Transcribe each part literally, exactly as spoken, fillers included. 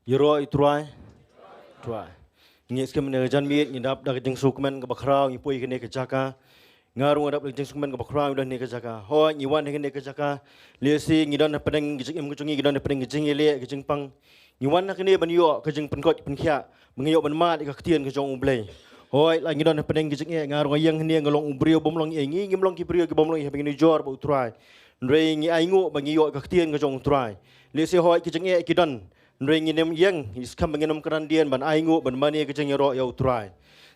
Ïaroh ïa u Trai. Trai. Ngi skhem ha kane ka janmiet ngi dap da ka jingsngewkmen kaba khraw ngi poi ha kane ka jaka. Nga ruh nga dap da ka jingsngewkmen kaba khraw ngi don ha kane ka jaka. Hooid ngi wan ha kane ka jaka. Lehse ngi don hapdeng ka jingim ka jong ngi, ngi don hapdeng ka jingïaleh ka jingpang. Ngi wan ha kane ban ïoh ka jingpynkhiah pynkhiah. Ba ngi ïoh ban mad ïa ka ktien ka jong U Blei. Hooid la ngi don hapdeng ka jingeh, nga ruh nga ïeng hangne nga long u briew bym long ei, ngi ngim long ki briew ki bym long ei haba ngi nujor bad U Trai. Hynrei ngi ainguh ba ngi ïoh ka ktien ka jong U Trai. Lehse hooid ki jingeh ki don. Hynrei ngin ym ïeng, ngi skhem ba ngin ym kren dien ban ainguh ban mane ka jingïaroh ïa U Trai.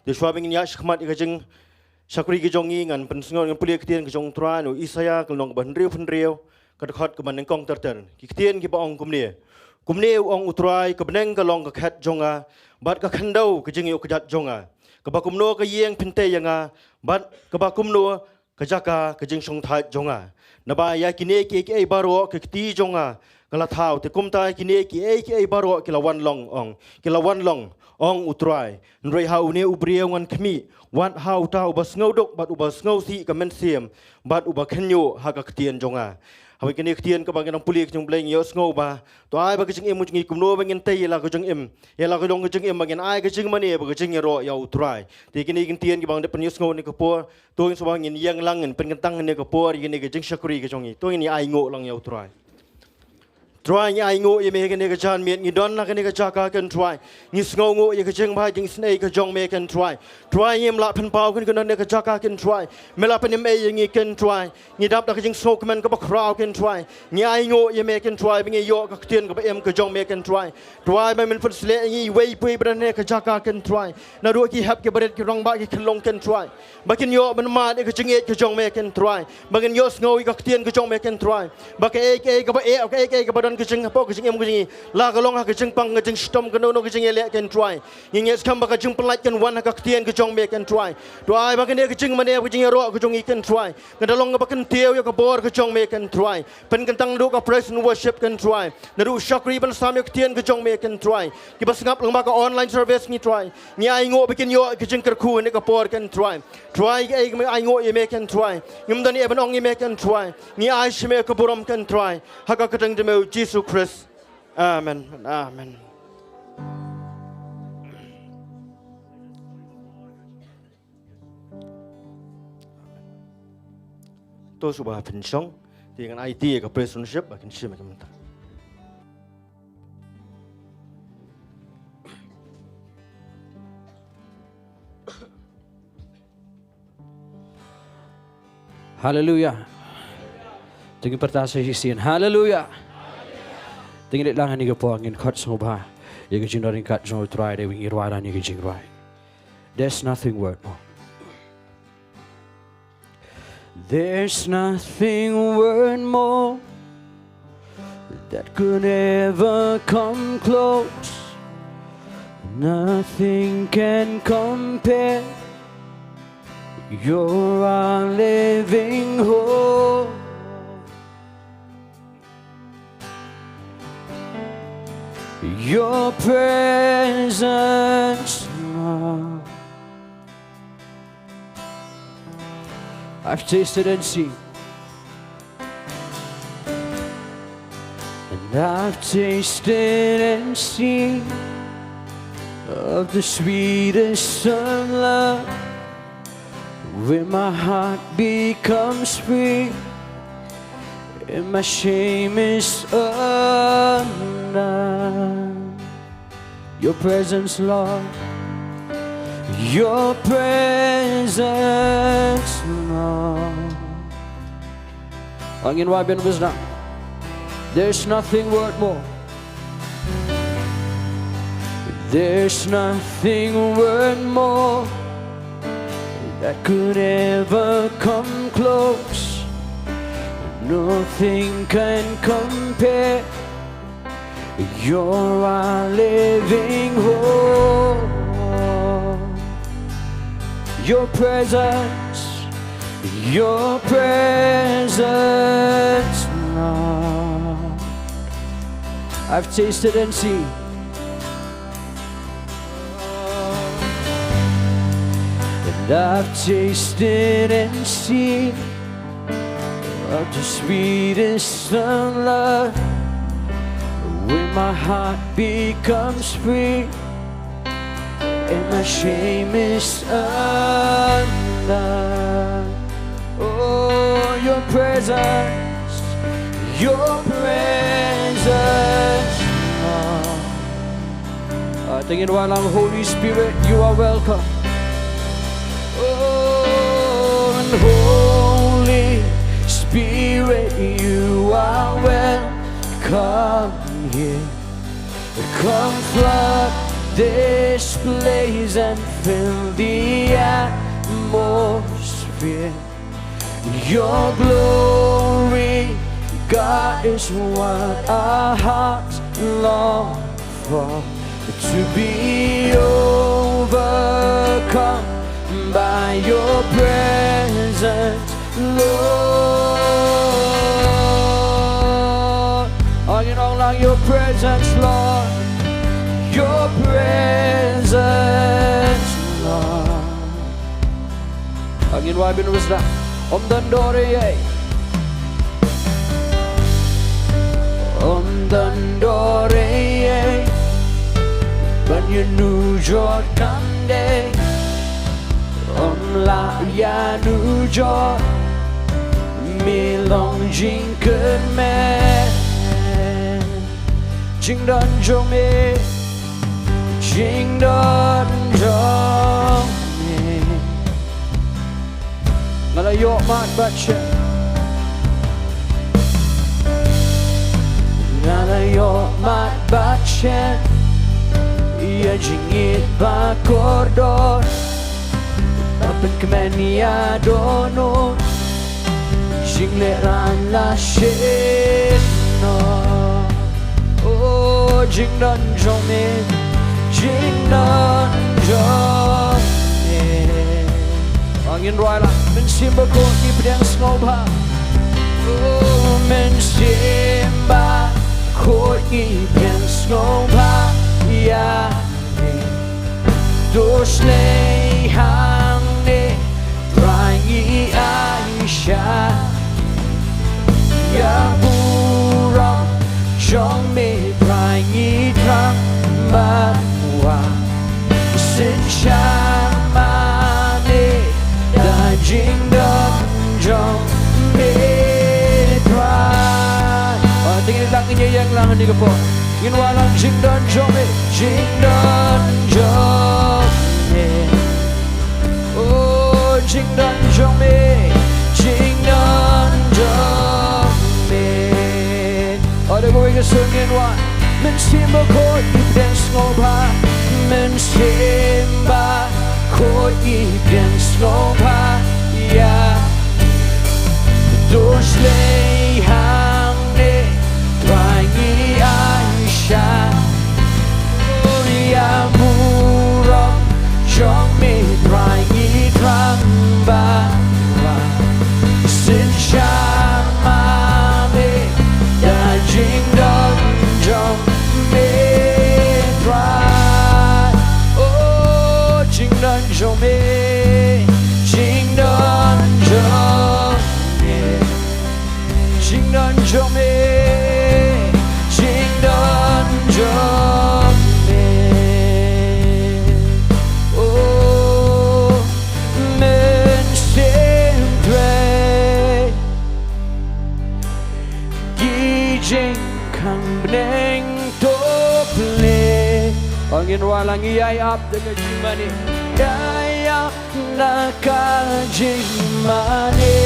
Te shuwa ba ngin ïaid shakhmat ïa ka jingshakri ka jong ngi ngan pynsngew ngan pule ka ktien ka jong U Trai na u Isaïah ka lynnong kaba hynriew phew hynriew, ka dkhot kaba nyngkong ter ter. Ki ktien kiba ong kumne. Kumne u ong U Trai, ka bneng ka long ka khet jong nga, bad ka khyndew ka jingïoh kjat jong nga. Kaba kumno ka ïing phin tei ïa nga, bad kaba kumno ka jaka ka jingshongthait jong nga. Naba ïa kine kiei kiei baroh ka kti jong nga ka la thaw, te kumta kine kiei kiei baroh ki la wan long ong, ki la wan long, ong U Trai. Hynrei ha une u briew ngan khmih, wat ha uta uba sngewduk bad uba sngewsih ka mynsiem, bad uba kynñiuh ha ka ktien jong nga. Haba kine ki ktien kaba ngi nang pule ka jong U Blei ngi ïohsngew ba, to ai ba ka jingim ka jong ngi kumno ba ngin tei ïa la ka jingim, ïa la ka long ka jingim ba ngin ai ka jingmane bad ka jingïaroh ïa U Trai. Te kine ki ktien kiba ngi dep pynïohsngew ha kane ka por, to ngin sngewbha ngin ïeng lang ngin pynkyntang ha kane ka por ïa kane ka jingshakri ka jong ngi. To ngin ïa ainguh lang ïa U Trai. Trai ngi ainguh ïa me ha kane ka janmiet, ngi don ha kane ka jaka Kynrad Trai. Ngi sngewnguh ïa ka jingbha jingisynei ka jong me Kynrad Trai. Trai ngim lah pynpaw kane ka don ha kane ka jaka Kynrad Trai. Me la pynim ei ïa ngi Kynrad Trai. Ngi dap da ka jingsngewkmen kaba khraw Kynrad Trai. Ngi ainguh ïa me Kynrad Trai ba ngi ïoh ka ktien kaba im ka jong me Kynrad Trai. Trai ba men pynsleh ïa ngi iwei pa iwei ba don ha kane ka jaka Kynrad Trai. Naduh ki hep ki barit ki rangbah ki khyllung Kynrad Trai. Ba kin ïoh ban mad ïa ka jingïeit ka jong me Kynrad Trai. Ba ngin ïohsngew ïa ka ktien ka jong me Kynrad Trai. Ba kaei kaei kaba eh, kaei kaei kaba don ka jing hapoh ka jingim ka jong ngi. La ka long ha ka jingpang ka jingshitom kano kano ka jingïaleh Kynrad Trai. Ngi ngeit skhem ba ka jingpynlait kan wan ha ka ktien ka jong me Kynrad Trai. To ai ba kane ka jingmane ka jingïaroh ka jong ngi Kynrad Trai. Kan da long kaba kyntiew ïa ka bor ka jong me Kynrad Trai. Pynkyntang naduh ka praise and worship Kynrad Trai. Naduh shakri ban sam ïa ka ktien ka jong me Kynrad Trai. Kiba sngap lyngba ka online service ngi Trai. Ngi ainguh ba kin ïoh ka jingkyrkhu ha kane ka por Kynrad Trai. Trai ngi ainguh ïa me Kynrad Trai. Ngim don ei ban ong ïa me Kynrad Trai. Ngi ai sha me ka burom Kynrad Trai. Ha ka kyrteng jong me U Jisu Khrist. Amen. Amen. To sngewbha phin shong, te ngan aiti ïa ka praise and worship ba kin shim ïa ka mynta. Haleluya. Te ngin pyrta sa shisien. Haleluya. Te ngin leit lang ha kane ka por ngin khot sngewbha ïa ka jingdon ryngkat jong U Trai da kawei ngi rwai da kane ka jingrwai. There's nothing worth more. There's nothing worth more that could ever come close. Nothing can compare. You're our living hope. Your presence, Lord. I've tasted and seen, and I've tasted and seen of the sweetest of love, when my heart becomes free and my shame is undone. Your presence, Lord. Your presence, Lord. Ang in wa bin wisdom. There's nothing worth more. There's nothing worth more that could ever come close. Nothing can compare. You're our living hope. Your presence, your presence, Lord. I've tasted and seen. And I've tasted and seen of the sweetest of love, When my heart becomes free and my shame is undone. Oh, your presence, your presence, Lord. Uh, tingin wa lang, Holy Spirit, you are welcome. Oh, and Holy Spirit, you are welcome here. Come flood this place and fill the atmosphere. Your glory, God, is what our hearts long for. To be overcome by your presence, Lord. Ang ïa nong lang, your presence, Lord. Your presence, Lord. Ang ïa nong, ym don dor ei ei. Ym don dor ei ei ban ïanujor kane. Ym lah ïanujor, me long jingkyrmen. Jingdon jong me, jingdon jong me. Nga la ïoh mad bad shen. Nga la ïoh mad bad shen ïa jingïeit ba kordor. Ba pynkmen ïa dohnud, jinglehraiñ la shim noh. Oh, jingdon jong me, jingdon jong me. Ngin rwai lang. Mynsiem Bakhuid ngi pdiang sngewbha. Oh, Mynsiem Bakhuid ngi pdiang sngewbha ïa me. To shlei hangne Trai ngi ai sha ïa burom jong me, Trai ngi thrang ban wad synshar ma me da jingdon jong me, Trai. Te ngin ïa lang, ngin ïeng lang hangne ka por. Ngin wad lang. Jingdon jong me, jingdon jong me. Oh, jingdon jong me, jingdon jong me. Oh, da kawei ka sur ngin wad. Mynsiem Bakhuid ngi pdiang sngewbha. Mynsiem Bakhuid ngi pdiang sngewbha ïa me. To shlei hangne Trai ngi ai sha ïa burom jong me, Trai ngi thrang ban wad synshar ma me da jingdon jong me, Trai. Oh, jingdon jong me, jingdon jong me. Jingdon jong me, jingdon jong me. Oh, Mynsiem Bakhuid. Ki jingkhang bneng to plie. Ngin wad lang. Ngi ïai ap da ka jingmane. Ïai ap na ka jingmane.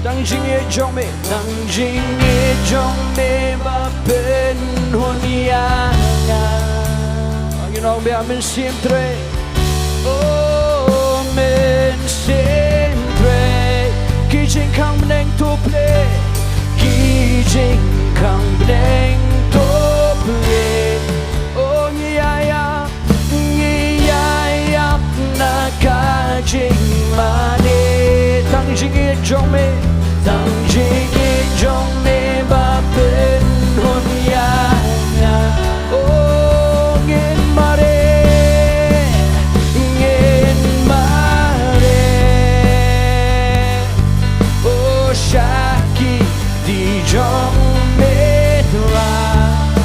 Tang jingïeit jong me, tang jingïeit jong me ba pynhun ïa nga. Ngin ong biang. Mynsiem Bakhuid. Oh, Mynsiem Bakhuid. Ki jingkhang bneng to plie. Ki jingkhang bneng to plie. Oh, ngi ïai ap, ngi ïai ap na ka jingmane. Tang jingïeit jong me, tang jingïeit jong me ba pynhun ïa nga. Oh, ngin mareh, ngin mareh. Oh, sha ki kti jong me, Trai.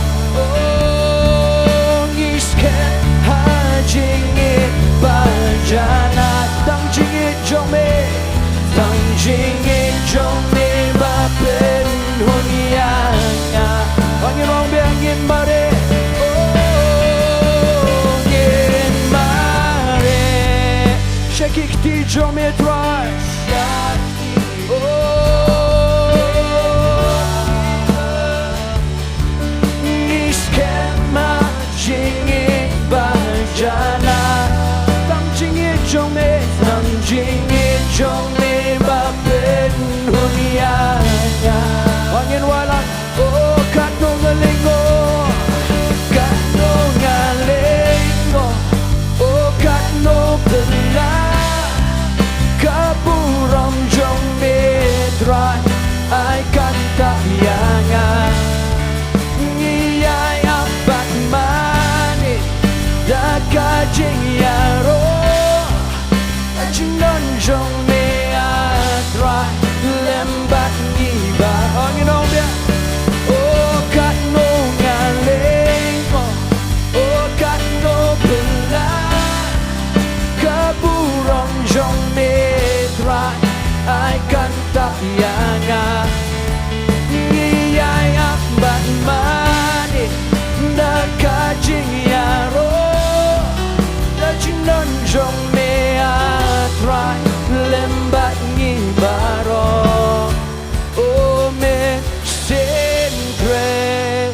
jong me, tang jingïeit jong me ba pynhun ïa nga. Ngin ong biang, ngin mareh, oh, ngin mareh sha ki kti jong me Trai. Oh, ngi skhem ha jingïeit ba janai. Tang jingïeit jong me, tang jingïeit jong me ba pynhun ïa nga. Ngin wallam. Oh, katno nga lyngngoh, katno nga lyngngoh. Oh, katno pynlah ka burom jong me Trai, ai kynthah ïa nga. Ngi ïai ap bad mane da ka jingïaroh, ka jingdon jong me, ah Trai, lem bad ngi baroh. Ngin ong biang. Oh, katno nga lyngngoh, oh, katno pynlah ka burom jong me Trai, ai kynthah ïa nga. Ngi ïai ap bad mane da ka jingïaroh, ka jingdon jong me, ah Trai, lem bad ngi baroh. Oh, me sngewthuh.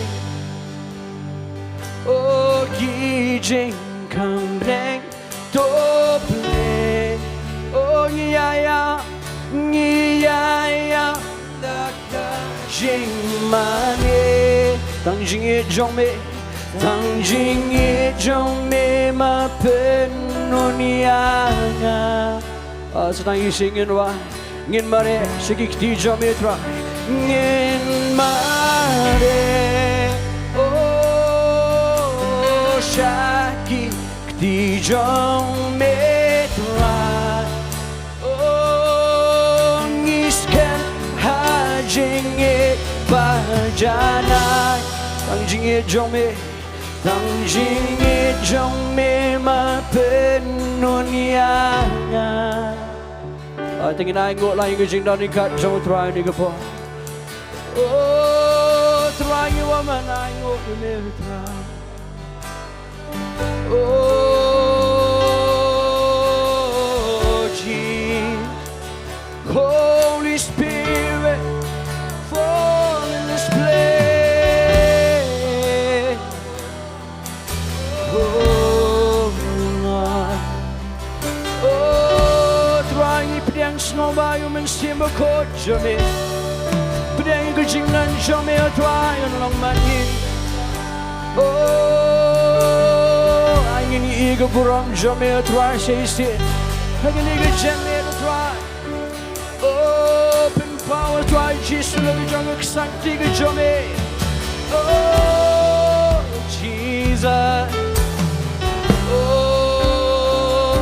Oh, ki jingkhang bneng to plie. Oh, ngi ïai ap, ngi ïai ap da ka jingmane. Tang jingïeit jong me, tang jingïeit jong me ba pynhun ïa nga. Ah, sa tang isih ngin wan. Ngin mareh sha ki kti jong me Trai. Ngin mareh, oh, sha ki kti jong me Trai. Oh, ngi skhem ha jingïeit ba janai. Tang jingïeit jong me, tang jingïeit jong me ba pynhun ïa nga. Ah, te ngin ainguh lang ïa ka jingdon ryngkat jong U Trai ha kane ka por. Oh, Trai, ngi wan ban ainguh ïa me, Trai. Oh, Jesus. Holy Spirit, fall in this place. Oh, Lord. Oh, Trai, ngi pdiang sngewbha ïa U Mynsiem Bakhuid jong me. Pdiang ïa ka jingngeit jong me, oh Trai, yn long bad ngi. Oh, ai ngin ïohi ïa ka burom jong me, oh Trai, sa shisien ha kane ka janmiet, oh Trai. Oh, pynpaw, oh Trai Jisu, la ka jong ka ksangti ka jong me. Oh, Jesus. Oh, oh,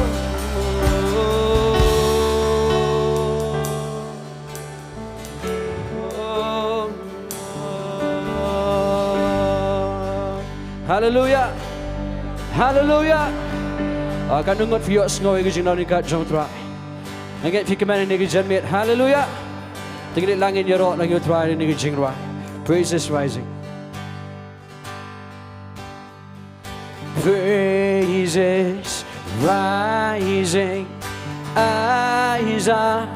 oh. Hallelujah. Hallelujah. Ah, katno ngut phi ïohsngew ïa ka jingdon ryngkat jong U Trai? Nga ngeit phi kmen ha kane ka janmiet. Hallelujah. Te ngin leit lang, ngin ïaroh lang ïa U Trai ha kane ka jingrwai. Praise is rising. Praise is rising. Eyes are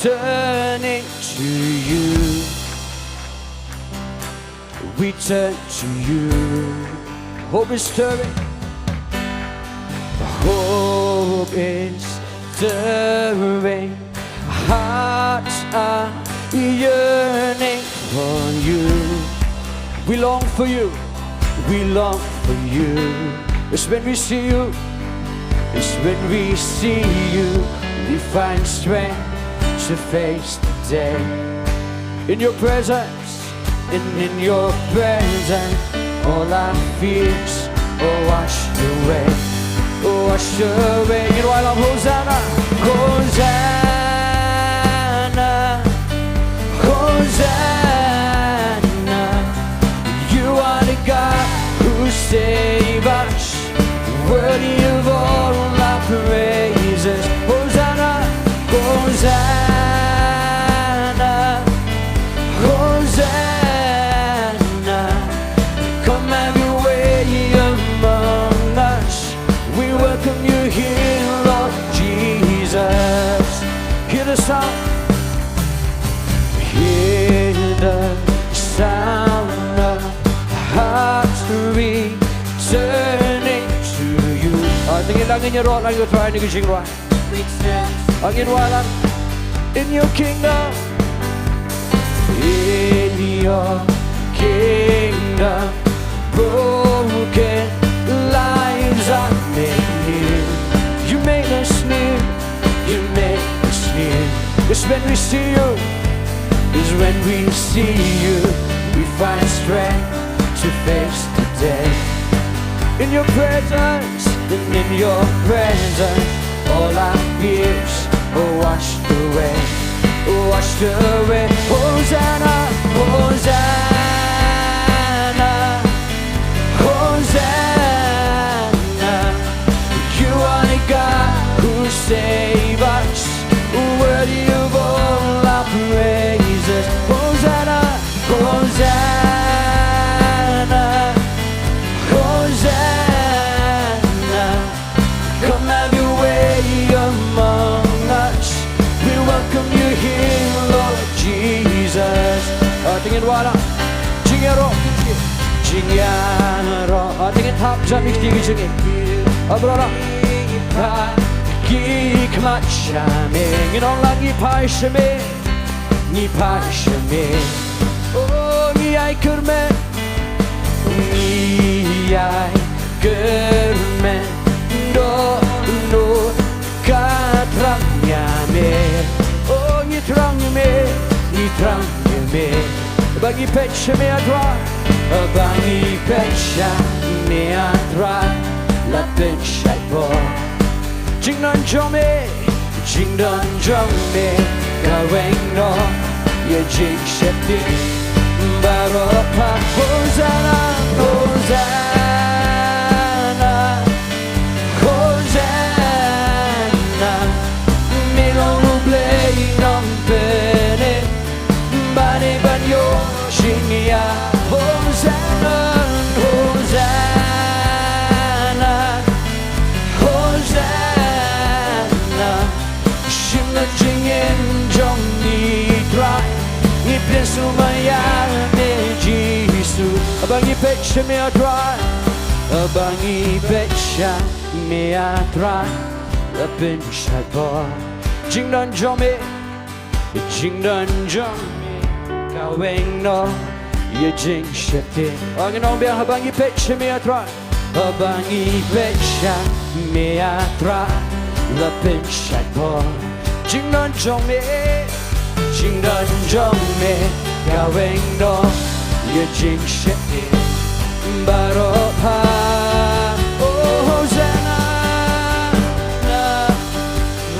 turning to you. We turn to you. Hope is stirring. Hope is stirring. Hearts are yearning for you. We long for you. We long for you. It's when we see you. It's when we see you. We find strength to face the day. In your presence. And in your presence, all our fears are washed away. Washed away. You know I love Hosanna. Hosanna. Hosanna. You are the God who save us. Worthy of all our praises. Hosanna. Hear the sound. Hear the sound of hearts returning to you. Ah, tang ïa la ngin ïaroh lang ïa U Trai ha kane ka jingrwai. Ngin wallam. In your kingdom, in your kingdom, broken lives are made new. You make us new, you make us new. It's when we see you, it's when we see you, we find strength to face the day. In your presence, and in your presence, all our fears are washed away, washed away. Hosanna, Hosanna, Hosanna. You are the God who save us, worthy of all our praises. Hosanna, Hosanna, Hosanna. Come have your way among us. We welcome you here, Lord Jesus. Ah, tang ïa la, jingïaroh, jingïaroh. Ah, tang ïa thap jam ïa kti ki jingim. Ah, brother. Ki khmat sha me. Ngin ong lang, ngi phai sha me. Ngi phai sha me. Oh, ngi ai kyrmen. Ngi ai kyrmen. Dohnud ka thrang ïa me. Oh, ngi thrang ïa me. Ngi thrang ïa me. Ba ngi peit sha me, A Trai. Ba ngi peit sha me, A Trai. La pynshait por. Jingdon jong me, jingdon jong me, ka weng noh ïa jingsheptieng baroh pha. Hosanna, Hosanna, Hosanna. Me long U Blei Nongpynim, ban ïa ban ïoh jingïaid. Hosanna, Hosanna, Hosanna. Shim lut jingim jong ngi, Trai. Ngi pdiang sngewbha ïa me, Jisu. Ba ngi peit sha me, A Trai. Ba ngi peit sha me, A Trai. La pynshait por. Jingdon jong me, jingdon jong me, ka weng noh ïa jingsheptieng. Ngin ong biang, haba ngi peit sha me, A Trai. Haba ngi peit sha me, A Trai, la pynshait por. Jingdon jong me, jingdon jong me, ka weng noh ïa jingsheptieng baroh pha. Oh, Hosanna.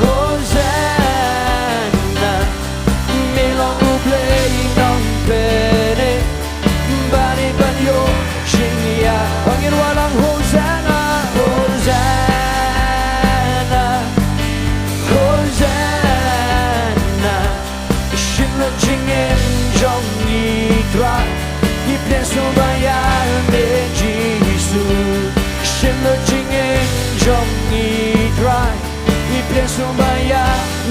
Hosanna, me long U Blei Nongpynim, ban ïa ban ïoh jingïaid. Ngin wallam Hosanna, Hosanna, Hosanna. Shim lut jingim jong ngi, Trai. Ngi pdiang sngewbha ïa me, Jisu. Shim lut jingim jong ngi, Trai. Ngi pdiang sngewbah ïa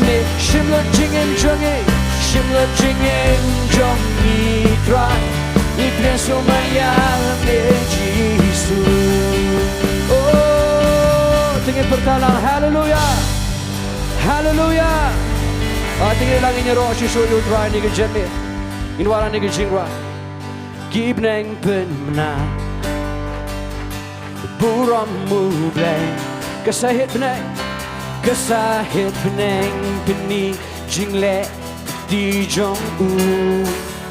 me, shim lut jingim jong ngi, shim lut jingim jong ngi Trai. Ngi pdiang sngewbah ïa me Jisu. Oh, to ngin pyrta lang, haleluya. Haleluya. Ah, to ngin lang ngin ïaroh shisha ïa u Trai ha kane ka janmiet. Ngin wallam ha kane ka jingrwai. Ki bneng pynbna burom u Blei. Ka sahit bneng, ka sahit bneng pyni jingleh kti jong u.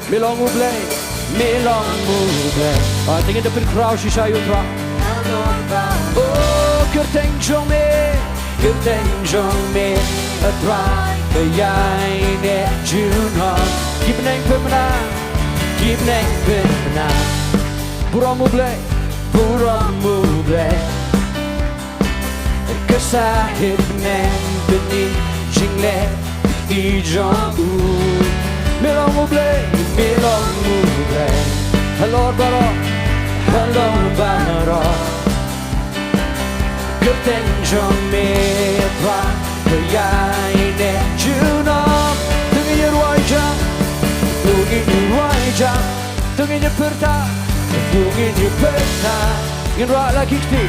Me long u Blei, me long u Blei. Ah, to ngin da pynkhraw shisha ïa u Trai. Oh, kyrteng jong me, kyrteng jong me, A Trai, ka ïaineh junom. Ki bneng pynbna, ki bneng pynbna burom u Blei, burom u Blei. Ka sahit bneng pyni jingleh kti jong u. Me long u Blei, me long u Blei. Halor baroh, halor baroh. Kyrteng jong me Trai, ka ïaineh junom. To ngin ïa pyrta, to ngin ïa pyrta. Ngin rah la ki kti,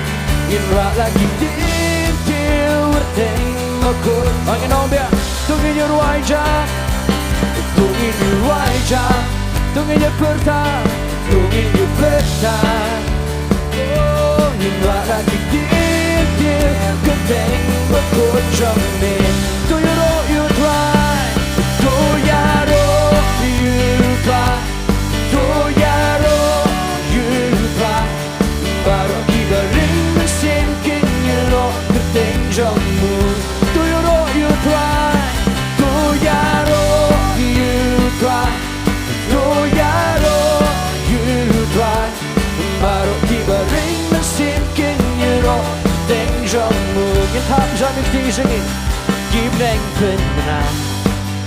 ngin rah la ki kti, kti kyrteng bakhuid. Ngin ong biang, to ngin ïa rwai jam, to ngin ïa rwai jam. To ngin ïa pyrta, to ngin ïa pyrta. Oh, ngin rah la ki kti, kti kyrteng bakhuid jong me. To ïaroh ïa u Trai, to ïaroh ïa u Trai. To ïaroh ïa u Trai. Baroh kiba ring mynsiem kin ïaroh kyrteng jong u. To ïaroh ïa u Trai. To ïaroh ïa u Trai. To ïaroh ïa u Trai. Baroh kiba ring mynsiem kin ïaroh kyrteng jong u. Ngin thap jam ïa kti jong ngi. Ki bneng pynbna.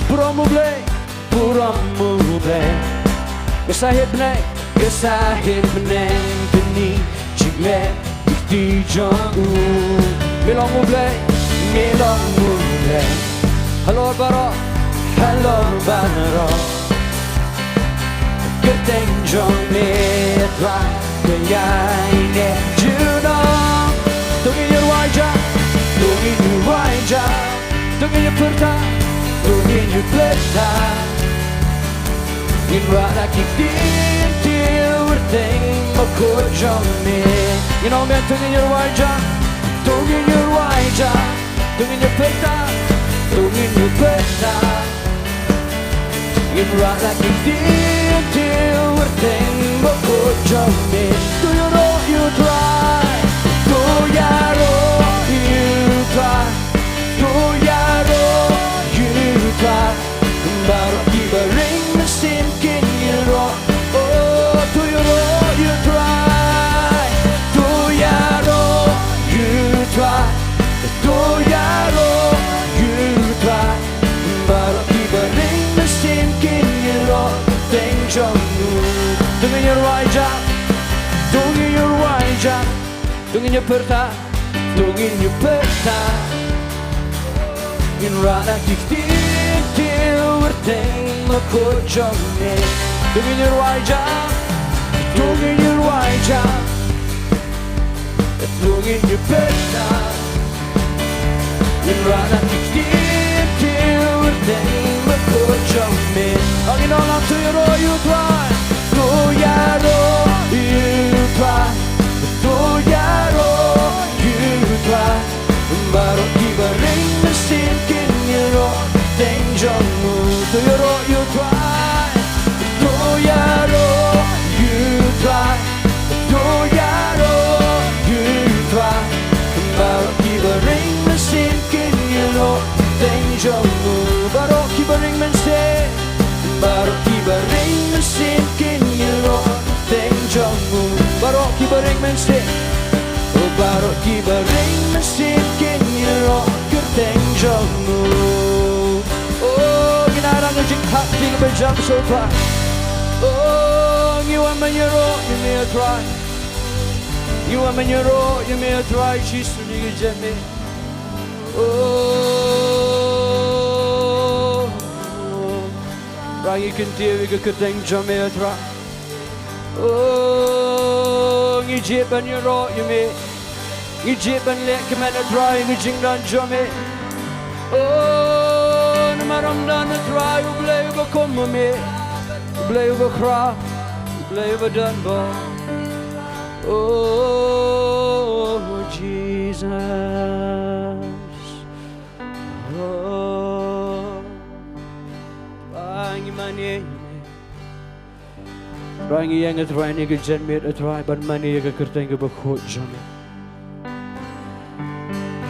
Burom U Blei. Burom U Blei. Ka sahit bneng, ka sahit bneng, bynta jingleh ki kti jong u. Me long U Blei, me long U Blei. Halor baroh, halor baroh. Kyrteng jong me Trai, ka ïaineh junom. To ngin ïa rwai jam, to ngin ïa rwai jam. To ngin ïa pyrta, to ngin ïa pyrta. Ngin rah la ki kti, kti kyrteng bakhuid jong me. Ngin ong biang, to ngin ïa rwai jam, to ngin ïa rwai jam. To ngin ïa pyrta, to ngin ïa pyrta. Ngin rah la ki kti, kti kyrteng bakhuid jong me. To ïaroh ïa u Trai, to ïaroh ïa u Trai. To ïaroh ïa u Trai. Baroh kiba ring mynsiem kin ïaroh. Oh, to ïaroh ïa u Trai. To ïaroh ïa u Trai. To ïaroh ïa u Trai. Baroh kiba ring mynsiem kin ïaroh kyrteng jong u. To ngin ïa rwai jam. To ngin ïa rwai jam. To ngin ïa pyrta, to ngin ïa pyrta. Ngin rah la ki kti, kti kyrteng bakhuid jong me. To ngin ïa rwai jam, to ngin ïa rwai jam. To ngin ïa pyrta. Ngin rah la ki kti, kti kyrteng bakhuid jong me. Ngin ong lang, to ïaroh ïa u Trai, to ïaroh ïa u Trai. To ïaroh ïa u Trai. Baroh kiba ring mynsiem kin ïaroh kyrteng jong u. To ïaroh ïa u Trai. To ïaroh ïa u Trai. To ïaroh ïa u Trai. Baroh kiba ring mynsiem kin ïaroh kyrteng jong u. Baroh kiba ring mynsiem. Baroh kiba ring mynsiem kin ïaroh kyrteng jong u. Baroh kiba ring mynsiem. Oh, baroh kiba ring mynsiem kin ïaroh kyrteng jong u. Oh, ngin ai ïa ngi ka jingthap, ka jingbha jam sha u Trai. Oh, ngi wan ban ïaroh ïa me, Trai. Ngi wan ban ïaroh ïa me, Trai Jisu, ngi ka jingmut. Oh, Trai, ngi kyntiew ïa ka kyrteng jong me, Trai. Oh, ngi jied ban ïaroh ïa me. Ngi jied ban leh kmen, Trai, ïa ka jingdon jong me. Oh, namar ym don, Trai, u Blei uba kum ma me. U Blei uba khraw, u Blei uba don bor. Oh, Jesus. Oh, Trai, ngi mane ïa me. Trai, ngi ïeng, Trai, ha kane ka janmiet, Trai, ban mane ïa ka kyrteng kaba khuid jong me.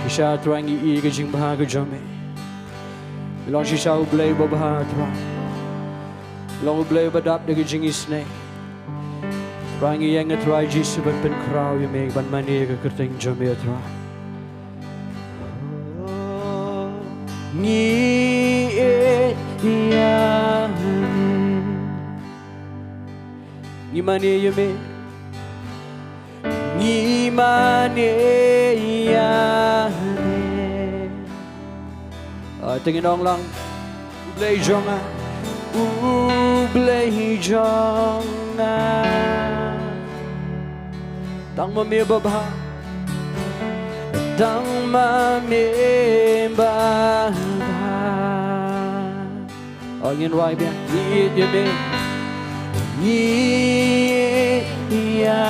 Shisha, Trai, ngi ïohi ïa ka jingbha ka jong me. Me long shisha U Blei uba bha, Trai. Me long U Blei uba dap da ka jingisynei. Trai, ngi ïeng, Trai Jisu, ban pynkhraw ïa me, ban mane ïa ka kyrteng jong me, Trai. Ngi ïeit ïa me. Ngi mane ïa me. Ngi mane ïa me. Ah, te ngin ong lang. U Blei jong nga. U Blei jong nga. Tang ma me babha. Tang ma me babha. O ngin wai biang. Ngi ïeit ïa me. Ngi ïeit ïa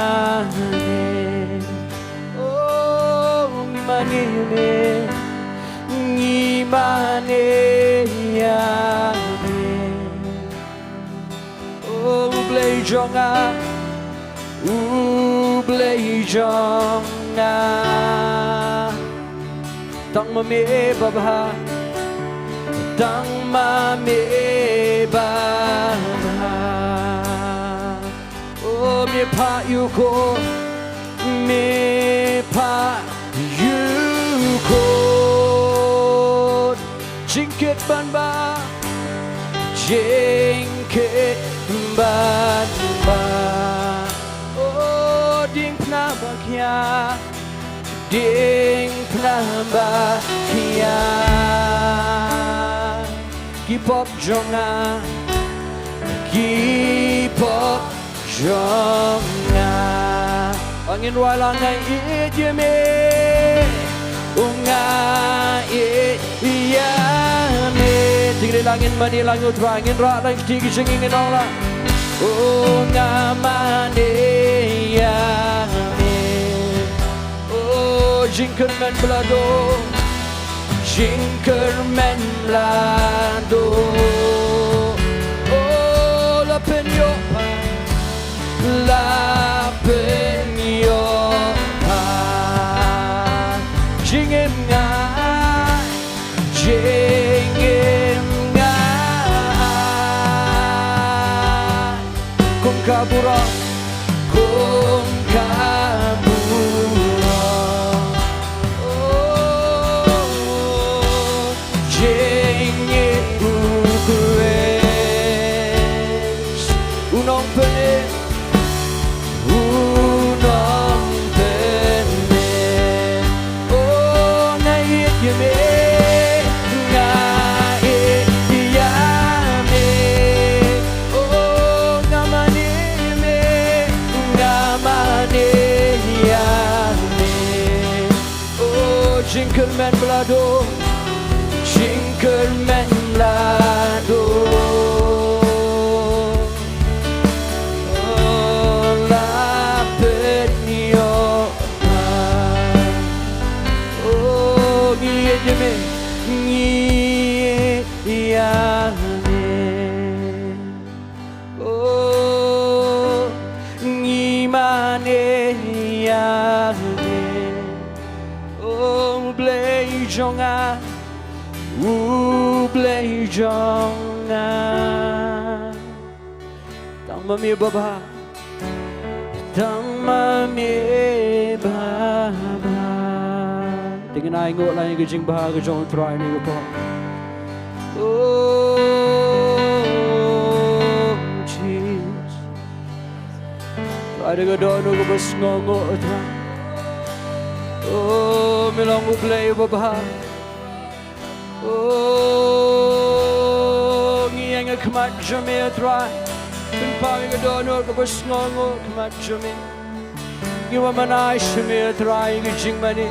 me. O ngi mane ïa me. Ngi mane ïa me. O U Blei jong nga, U Blei jong nga. Tang ma me babha, tang ma me babha. O me phah ïa u khun, me phah ïa u khun. Jingkit ban bah, jingkit ban bah. O diengphna ba khia, diengphna ba khia. Ki pop jong nga, ki pop jong nga. Ngin wai lang, nga ïeit ïa me. O nga ïeit ïa me. Teng re lang, ngin mane lang ïa u Trai, ngin rah lang kti ki jingim, ngin ong lang. O nga mane ïa me. O jingkyrmen ba la duh, jingkyrmen ba la duh. O la pynïoh, la pynïoh jingim nga, jingim nga. Kum ka burom, kum ka burom. O jingim u Khrist, u nongpynim, u nongpynim. O nga ïeit ïa me, nga ïeit ïa me. O nga mane ïa me, nga mane ïa me. O jingkyrmen ba la duh, jingkyrmen ba la duh. O la pynïoh. O ngi ïeit ïa me, ngi ïeit ïa me. O ngi mane ïa me. O Blei jong nga, U Blei jong nga. Tang ma me babha, tang ma me babha. Te ngin ainguh lang ïa ka jingbha ka jong U Trai ha kane ka por. O Jesus. Trai da ka dohnud kaba sngewnguh, Trai. O me long U Blei babha. O ngi ïeng ha khmat jong me, Trai. Pynpaw ïa ka dohnud kaba sngewnguh ha khmat jong me. Ngi wan mane sha me, Trai, ïa ka jingmane.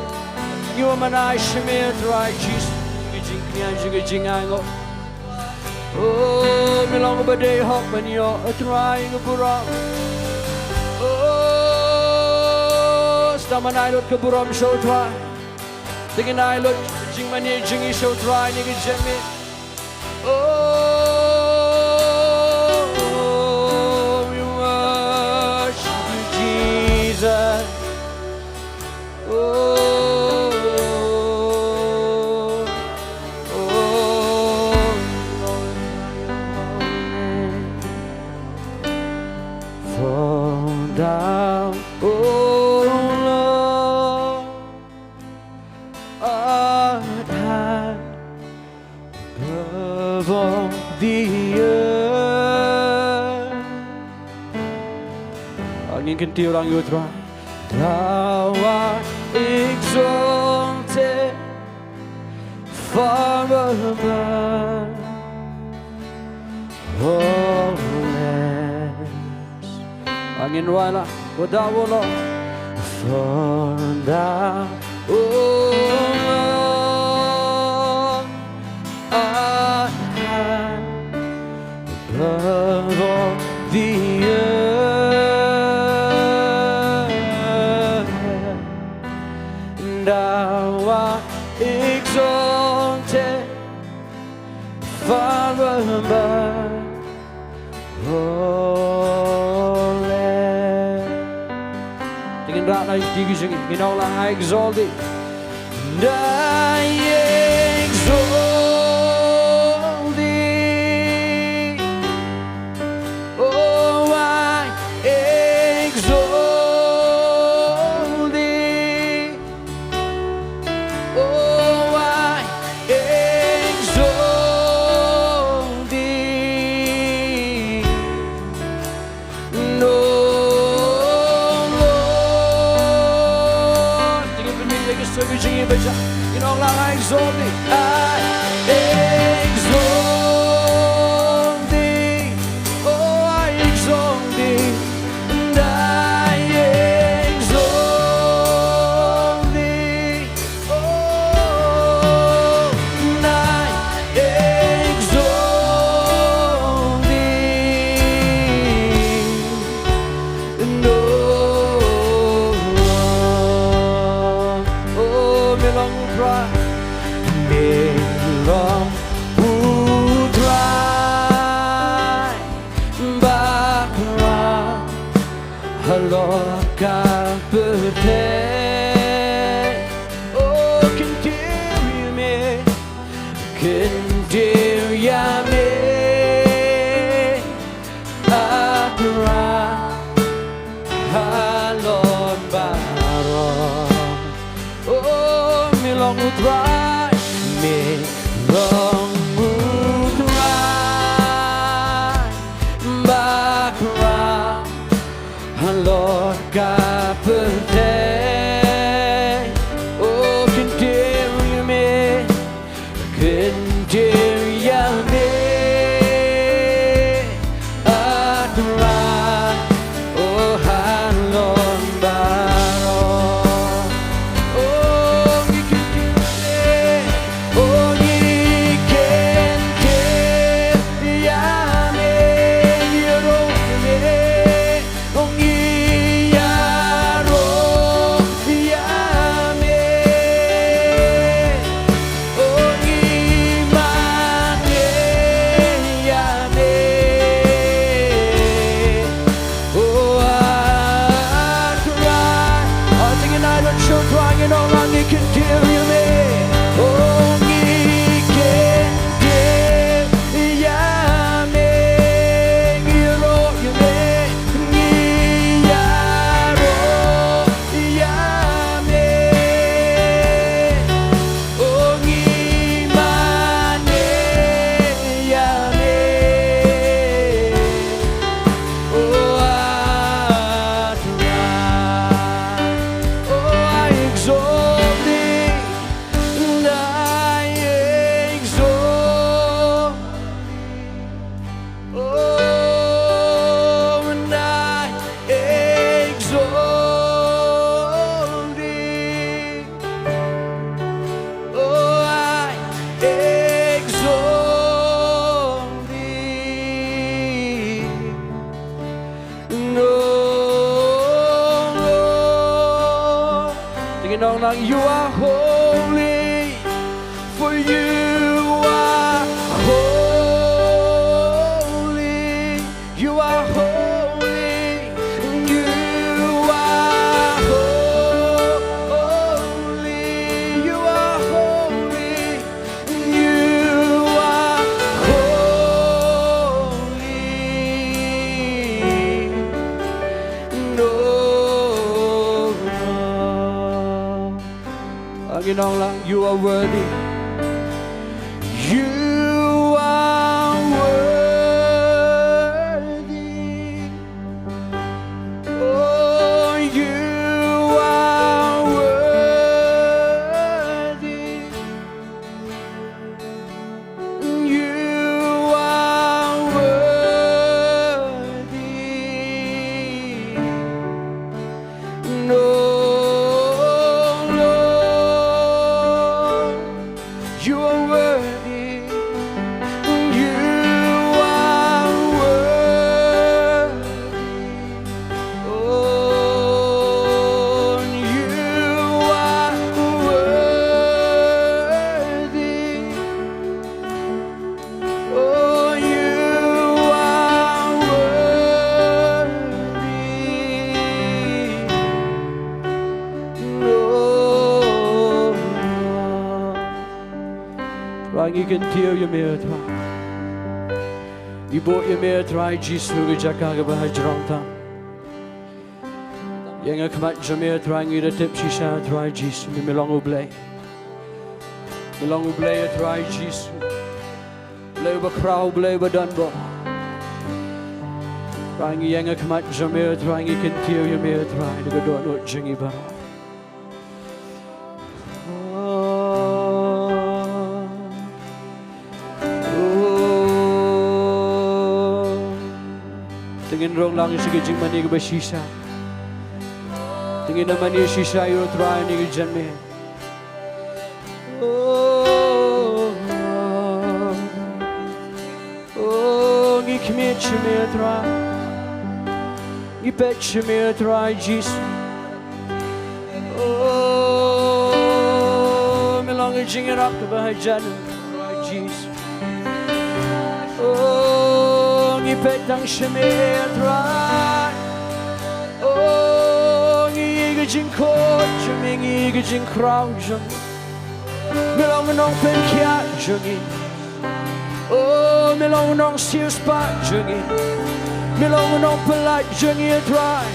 Ngi wan mane sha me, Trai Jisu, ïa ka jingkñia, ïa ka jingainguh. O me long uba dei hok ban ïoh, Trai, ïa ka burom. O sdang ban ai lut ka burom sha U Trai. Te ngin ai lut jingmane jong ngi sha U Trai ha kane ka janmiet. Oh, we worship you, Jesus. Oh, oh, oh, for thou, oh Lord, art high above all the earth. Ngin kyntiew lang ïa U Trai. Thou art exalted far above all Wala, without, oh Lord. For thou, O Lord, art high above all the earth, and thou art exalted far above all else. Te ngin rah na ki jong ngi, ngin ong lang, I exalt thee. And I exalt thee. Oh, I exalt thee. Oh, I exalt thee. No Lord. Te ngin pynmih ïa ka sur ka jong ngi ba jia. Ngin ong lang, I exalt thee. I exalt thee. Oh, I exalt thee. And I exalt thee. Oh, and I exalt thee. And oh, oh, me long U Trai, me long U Trai bakla halor ka pyrthei. Oh, kyntiew ïa me, kyntiew ïa me, A Trai halor baroh. Oh, me long U Trai, me long U Trai bakla halor ka pyrthei. Oh, kyntiew ïa me, kyntiew ïa me, A Trai, oh, halor baroh. Oh, ngi kyntiew ïa me, oh, ngi kyntiew ïa me, ïaroh ïa me. Oh, ngi ïaroh ïa me. Oh, ngi mane ïa me. Oh, A Trai. Oh, te ngin ai lade shuh, Trai, ngin ong lang, ngi kyntiew ïa me. Oh, ngi kyntiew ïa me, ngi ïaroh ïa me, ngi ïaroh ïa me. Oh, ngi mane ïa me. Oh, A Trai. Oh, I exalt thee. And I exalt thee. Oh, and I exalt thee. Oh, I exalt thee. No Lord. Te ngin ong lang, you are holy, for you are holy, you are holy, you are holy, you are holy. You are holy, no Lord. Ngin ong lang, you are worthy. You are worthy. Oh, you are worthy. You are worthy. Kyntiew ïa me, Trai. Ngi buh ïa me, Trai Jisu, ha ka jaka kaba hajrong tam. Ïa nga khmat jong me, Trai, ngi da tip shisha, Trai Jisu, me, me long U Blei. Me long U Blei, Trai Jisu. Blei uba khraw, Blei uba don bor. Trai, ngi ïa nga khmat jong me, Trai, ngi kyntiew ïa me, Trai, da ka dohnud jong ngi baroh. Te ngin rong lang sha ka jingmane kaba shisha. Te ngin ïa mane shisha ïa U Trai ha kane ka janmiet. Oh, ngi khmih sha me, Trai. Ngi peit sha me, Trai Jisu. Oh, me long ka jingïarap kaba hajan, Trai Jisu. Oh, ngi peit tang sha me, Trai. Oh, ngi ïohi ka jingkhot jong me, ngi ïohi ka jingkhraw jong me. Me long u nongpynkhiah jong ngi. Oh, me long u nongsiewspah jong ngi. Me long u nongpyllait jong ngi, Trai.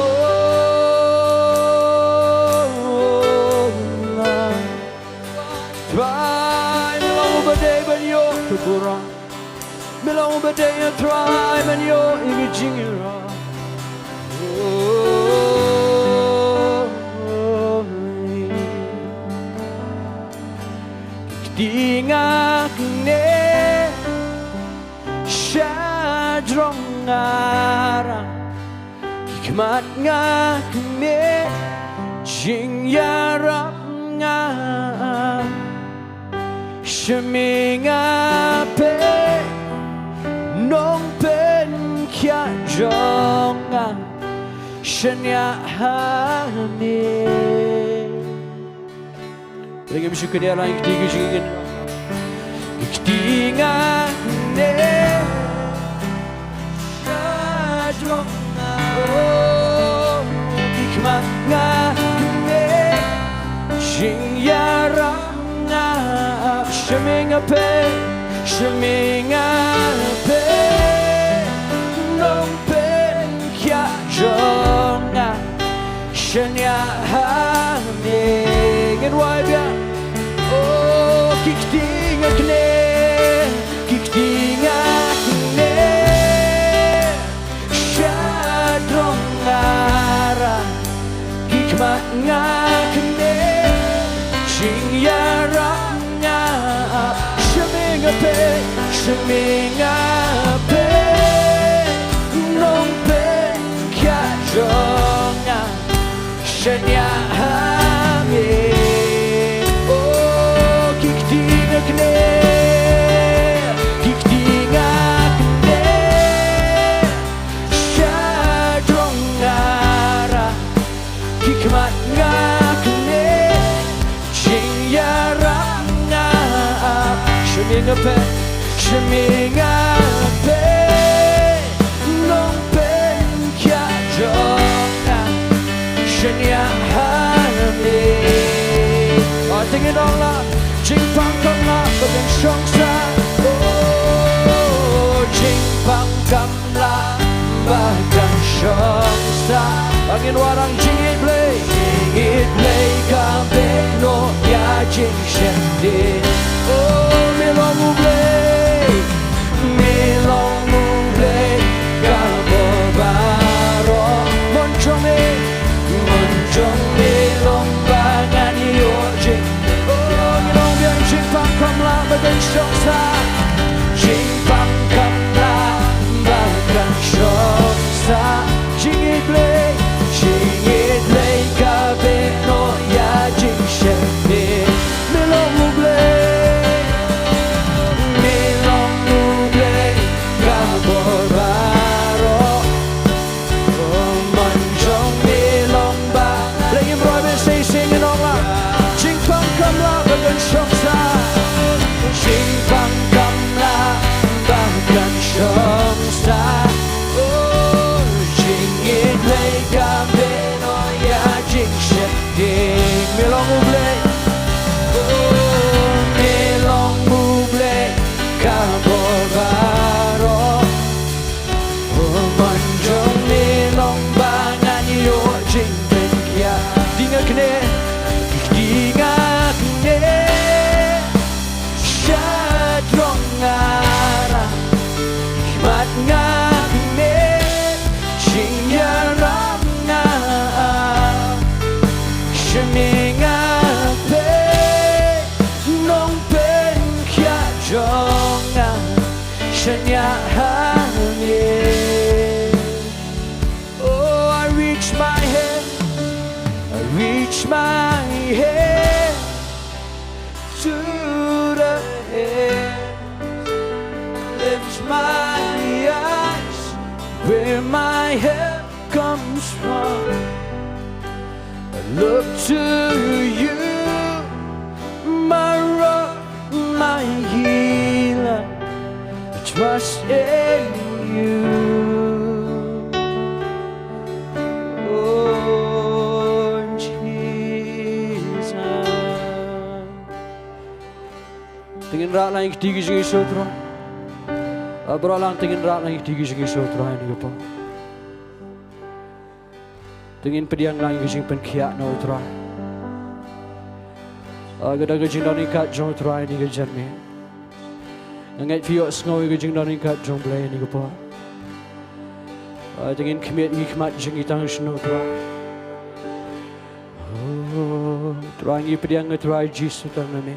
Oh, Trai, me long uba dei ban ïoh ka burom. Me long uba dei, Trai, ban ïoh ïa ka jingïarap. Oh, ki kti nga kne sha jrong nga ra, ki khmat nga kmie jingïarap nga. Sha me nga peit, nongpynkhiah jong nga, shaniah ha me. Ring im shu kyndiah lang ki kti ki jingin. Ki kti nga ne sha jrong nga, oh, ki khmat nga ne jingïarap nga. Sha me nga peit, sha me nga peit, nongpynkhiah jong nga, shaniah ha me. Ngin wai biang. Oh, ki kti nga kne, ki kti nga kne sha jrong nga ra, ki khmat nga kne jingïarap nga. Sha me nga peit, sha me nga peit, nongpynkhiah jong nga, shaniah ha me. Oh, ki kti nga kne, ki kti nga kne sha jrong nga ra, ki khmat nga kne jingïarap nga. Sha me nga peit, sha me nga peit, nongpynkhiah jong nga, shaniah ha me. Te ngin ong la, jingpang kam lah ba kan shong sah. Oh, jingpang kam lah ba kan shong sah. Ba ngin wanrah jingïeit Blei, jingïeit Blei ka beh noh ïa jingsheptieng. Oh, me long U Blei, me long U Blei ka bor baroh. Mon jong me, mon jong me long ba ngan ïoh jingïeit. Oh, ngin ong biang, jingpang kam lah ba kan shong sah. Jingpang kam lah ba kan shong sah. Jingïeit Blei, jingïeit Blei ka beh noh ïa jingsheptieng. Me long U Blei, me long U Blei ka bor baroh. Oh, mon jong me long ba. Lei im roi me sei sei ngin ong la. Jingpang kam lah ba kan shong sah. Jingpang kam Ko baroh, u mon jong me long ba ngan ïoh jingpynkhiah. Ding kane, ding kane. Sha jrong nga, mat nga kane, jingïarap nga. Sha me nga peit, nongpynkhiah jong nga, shaniah ha me. Oh, I reach my hand, I reach my hand to the heavens, lift my eyes where my help comes from. I look to you, my rock, my healer. I trust in you, oh Jesus. Te ngin rah lang ïa ka kti ka jong ngi sha u Trai. Ap, rah lang, te ngin rah lang ïa ka kti ka jong ngi sha u Trai ha kane ka por. Te ngin pdiang lang ïa ka jingpynkhiah na u Trai. Ah, ka da ka jingdon ryngkat jong u Trai ha kane ka janmiet. Nga ngeit phi ïohsngew ïa ka jingdon ryngkat jong u Blei ha kane ka por. Ah, te ngin khmied ïa ki khmat jong ngi tang sha u Trai. Oh, Trai, ngi pdiang, Trai Jisu, tang na me.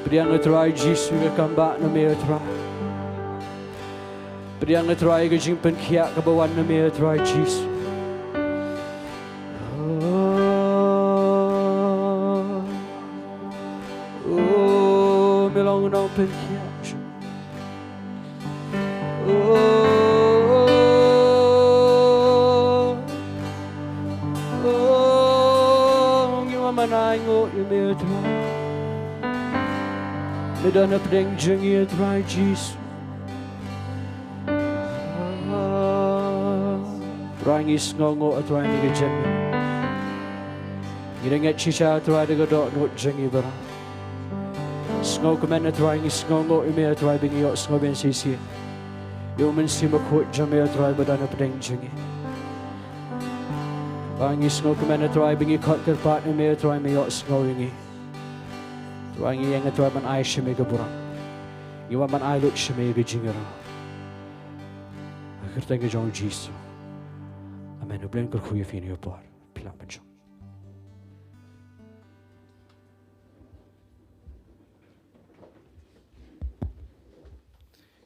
Pdiang, Trai Jisu, ka kam ba na me, Trai. Pdiang, Trai, ka jingpynkhiah kaba wan na me, Trai Jisu. Oh, oh, me long u nongpynkhiah. Oh, oh, ngi wan ban ainguh ïa me, Trai. Me don hapdeng jong ngi, Trai Jisu. Trai, ngi sngewnguh, Trai, ha kane ka janmiet. Ngi da ngeit shisha, Trai, da ka dohnud jong ngi baroh. Sngewkmen, Trai, ngi sngewnguh ïa me, Trai, ba ngi ïohsngew ban shisien ïa u Mynsiem Bakhuid jong me, Trai, ba don hapdeng jong ngi. Ba ngi sngewkmen, Trai, ba ngi khot kyrpad ïa me, Trai, me ïohsngew ïa ngi. Trai, ngi ïeng, Trai, ban ai sha me ka burom. Ngi wan ban ai lut sha me ka jingïarap. Ha ka kyrteng ka jong u Jisu. Amen. U Blei un kyrkhu ïa phi ha kane ka por. Phi lah ban shong.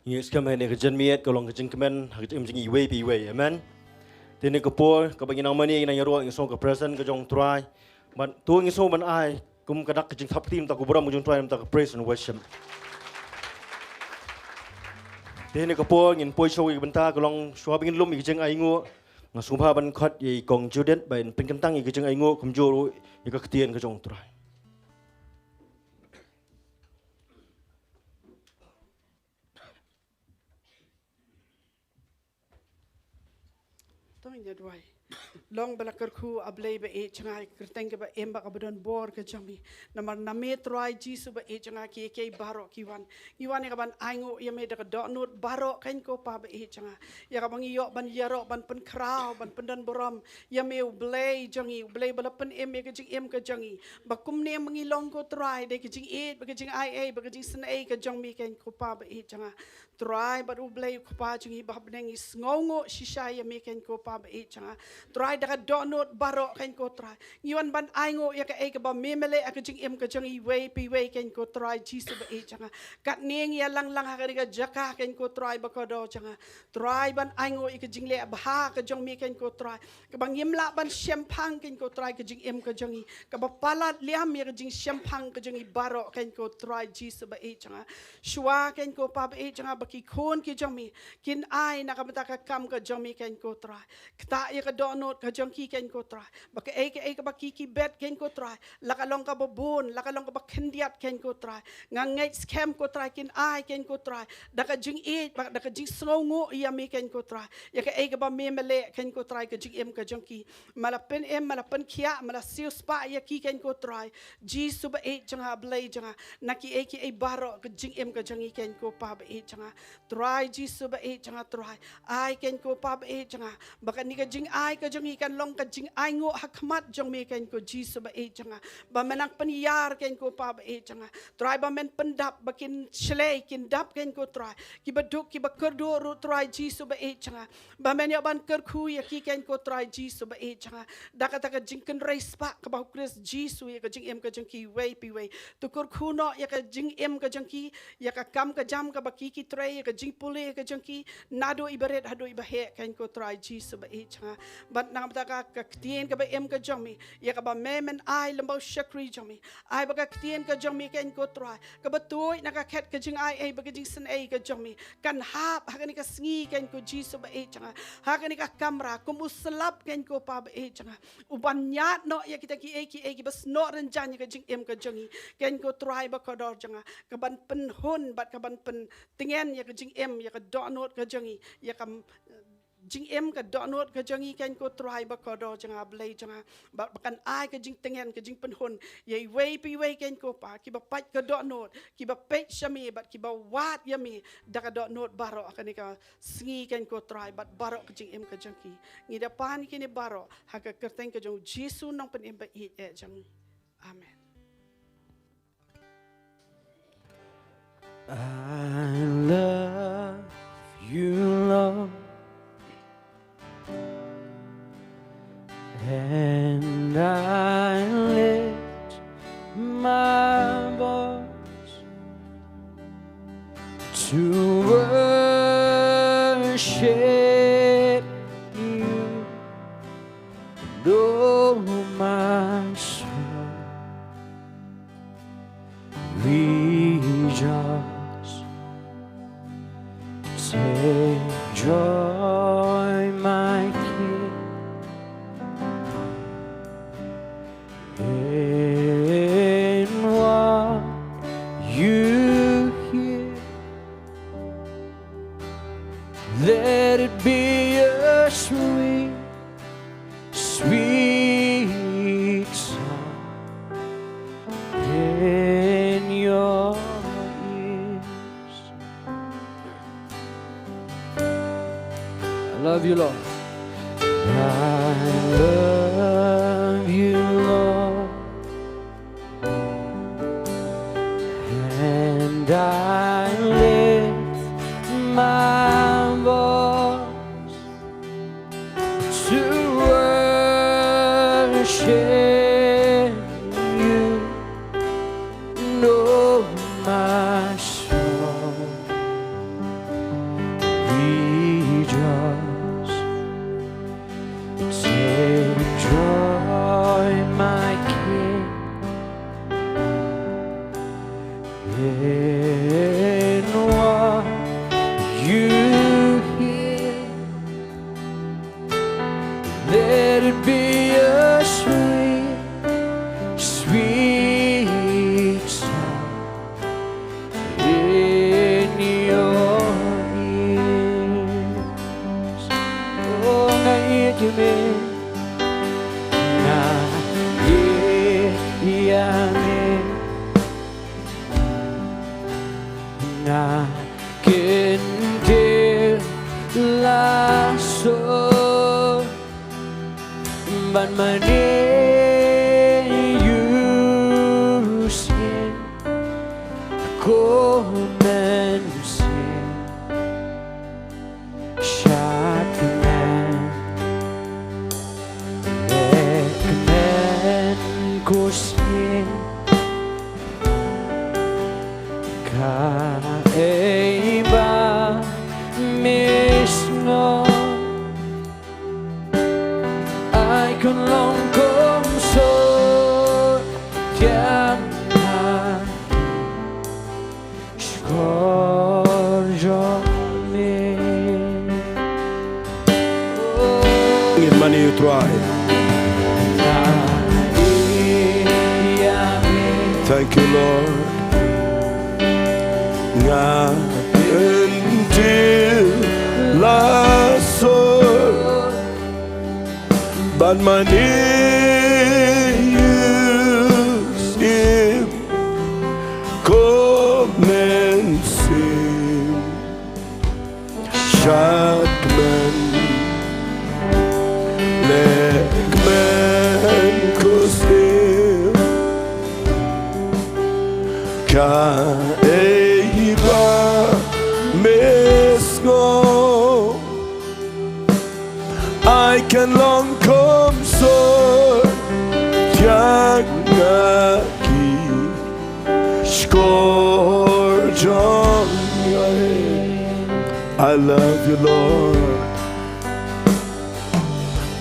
Ngi skhem ha kane ka janmiet ka long ka jingkmen ha ka jingim jong ngi iwei pa iwei. Amen. Te ha kane ka por kaba ngi nang mane, ngi nang ïaroh, ngi sngew ka presence ka jong u Trai. Bad to ngi sngew ban ai kum ka dak ka jingthap kti na ka bynta ka burom ka jong u Trai, na ka bynta ka praise and worship. Te ha kane ka por ngin poi sha kawei ka bynta, ka long shuwa ba ngin lum ïa ka jingainguh, nga sngewbha ban khot ïa i Kong Judith ba in pynkyntang ïa ka jingainguh kumjuh ruh ïa ka ktien ka jong u Trai. To ngin ïa duwai. Long ba la kyrkhu, A Blei ba ïeit jong nga, ha ka kyrteng kaba im bad kaba don bor ka jong me. Namar na me Trai Jisu ba ïeit jong nga, kiei kiei baroh ki wan. Ngi wan ïa ka ban ainguh ïa me da ka dohnud baroh kein ko Pa ba ïeit jong nga. Ïa kaba ngi ïoh ban ïaroh, ban pynkhraw, ban pyndonburom ïa me, U Blei jong ngi, U Blei ba la pynim ïa ka jingim ka jong ngi. Ba kumne ma ngi long ko Trai, dei ka jingïeit, ba ka jingai ei, ba ka jingsngew ei ka jong me kein ko Pa ba ïeit jong nga. Trai bad U Blei U Kpa jong ngi ba ha bneng, ngi sngewnguh shisha ïa me kein ko Pa ba ïeit jong nga. Trai da ka dohnud baroh kein ko Trai, ngi wan ban ainguh ïa kaei kaba me me leh ha ka jingim ka jong ngi iwei pa iwei kein ko Trai Jisu ba ïeit jong nga. Katne ngi ïalang lang ha kane ka jaka kein ko Trai ba kordor jong nga. Trai ban ainguh ïa ka jingleh bha ka jong me kein ko Trai. Kaba ngim lah ban shemphang kein ko Trai ka jingim ka jong ngi. Kaba palat liam ïa ka jingshemphang ka jong ngi baroh kein ko Trai Jisu ba ïeit jong nga. Shuwa kein ko Pa ba ïeit jong nga ba ki khun ki jong me kin ai na ka bynta ka kam ka jong me kein ko Trai. Ktah ïa ka dohnud ka jong ki, Kynrad ko Trai. Ba kaei kaei kaba ki ki bet, Kynrad ko Trai, la ka long kaba bun, la ka long kaba khyndiat, Kynrad ko Trai, nga ngeit skhem ko Trai kin ai, Kynrad ko Trai, da ka jingïeit bad da ka jingsngewnguh ïa me, Kynrad ko Trai, ïa kaei kaba me me leh, Kynrad ko Trai, ka jingim ka jong ki. Me la pynim, me la pynkhiah, me la siewspah ïa ki, Kynrad ko Trai Jisu ba ïeit jong nga, Blei jong nga, na kiei kiei baroh ka jingim ka jong ngi, Kynrad ko Pa ba ïeit jong nga. Trai Jisu ba ïeit jong nga, Trai, ai, Kynrad ko Pa ba ïeit jong nga, ba kane ka jingai ka jong ngi kan long ka jingainguh ha khmat jong me, Kynrad ko Jisu ba ïeit jong nga, ba men nang pynïar, Kynrad ko Pa ba ïeit jong nga, Trai, ba men pyndap, ba kin shlei kin dap, Kynrad ko Trai, kiba duk kiba kyrduh ruh, Trai Jisu ba ïeit jong nga, ba men ïoh ban kyrkhu ïa ki, Kynrad ko Trai Jisu ba ïeit jong nga, da kata ka jingkynrei spah kaba ha u Khrist Jisu ïa ka jingim ka jong kiwei pa iwei. To kyrkhu noh ïa ka jingim ka jong ki, ïa ka kam ka jam kaba ki ki trei, ïa ka jingpule ka jong ki, naduh iba rit haduh iba heh, Kynrad ko Trai Jisu ba ïeit jong nga. Bad na ka bynta ka, ka ktien kaba im ka jong me, ïa kaba me men ai lem bad u shakri jong me, ai ba ka ktien ka jong me, Kynrad ko Trai, kaba tuid na ka khet ka jingai ei bad ka jingsynei ka jong me, kan hap ha kane ka sngi, Kynrad ko Jisu ba ïeit jong nga, ha kane ka kamra, kum u slap, Kynrad ko Pa ba ïeit jong nga, u ban ñiad noh ïa kita kiei kiei kiba snoh rynjang ïa ka jingim ka jong ngi, Kynrad ko Trai ba kordor jong nga, ka ban pynhun bad ka ban pyntngen ïa ka jingim, ïa ka dohnud ka jong ngi, ïa ka, mm, jingim ka dohnud ka jong ngi, Kynrad ko Trai ba kordor jong nga, Blei jong nga, ba, ba kan ai ka jingtngen, ka jingpynhun ïa iwei pa iwei, Kynrad ko Pa, kiba peit ka dohnud, kiba peit sha me bad kiba wad ïa me da ka dohnud baroh ha kane ka sngi, Kynrad ko Trai, bad baroh ka jingim ka jong ki. Ngi da pan ïa kine baroh ha ka kyrteng ka jong u Jisu, Nongpynim ba ïeit eh jong ngi. Amen. I love you, Lord, and I lift my voice to worship you, oh my soul. Rejoice, take joy, my King, in what you hear. Let it be a sweet, sweet sound in your ears. I love you, Lord. I love you, Lord. And I lift my voice to worship you, oh my soul. Rejoice, take joy, my King, in what you hear. Let it be a sweet, sweet sound in your ears. Oh, nga ïeit ïa me, nga ïeit ïa me, nga kyntiew la sor ban mane ïa u syiem, ko mynsiem. Shad kmen, leh kmen ko syiem, kaei ba me sngew. Ai kan long kumjuh ïa nga, shkor jong me. Try. Thank you, Lord. Nga pyntil la sor, bad ma ngi ïohi im kum mynsiem. Shad kmen, leh kmen ko Syiem. Kaei ba me sngew, ai kan long kumjuh ïa nga ki shkor jong nga. I love you, Lord.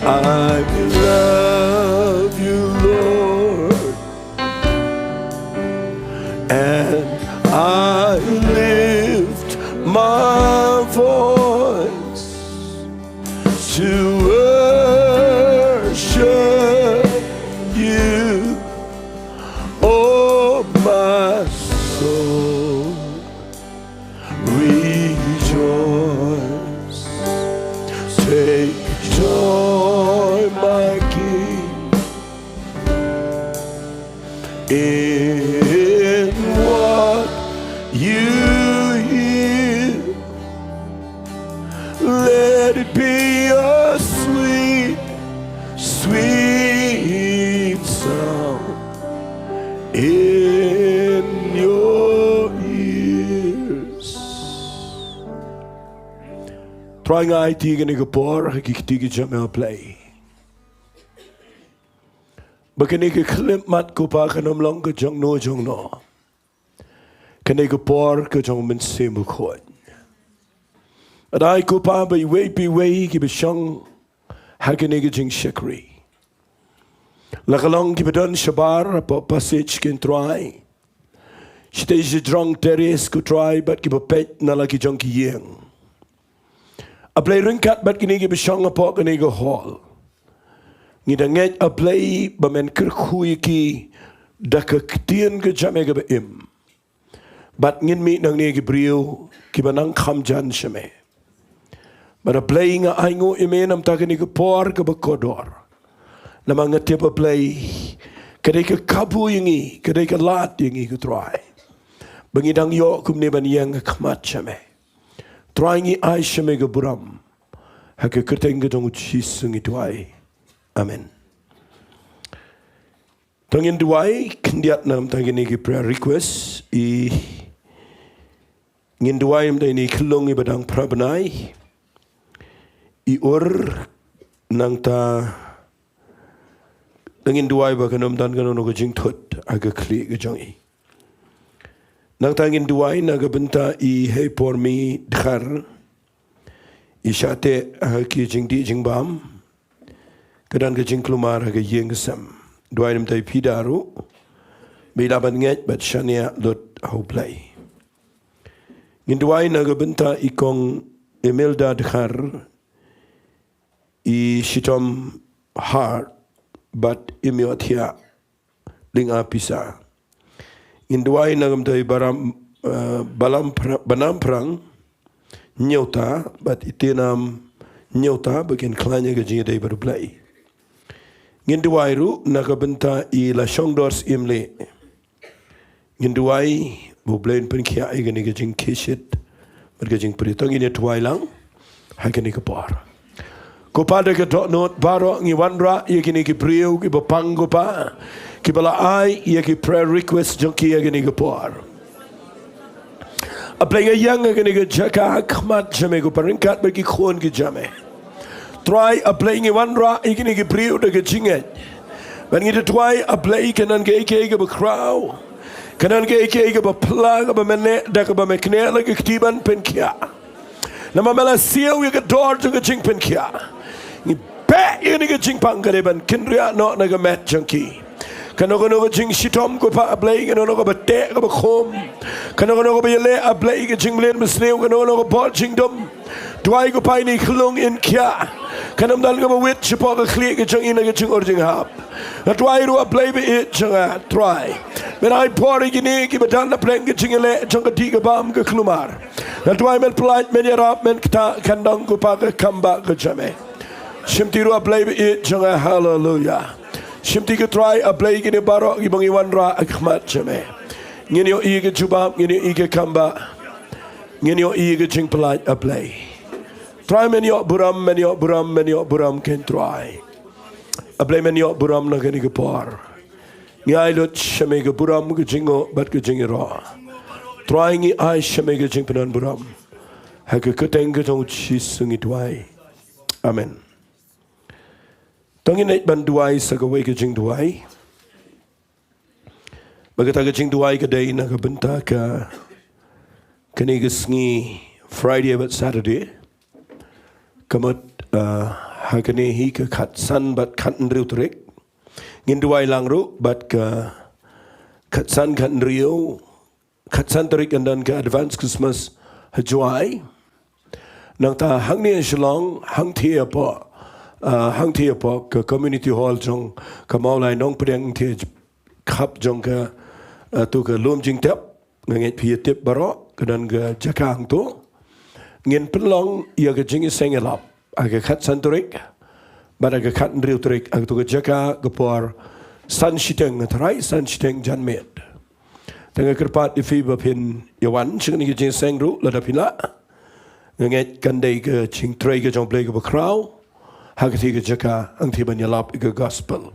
I love you, Lord. And I lift my voice to worship you, oh my soul. Rejoice, take joy, my King, in what you hear. Let it be a sweet, sweet sound in your ears. Trai, nga aiti kane ka por ha ki kti ki jong me, A Blei, ba kane ka khyllipmat, ko Pa, kan ym long ka jong no jong no. Kane ka por ka jong u Mynsiem Bakhuid. Ai, ko Pa, ba iwei pa iwei kiba shong ha kane ka jingshakri, la ka long kiba don shabar hapoh passage kein, Trai, shatei sha jrong terrace, ko Trai, bad kiba peit na la ki jong ki ïing, A Blei, ryngkat bad kine kiba shong hapoh kane ka hall, ngi da ngeit, A Blei, ba men kyrkhu ïa ki da ka ktien ka jong me kaba im. Bad ngin mih nangne ki briew kiba nang kham jan sha me. Bad A Blei, nga ainguh ïa me namar kane ka por kaba kordor. Namar nga tip, A Blei, ka dei ka kabu ïa ngi, ka dei ka lad ïa ngi, ko Trai, ba ngi dang ïoh kumne ban ïeng ha khmat jong me. Trai, ngi ai sha me ka burom. Ha ka kyrteng ka jong u Jisu ngi duwai. Amen. To ngin duwai khyndiat namar kine ki prayer request, i ngin duwai namar ine i khyllung iba dang phra bnai, i Ur, nangta to ngin duwai ba kan ym don kano kano ka jingthut ha ka khlieh ka jong i. Nangta ngin duwai na ka bynta i Heipormi Dkhar, i shah teh ha ki jingdih jingbam, ka don ka jingkulmar ha ka ïing ka sem. Duwai namar i Pida ruh, ba i lah ban ngeit bad shaniah lut ha U Blei. Ngin duwai na ka bynta i Kong Imelda Dkhar, i shitom heart bad im ïohthiah lynga pisa. Ngin duwai na ka bynta i Baram, eh, Balam Pra-, Banam Phrang Ñiewta bad i Tinam Ñiewta, ba kin khlaiñ ha ka jingïadei bad U Blei. Ngin duwai ruh na ka bynta i Lashongdor Syiemlieh. Ngin duwai ba U Blei un pynkhiah ïa kane ka jingkhie shit bad ka jingpyrshah. To ngin ïa duwai lang ha kane ka por. Ko Pa, da ka dohnud baroh ngi wanrah ïa kine ki briew kiba pang, ko Pa, kiba la ai ïa ki prayer request jong ki ha kane ka por. A Blei, nga ïeng ha kane ka jaka ha khmat jong me, ko Pa, ryngkat bad ki khun ki jong me. Trai, A Blei, ngi wanrah ïa kine ki briew da ka jingngeit. Bad ngi da duwai, A Blei, kan don kaei kaei kaba khraw, kan don kaei kaei kaba pla, kaba men neh da kaba me kynnoh la ka kti ban pynkhiah. Namar me la siew ïa ka dor jong ka jingpynkhiah. Ngi beh ïa kane ka jingpang ka dei ban kynriah noh na ka met jong ki. Kano kano ka jingshitom, ko Pa, A Blei, kano kano kaba teh kaba khum, kano kano kaba ïaleh, A Blei, ka jingmlien basniew, kano kano ka bor jingdum. Duwai, ko Pa, ine i khyllung in khiah. Kan ym don kaba wit shapoh ka khlieh ka jong i na ka jingurjinghap. Nga duwai ruh, A Blei ba ïeit jong nga, Trai, men ai por ïa kine kiba don na pdeng ka jingïaleh jong ka dih ka bam ka khlumar. Nga duwai men pyllait, men ïarap, men ktah, kan don, ko Pa, ka kam bah ka jong me. Shimti ruh, A Blei ba ïeit jong nga, haleluya. Shimti, ko Trai, A Blei, kine baroh kiba ngi wanrah ha khmat jong me. Ngin ïohi ka jubab, ngin ïohi ka kam bah, ngin ïohi ka jingpyllait, A Blei. Trai, men ïoh burom, men ïoh burom, men ïoh burom, ko Trai. A Blei, men ïoh burom na kane ka por. Ngi ai lut sha me ka burom, ka jingnguh bad ka jingïaroh. Trai, ngi ai sha me ka jingpynban burom. Ha ka kyrteng ka jong U Jisu ngi duwai. Amen. To ngin ïa ban duwai sa kawei ka jingduwai. Bad kata ka jingduwai ka dei na ka bynta ka kane ka sngi Friday bad Saturday. Ka mut, ah, ha kane hi ka khatsan bad khathynriew tarik. Ngin duwai lang ruh bad ka khatsan, khathynriew, khatsan tarik kan don ka advance Christmas ha Jowai. Nangta hangne ha Shillong, hangthie hapoh, ah, hangthie hapoh ka community hall jong ka Mawlai Nongpdeng, hangthie khap jong ka, ah, tu ka lum jingtep, nga ngeit phi ïa tip baroh, ka don ka jaka hangto. Ngin pynlong ïa ka jingïaseng ïalap ha ka khatsan tarik bad ha ka khathynriew tarik, ha tu ka jaka, ka por san shiteng, nga tharai san shiteng janmiet. Te nga kyrpad ïa phi ba phin ïa wan sha kane ka jingïaseng ruh lada phi lah. Nga ngeit kan dei ka jingtrei ka jong U Blei kaba khraw ha kata ka jaka, hangthie ban ïalap ïa ka gospel.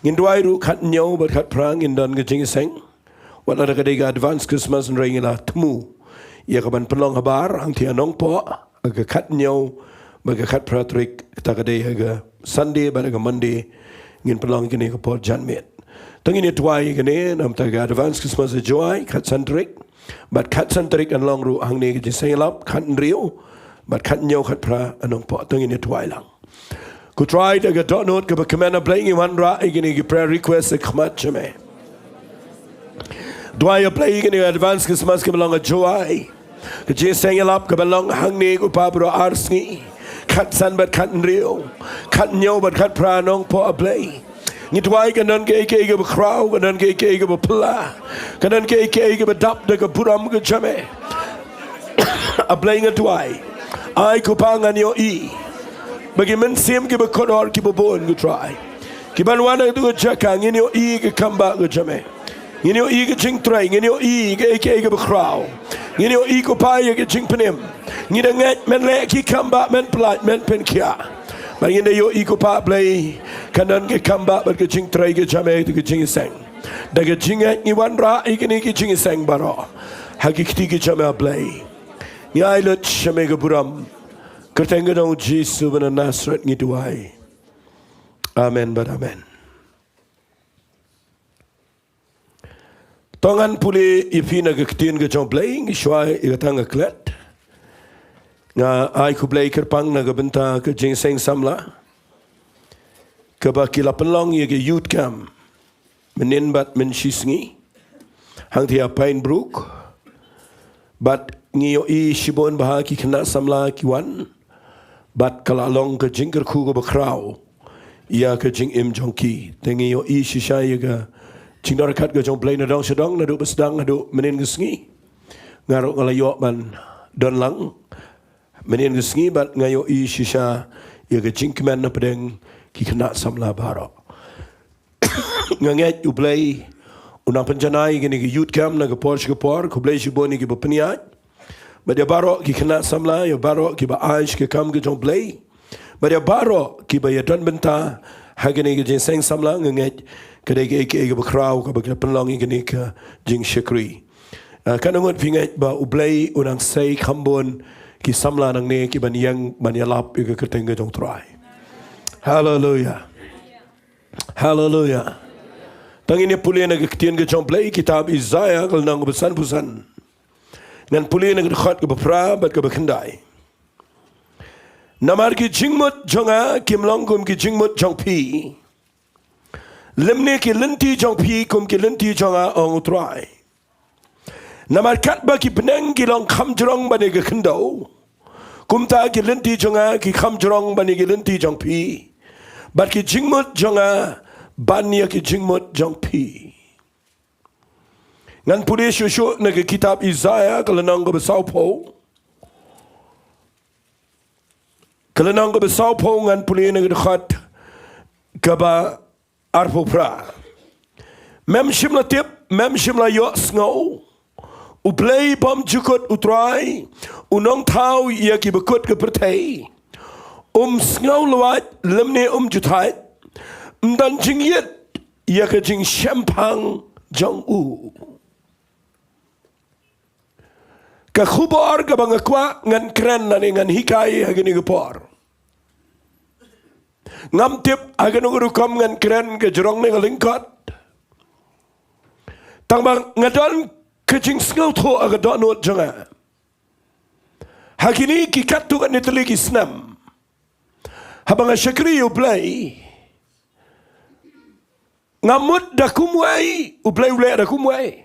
Ngin duwai ruh khathynñiew bad khatphra ngin don ka jingïaseng. Wat lada ka dei ka advance Christmas, hynrei ngi la thmu ïa ka ban pynlong habar hangthie ha Nongpoh ha ka khathynñiew bad ka khatphra tarik, kata ka dei ha ka Sunday bad ha ka Monday ngin pynlong kane ka por janmiet. To ngin ïa duwai ïa kane namar ka advance Christmas ha Jowai, khatsan tarik. Bad khatsan tarik kan long ruh hangne ka jingïaseng ïalap, khathynriew bad khathynñiew, khatphra ha Nongpoh. To ngin ïa duwai lang. Ko Trai, da ka dohnud kaba kmen, A Blei, ngi wanrah ïa kine ki prayer request ha khmat jong me. Duwai, A Blei, ïa kane ka advance Christmas kaba long ha Jowai. Ka jingïaseng ïalap kaba long hangne, ko Pa, baroh ar sngi, khatsan bad khathynriew, khathynñiew bad khatphra ha Nongpoh, A Blei. Ngi duwai kan don kaei kaei kaba khraw, kan don kaei kaei kaba phylla, kan don kaei kaei kaba dap da ka burom ka jong me. A Blei, nga duwai, ai, ko Pa, ngan ïohi ba ki mynsiem kiba kordor kiba bun, ko Trai, ki ban wan ha tu ka jaka, ngin ïohi ka kam bah ka jong me. Ngin ïohi ka jingtrei, ngin ïohi kaei kaei kaba khraw. Ngin ïohi, ko Pa, ïa ka jingpynim. Ngi da ngeit men leh ki kam bah, men pyllait, men pynkhiah. Bad ngin da ïohi, ko Pa Blei, kan don ka kam bah bad ka jingtrei ka jong me ha tu ka jingïaseng. Da ka jingngeit ngi wanrah ïa kine ki jingïaseng baroh ha ki kti ki jong me, A Blei. Ngi ai lut sha me ka burom. Kyrteng ka jong U Jisu ba na Nasareth ngi duwai. Amen bad amen. To ngan pule ïa phi na ka ktien ka jong U Blei, ngi shuwa ïa kata nga klet. Nga ai khublei kyrpang na ka bynta ka jingïaseng samla kaba ki la pynlong ïa ka youth camp mynnin bad mynshisngi hangthie ha Pine Brook. Bad ngi ïohi shibun bha ki khynnah samla ki wan. Bad ka la long ka jingkyrkhu kaba khraw ïa ka jingim jong ki. Te ngi ïohi shisha ïa ka jingdonkam ka jong U Blei na dong sha dong, naduh ba sdang haduh mynnin ka sngi. Nga ruh nga la ïoh ban don lang mynnin ka sngi bad nga ïohi shisha ïa ka jingkmen na pdeng ki khynnah samla baroh. Nga ngeit U Blei un nang pynjanai kane ka youth camp na ka por sha ka por. Khublei shibun ïa kiba pynïaid. Bad ïa baroh ki khynnah samla, ïa baroh kiba ai sha ka kam ka jong U Blei. Bad ïa baroh kiba ïa don bynta ha kane ka jingïaseng samla, nga ngeit ka dei kaei kaei kaba khraw kaba ki la pynlong ïa kane ka jingshakri. Ah, katno ngut phi ngeit ba U Blei un nang sei kham bun ki samla nangne ki ban ïeng ban ïalap ïa ka kyrteng ka jong U Trai. Haleluya. Haleluya. To ngin ïa pule na ka ktien ka jong U Blei, kitab Isaiah ka lynnong ba sanphew san. Ngan pule na ka dkhot kaba phra bad kaba khyndai. Namar ki jingmut jong nga kim long kum ki jingmut jong phi, lymne ki lynti jong phi kum ki lynti jong nga, ong U Trai. Namar katba ki bneng ki long kham jrong ban ïa ka khyndew, Kumta ki lynti jong nga ki kham jrong ban ïa ki lynti jong phi, bad ki jingmut jong nga ban ïa ki jingmut jong phi. Ngan pule shuh shuh na ka kitab Isaiah ka lynnong kaba sawphew. Ka lynnong kaba sawphew, ngan pule na ka dkhot kaba arphew phra. Mem shym la tip, mem shym la ïohsngew, U Blei bymjukut U Trai, u nongthaw ïa ki bakut ka pyrthei, um sngew lwait lymne um ju thait, ym don jingïit ïa ka jingshemphang jong u. Ka khubor kaba nga kwah ngan kren lane ngan hikai ha kane ka por, ngam tip ha kano ka rukom ngan kren, ka jrong ne ka lyngkot. Tangba nga don ka jingsngewthuh ha ka dohnud jong nga ha kine ki katto katne tylli ki snem, haba nga shakri ïa U Blei, nga mut da kumwei, U Blei u leh da kumwei.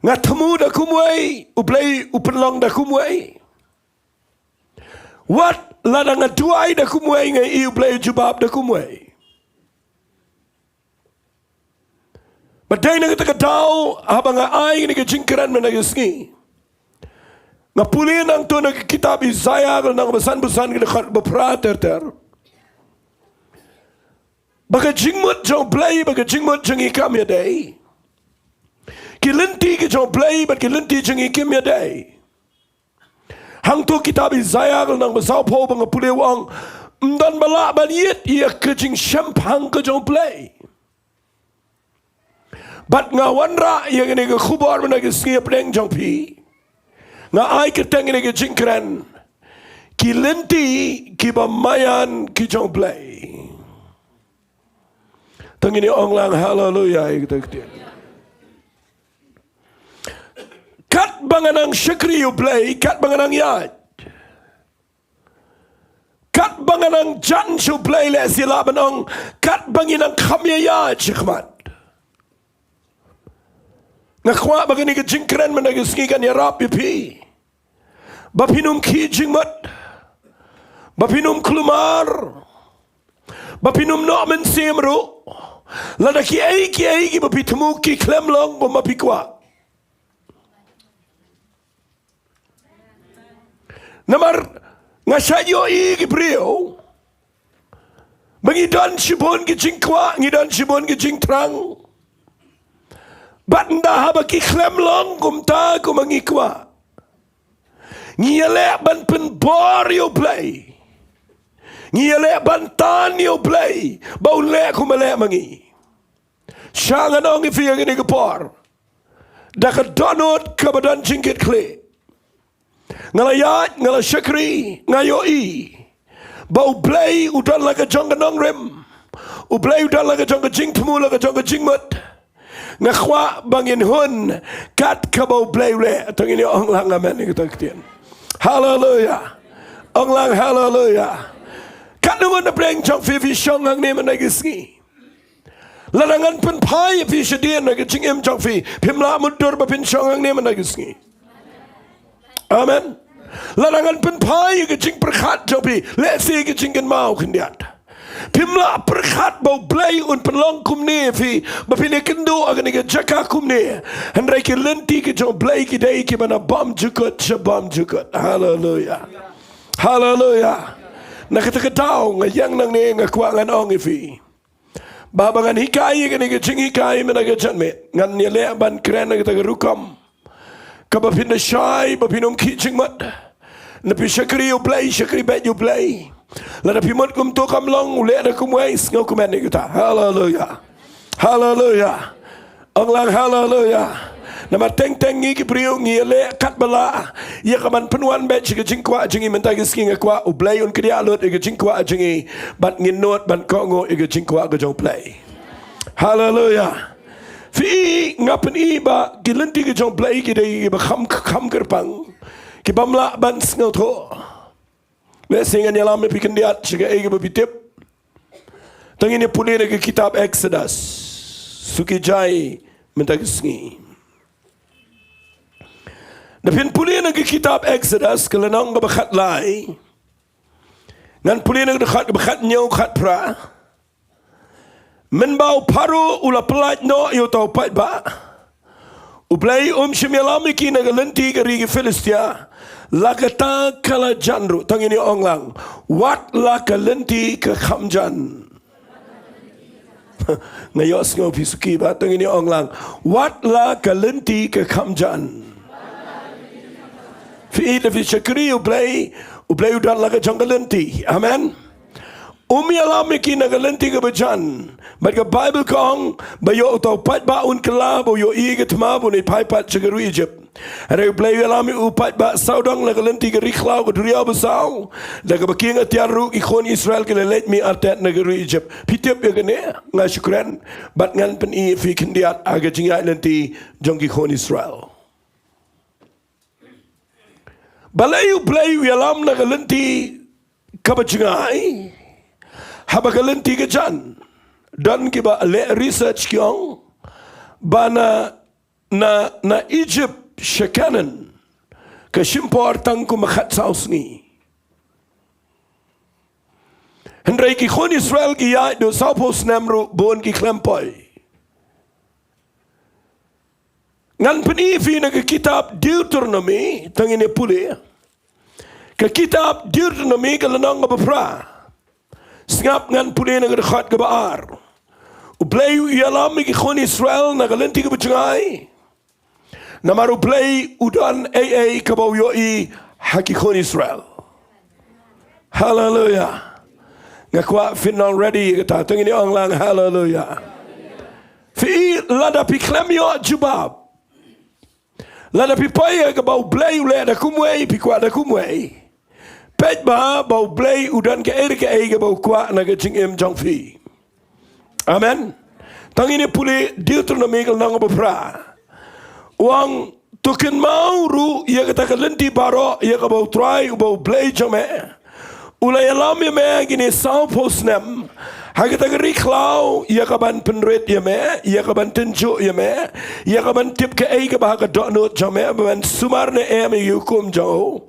Nga thmu da kumwei, U Blei u pynlong da kumwei. Wat lada nga duwai da kumwei, nga ïohi U Blei u jubab da kumwei. Bad dei na kata ka daw, haba nga ai kane ka jingkren mynta ka sngi, nga pule nangta na ka kitab Isaiah ka lynnong ba sanphew san, ka dkhot ba phra ter ter, ba ka jingmut jong U Blei bad ka jingmut jong ngi kam ïadei. Ki lynti ki jong U Blei bad ki lynti jong ngi kim ïadei. Hangto kitab Isaiah ka lynnong ba sawphew ba nga pule u ong, ym don ba lah ban ïit ïa ka jingshemphang ka jong U Blei. Bad nga wanrah ïa kane ka khubor mynta ka sngi hapdeng jong phi. Nga ai kyrteng ïa kane ka jingkren, ki lynti kiba maïan ki jong U Blei. To ngin ong lang haleluya ïa kata ka ktien. Katba nga nang shakri ïa U Blei, katba nga nang ïaid, katba nga nang jan sha U Blei, lehse lah ban ong katba ngi nang kham ïaid shakhmat. Nga kwah ba kane ka jingkren mynta ka sngi kan ïarap ïa phi ba phin ym khih jingmut, ba phin ym kulmar, ba phin ym noh mynsiem ruh. Lada kiei kiei kiba phi thmu ki khlem long kumba phi kwah. Namar nga shait ïohi ki briew ba ngi don shibun ki jingkwah, ngi don shibun ki jingthrang, bad ynda haba ki khlem long kumta kumba ngi kwah, ngi ïaleh ban pynbor ïa U Blei, ngi ïaleh ban tan ïa U Blei ba un leh kumba leh ma ngi. Sha ngan ong ïa phi ha kane ka por, da ka dohnud kaba don jingkitkhlieh, nga la ïaid, nga la shakri, nga ïohi ba U Blei u don la ka jong ka nongrim, U Blei u don la ka jong ka jingthmu, la ka jong ka jingmut. Nga kwah ba ngin hun kat kaba U Blei u leh. To ngin ong lang amen ïa kata ka ktien. Haleluya. Ong lang haleluya. Katno ngut na pdeng jong phi phi shong hangne mynta ka sngi? Lada ngan pynphai ïa phi shadien na ka jingim jong phi, phim lah mutdur ba phin shong hangne mynta ka sngi. Amen. Lada ngan pynphai ïa ka jingpyrkhat jong phi, lehse ka jingkynmaw khyndiat, phim lah pyrkhat ba U Blei un pynlong kumne ïa phi ba phin ïakynduh ha kane ka jaka kumne. Hynrei ki lynti ki jong U Blei ki dei kiba na bymjukut sha bymjukut. Haleluya. Haleluya. Na kata ka daw nga ïeng nangne, nga kwah ngan ong ïa phi ba haba ngan hikai ïa kane ka jinghikai mynta ka janmiet, ngan ïaleh ban kren na kata ka rukom kaba phin da shai ba phin ym khih jingmut. Lada phi shakri ïa U Blei, shakri beit ïa U Blei. Lada phi mut kumto kam long, u leh da kumwei, sngewkmen ïa kata. Haleluya. Haleluya. Ong lang haleluya. Namar teng teng ngi ki briew ngi ïaleh katba lah ïa ka ban pynwan beit sha ka jingkwah jong ngi. Mynta ka sngi nga kwah U Blei un kdiah lut ïa ka jingkwah jong ngi bad ngin nud ban kohnguh ïa ka jingkwah ka jong U Blei. Haleluya. Phi, nga pyni ba ki lynti ki jong U Blei ki dei kiba kham, kham kyrpang, kibym lah ban sngewthuh. Lehse ngan ïalam ïa phi khyndiat sha kaei kaba phi tip. To ngin ïa pule na ka kitab Exodus, suki jai mynta ka sngi. Da phin pule na ka kitab Exodus, ka lynnong kaba khatlai. Ngan pule na ka dkhot kaba khathynñiew, khatphra. Mynba u Pharaoh u la pyllait noh ïa uta u paidbah, U Blei um shym ïalam ïa ki na ka lynti ka ri ki Philistia, la katta ka la jan ruh. To ngin ïa ong lang, wat la ka lynti ka kham jan. Nga ïohsngew phi suki ba, to ngin ïa ong lang, wat la ka lynti ka kham jan. Phi ïeit, phi shakri U Blei, U Blei u don la ka jong ka lynti. Amen. Um ïalam ïa ki na ka lynti kaba jan. Bad ka Baibl ka ong ba ïoh uta u paidbah un kylla, ba u ïohi ka thma, ba un ïaid phai pat sha ka ri Ijipt. Hynrei U Blei u ïalam ïa u paidbah sawdong na ka lynti ka ri khlaw, ka duriaw basaw. Da kaba king atiar ruh ki khun Israel ki la leit mih artat na ka ri Ijipt. Phi tip ïa kane? Nga shu kren bad ngan pyni ïa phi khyndiat ha ka jingïaid lynti jong ki khun Israel. Balei U Blei u ïalam na ka lynti kaba jngai haba ka lynti ka jan? Don kiba leh research ki ong ba na, na, na Ijipt sha Kanaan ka shim por tang kumba khatsaw sngi. Hynrei ki khun Israel ki ïaid da sawphew snem ruh bun ki khlem poi. Ngan pyni ïa phi na ka kitab Deuteronomi, to ngin ïa pule. Ka kitab Deuteronomi ka lynnong kaba phra. Sngap, ngan pule na ka dkhot kaba ar. U Blei u ïalam ïa ki khun Israel na ka lynti kaba jngai. Namar U Blei u don ei ei kaba u ïohi ha ki khun Israel. Haleluya. Nga kwah phin ong ready ïa kata, to ngin ïa ong lang haleluya. Phi, lada phi khlem ïoh jubab, lada phi poi ïa kaba U Blei u leh da kumwei, phi kwah da kumwei. Peit ba, ba U Blei u don kaei re kaei kaba u kwah na ka jingim jong phi. Amen. To ngin ïa pule Deuteronomi ka lynnong kaba phra. U ong, to kynmaw ruh ïa kata ka lynti baroh ïa kaba U Trai uba U Blei jong me u la ïalam ïa me kine sawphew snem ha kata ka ri khlaw, ïa kaban pynrit ïa me, ïa kaban tynjuh ïa me, ïa kaban tip kaei kaba ha ka dohnud jong me, ba men sumar ne em ïa ki hukum jong u.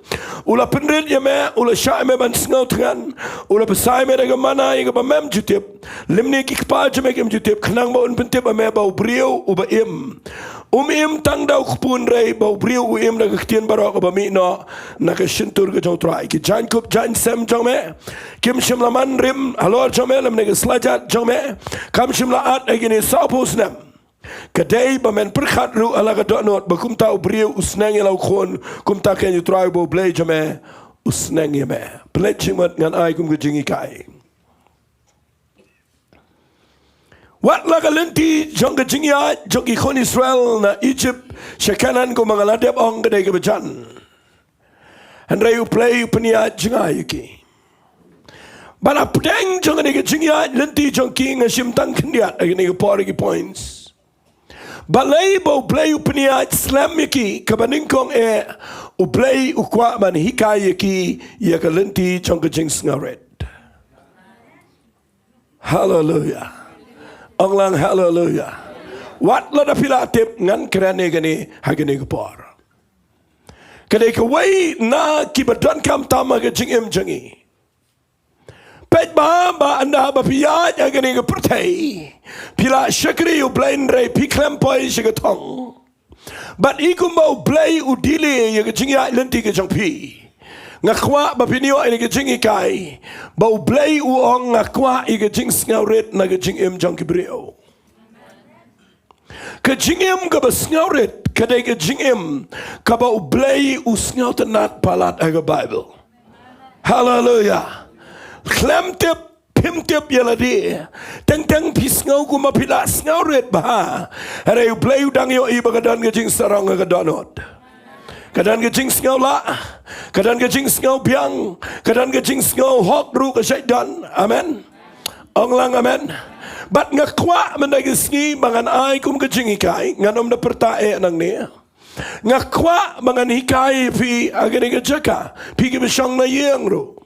U la pynrit ïa me, u la shah ïa me ban sngewthngan, u la bsa ïa me da ka manna ïa kaba mem ju tip, lymne ki kpa jong me kim ju tip, khnang ba un pyntip ïa me ba u briew uba im um im tang da u kpu, hynrei ba u briew u im da ka ktien baroh kaba mih noh na ka shyntur ka jong U Trai. Ki jaiñkup jaiñsem jong me kim shym la man rim halor jong me, lymne ka slajat jong me kam shym la at ha kine sawphew snem. Ka dei ba men pyrkhat ruh ha la ka dohnud ba kumta u briew u sneng ïa la u khun, kumta keiñ U Trai uba U Blei jong me u sneng ïa me. Pynleit jingmut, ngan ai kum ka jinghikai. Wat la ka lynti jong ka jingïaid jong ki khun Israel na Ijipt sha Kanaan, kumba nga la dep ong, ka dei kaba jan. Hynrei U Blei u pynïaid jngai ïa ki. Bad hapdeng jong kane ka jingïaid lynti jong ki, nga shim tang khyndiat ha kane ka por ïa ki points. Balei ba U Blei u pynïaid slem ïa ki? Kaba nyngkong eh, U Blei u kwah ban hikai ïa ki ïa ka lynti jong ka jingsngewrit. Haleluya. Ong lang haleluya. Wat lada phi la tip, ngan kren ïa kane ha kane ka por. Ka dei kawei na kiba donkam tam ha ka jingim jong ngi. Peit ba, ba ynda ba phi ïaid ha kane ka pyrthei, phi la shakri U Blei, hynrei phi khlem poi sha ka thong. Bad i kumba U Blei u delay ïa ka jingïaid lynti ka jong phi, nga kwah ba phin ïoh ïa ka jinghikai ba U Blei u ong, nga kwah ïa ka jingsngewrit na ka jingim jong ki briew. Ka jingim kaba sngewrit ka dei ka jingim kaba U Blei u sngewtynnad palat ha ka Baibl. Haleluya. Khlem tip, phim tip ïa lade. Teng teng phi sngew kumba phi la sngewrit bha, hynrei U Blei u dang ïohi ba ka don ka jingsarong ha ka dohnud. Ka don ka jingsngewlah, ka don ka jingsngewbiang, ka don ka jingsngewhok ruh ka shait don. Amen. Ong lang amen. Bad nga kwah mynta ka sngi ba ngan ai kum ka jinghikai, ngan ym da pyrta eh nangne. Nga kwah ba ngan hikai phi ha kane ka jaka, phi kiba shong na ïing ruh.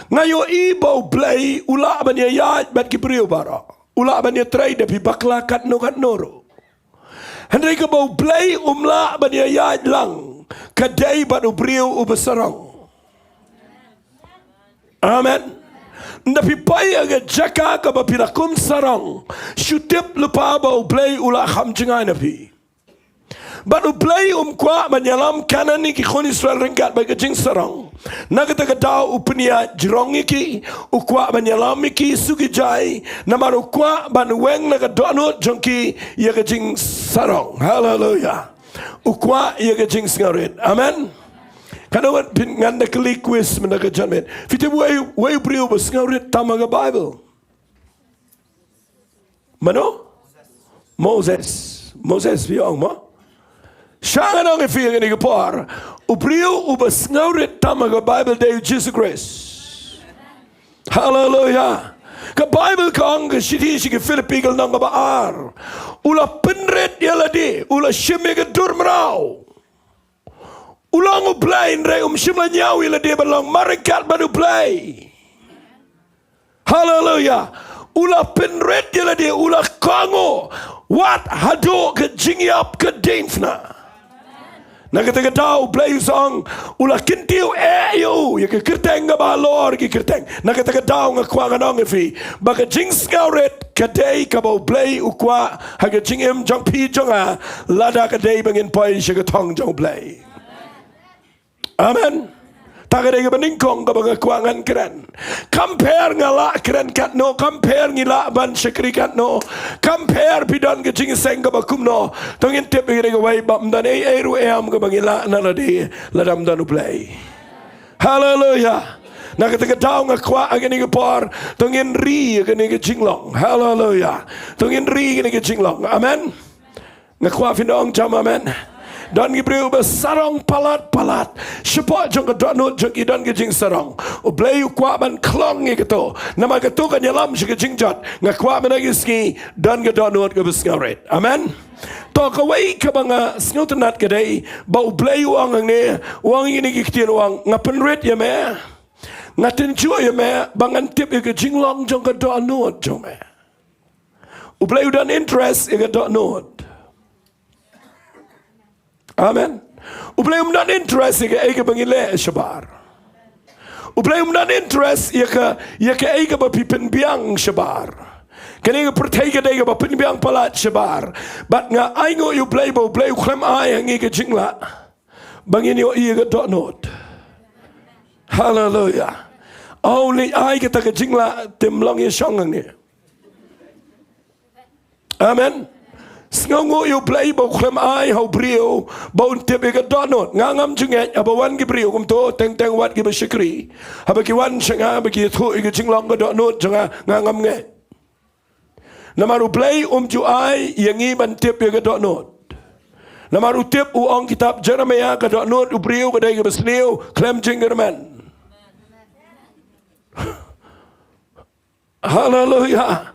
Nga ïohi ba U Blei u lah ban ïaid bad ki briew baroh. U lah ban ïatrei da phi bakla katno katno ruh. Hynrei kaba U Blei um lah ban ïaid lang ka dei bad u briew uba sarong. Amen. Ynda phi poi ha ka jaka kaba phi la kum sarong, shu tip lypa ba U Blei u la kham jngai na phi. Bad U Blei um kwah ban ïalam Kanaan ïa ki khun Israel ryngkat bad ka jingsarong. Na kata ka daw u pynïaid jrong ïa ki, u kwah ban ïalam ïa ki suk ïa jai, namar u kwah ban weng na ka dohnud jong ki ïa ka jingsarong. Haleluya. U kwah ïa ka jingsngewrit. Amen. Katno wat phin ngan da kylli quiz mynta ka janmiet. Phi tip wei, wei u briew ba sngewrit tam ha ka Bible? Mano? Moses. Moses, phi ong mo? Sha ngan ong ïa phi ha kane ka por, u briew uba sngewrit tam ha ka Bible dei u Jisu Khrist. Haleluya. Ka Bible ka ong, ka shithi sha ki Philippi ka lynnong kaba ar, u la pynrit ïa lade, u la shim ïa ka dur mraw. U long u Blei, hynrei um shym la ñiew ïa lade ban long marryngkat bad u Blei. Haleluya. U la pynrit ïa lade, u la kohnguh wat haduh ka jingïap ka diengphna. Na kata ka daw U Blei u sa ong, u la kyntiew eh ïa u ïa ka kyrteng kaba halor ki kyrteng. Na kata ka daw nga kwah ngan ong ïa phi ba ka jingsngewrit ka dei kaba U Blei u kwah ha ka jingim jong phi jong nga, lada ka dei ba ngin poi sha ka thong jong U Blei. Amen. Ta ka dei kaba nyngkong kaba nga kwah ngan kren. Kam pher nga lah kren katno, kam pher ngi lah ban shakri katno, kam pher phi don ka jingïaseng kaba kumno, to ngin tip ïa kawei ba ym don ei ei ruh em kaba ngi lah na lade lada ym don U Blei. Haleluya. Na kata ka daw nga kwah ha kane ka por, to ngin ri ïa kane ka jinglong. Haleluya. To ngin ri ïa kane ka jinglong. Amen. Nga kwah phin ong jam amen. Don ki briew ba sarong palat palat. Shapoh jong ka dohnud jong ki don ka jingsarong. U Blei u kwah ban khlong ïa kato. Namar kato kan ïalam sha ka jingjot. Nga kwah mynta ka sngi don ka dohnud kaba sngewrit. Amen. To kawei kaba nga sngewtynnat ka dei ba U Blei u ong hangne, u ong ïa kine ki ktien, u ong nga pynrit ïa me, nga tynjuh ïa me ba ngan tip ïa ka jinglong jong ka dohnud jong me. U Blei u don interest ïa ka dohnud. Amen. U Blei um don interest ïa kaei kaba ngi leh shabar. U Blei um don interest ïa ka, ïa kaei kaba phi pynbiang shabar. Kane ka pyrthei ka dei kaba pynbiang palat shabar. Bad nga ainguh ïa U Blei ba U Blei u khlem ai ha ngi ka jinglah ba ngin ïohi ïa ka dohnud. Haleluya. Aw, u leit ai kata ka jinglah, te ym long ïa shong hangne. Amen. Sngewnguh ïa U Blei ba u khlem ai ha u briew ba un tip ïa ka dohnud. Nga ngam ju ngeit haba wan ki briew kumto, teng teng wat kiba shakri. Haba ki wan sha nga ba ki ïathuh ïa ka jinglong ka dohnud jong nga, nga ngam ngeit. Namar U Blei um ju ai ïa ngi ban tip ïa ka dohnud. Namar u tip, u ong kitab Jeremaïah, ka dohnud u briew ka dei kaba sniew khlem jingkyrmen. Haleluya.